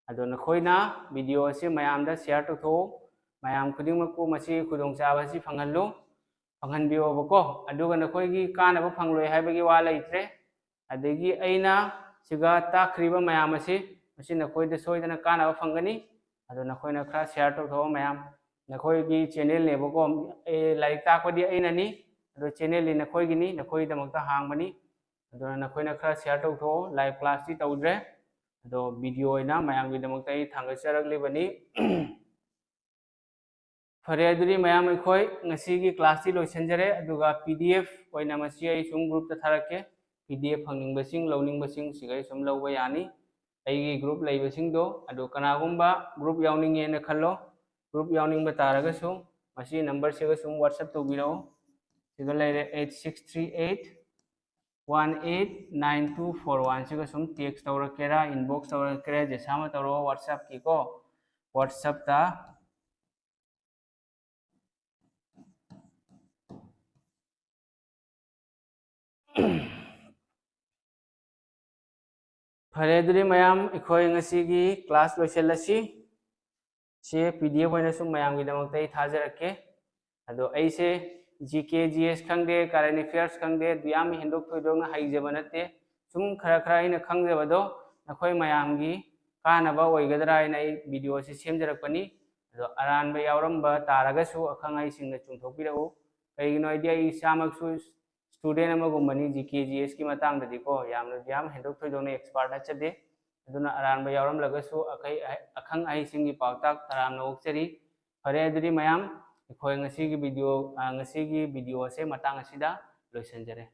ꯑꯗꯣ ꯅꯈꯣꯏꯅ video ꯑꯁꯤ ꯃꯌꯥꯝꯗ share ꯇꯧꯊꯣꯛꯎ꯫ ꯃꯌꯥꯝ ꯈꯨꯗꯤꯡꯃꯛꯄꯨ ꯃꯁꯤꯒꯤ ꯈꯨꯗꯣꯡꯆꯥꯕ ꯑꯁꯤ ꯐꯪꯍꯜꯂꯨ, ꯐꯪꯍꯟꯕꯤꯌꯣꯕꯀꯣ꯫ ꯑꯗꯨꯒ ꯅꯈꯣꯏꯒꯤ ꯀꯥꯟꯅꯕ ꯐꯪꯂꯣꯏ ꯍꯥꯏꯕꯒꯤ ꯋꯥ ꯂꯩꯇ꯭ꯔꯦ꯫ ꯑꯗꯒꯤ ꯑꯩꯅ ꯁꯤꯒ ꯇꯥꯛꯈ꯭ꯔꯤꯕ ꯃꯌꯥꯝ ꯑꯁꯤ, ꯃꯁꯤ ꯅꯈꯣꯏꯗ ꯁꯣꯏꯗꯅ ꯀꯥꯟꯅꯕ ꯐꯪꯒꯅꯤ꯫ ꯑꯗꯣ ꯅꯈꯣꯏꯅ ꯈꯔ share ꯇꯧꯊꯣꯛꯑꯣ ꯃꯌꯥꯝ꯫ ꯅꯈꯣꯏꯒꯤ channel ꯅꯦꯕꯀꯣ, ꯑꯦ, ꯂꯥꯏꯔꯤꯛ ꯇꯥꯛꯄꯗꯤ ꯑꯩꯅꯅꯤ, ꯑꯗꯣ channel ꯗꯤ ꯅꯈꯣꯏꯒꯤꯅꯤ, ꯅꯈꯣꯏꯒꯤꯗꯃꯛꯇ ꯍꯥꯡꯕꯅꯤ꯫ ꯑꯗꯨꯅ ꯅꯈꯣꯏꯅ ꯈꯔ share ꯇꯧꯊꯣꯛꯑꯣ꯫ Live class ꯇꯤ ꯇꯧꯗ꯭ꯔꯦ, ꯑꯗꯣ video ꯑꯣꯏꯅ ꯃꯌꯥꯝꯒꯤꯗꯃꯛꯇ ꯑꯩ ꯊꯥꯡꯒꯠꯆꯔꯛꯂꯤꯕꯅꯤ꯫ ꯐꯔꯦ, ꯑꯗꯨꯗꯤ ꯃꯌꯥꯝ, ꯑꯩꯈꯣꯏ ꯉꯁꯤꯒꯤ class ꯇꯤ ꯂꯣꯏꯁꯤꯟꯖꯔꯦ꯫ ꯑꯗꯨꯒ P D F ꯑꯣꯏꯅ ꯃꯁꯤ ꯑꯩ ꯁꯨꯝ group ꯇ ꯊꯥꯔꯛꯀꯦ꯫ P D F ꯐꯪꯅꯤꯡꯕꯁꯤꯡ, ꯂꯧꯅꯤꯡꯕꯁꯤꯡ ꯁꯤꯒ ꯑꯩ ꯁꯨꯝ ꯂꯧꯕ ꯌꯥꯅꯤ꯫ ꯑꯩꯒꯤ group ꯂꯩꯕꯁꯤꯡꯗꯣ, ꯑꯗꯣ ꯀꯅꯥꯒꯨꯝꯕ group ꯌꯥꯎꯅꯤꯡꯉꯦꯅ ꯈꯜꯂꯣ, group ꯌꯥꯎꯅꯤꯡꯕ ꯇꯥꯔꯒꯁꯨ ꯃꯁꯤ number ꯁꯤꯒ ꯁꯨꯝ WhatsApp ꯇꯧꯕꯤꯔꯛꯎ꯫ ꯁꯤꯗ ꯂꯩꯔꯦ, eight six three eight one eight nine two four one ꯁꯤꯒ ꯁꯨꯝ text ꯇꯧꯔꯛꯀꯦꯔꯥ, inbox ꯇꯧꯔꯛꯀꯦꯔꯥ, ꯖꯦꯁꯥ ꯑꯃ ꯇꯧꯔꯛꯑꯣ WhatsApp ꯀꯤꯀꯣ, WhatsApp ꯇ꯫ ꯐꯔꯦ, ꯑꯗꯨꯗꯤ ꯃꯌꯥꯝ, ꯑꯩꯈꯣꯏ ꯉꯁꯤꯒꯤ class ꯂꯣꯏꯁꯤꯜꯂꯁꯤ꯫ ꯁꯤ P D F ꯑꯣꯏꯅ ꯁꯨꯝ ꯃꯌꯥꯝꯒꯤꯗꯃꯛꯇ ꯑꯩ ꯊꯥꯖꯔꯛꯀꯦ꯫ ꯑꯗꯣ ꯑꯩꯁꯦ G K, G S ꯈꯪꯗꯦ, current affairs ꯈꯪꯗꯦ, ꯑꯗꯨ ꯌꯥꯝ ꯍꯦꯟꯗꯣꯛ ꯊꯣꯏꯗꯣꯛꯅ ꯍꯩꯖꯕ ꯅꯠꯇꯦ꯫ ꯁꯨꯝ ꯈꯔ ꯈꯔ ꯑꯩꯅ ꯈꯪꯖꯕꯗꯣ ꯅꯈꯣꯏ ꯃꯌꯥꯝꯒꯤ ꯀꯥꯟꯅꯕ ꯑꯣꯏꯒꯗ꯭ꯔꯥ ꯍꯥꯏꯅ ꯑꯩ video ꯑꯁꯤ ꯁꯦꯝꯖꯔꯛꯄꯅꯤ꯫ ꯑꯗꯣ ꯑꯔꯥꯟꯕ ꯌꯥꯎꯔꯝꯕ ꯇꯥꯔꯒꯁꯨ ꯑꯈꯪ ꯑꯍꯩꯁꯤꯡꯅ ꯆꯨꯝꯊꯣꯛꯄꯤꯔꯛꯎ꯫ ꯀꯩꯒꯤꯅꯣ ꯍꯥꯏꯗꯤ ꯑꯩ ꯏꯁꯥꯃꯛꯁꯨ student ꯑꯃꯒꯨꯝꯕꯅꯤ, G K, G S ꯀꯤ ꯃꯇꯥꯡꯗꯗꯤꯀꯣ ꯌꯥꯝꯅ, ꯌꯥꯝ ꯍꯦꯟꯗꯣꯛ ꯊꯣꯏꯗꯣꯛꯅ expert ꯅꯠꯆꯗꯦ꯫ ꯑꯗꯨꯅ ꯑꯔꯥꯟꯕ ꯌꯥꯎꯔꯝꯂꯒꯁꯨ ꯑꯈꯩ-, ꯑꯈꯪ ꯑꯍꯩꯁꯤꯡꯒꯤ ꯄꯥꯎꯇꯥꯛ ꯇꯔꯥꯝꯅ ꯑꯣꯛꯆꯔꯤ꯫ ꯐꯔꯦ, ꯑꯗꯨꯗꯤ ꯃꯌꯥꯝ, ꯑꯩꯈꯣꯏ ꯉꯁꯤꯒꯤ video, ꯑ, ꯉꯁꯤꯒꯤ video ꯑꯁꯦ ꯃꯇꯥꯡ ꯑꯁꯤꯗ ꯂꯣꯏꯁꯤꯟꯖꯔꯦ꯫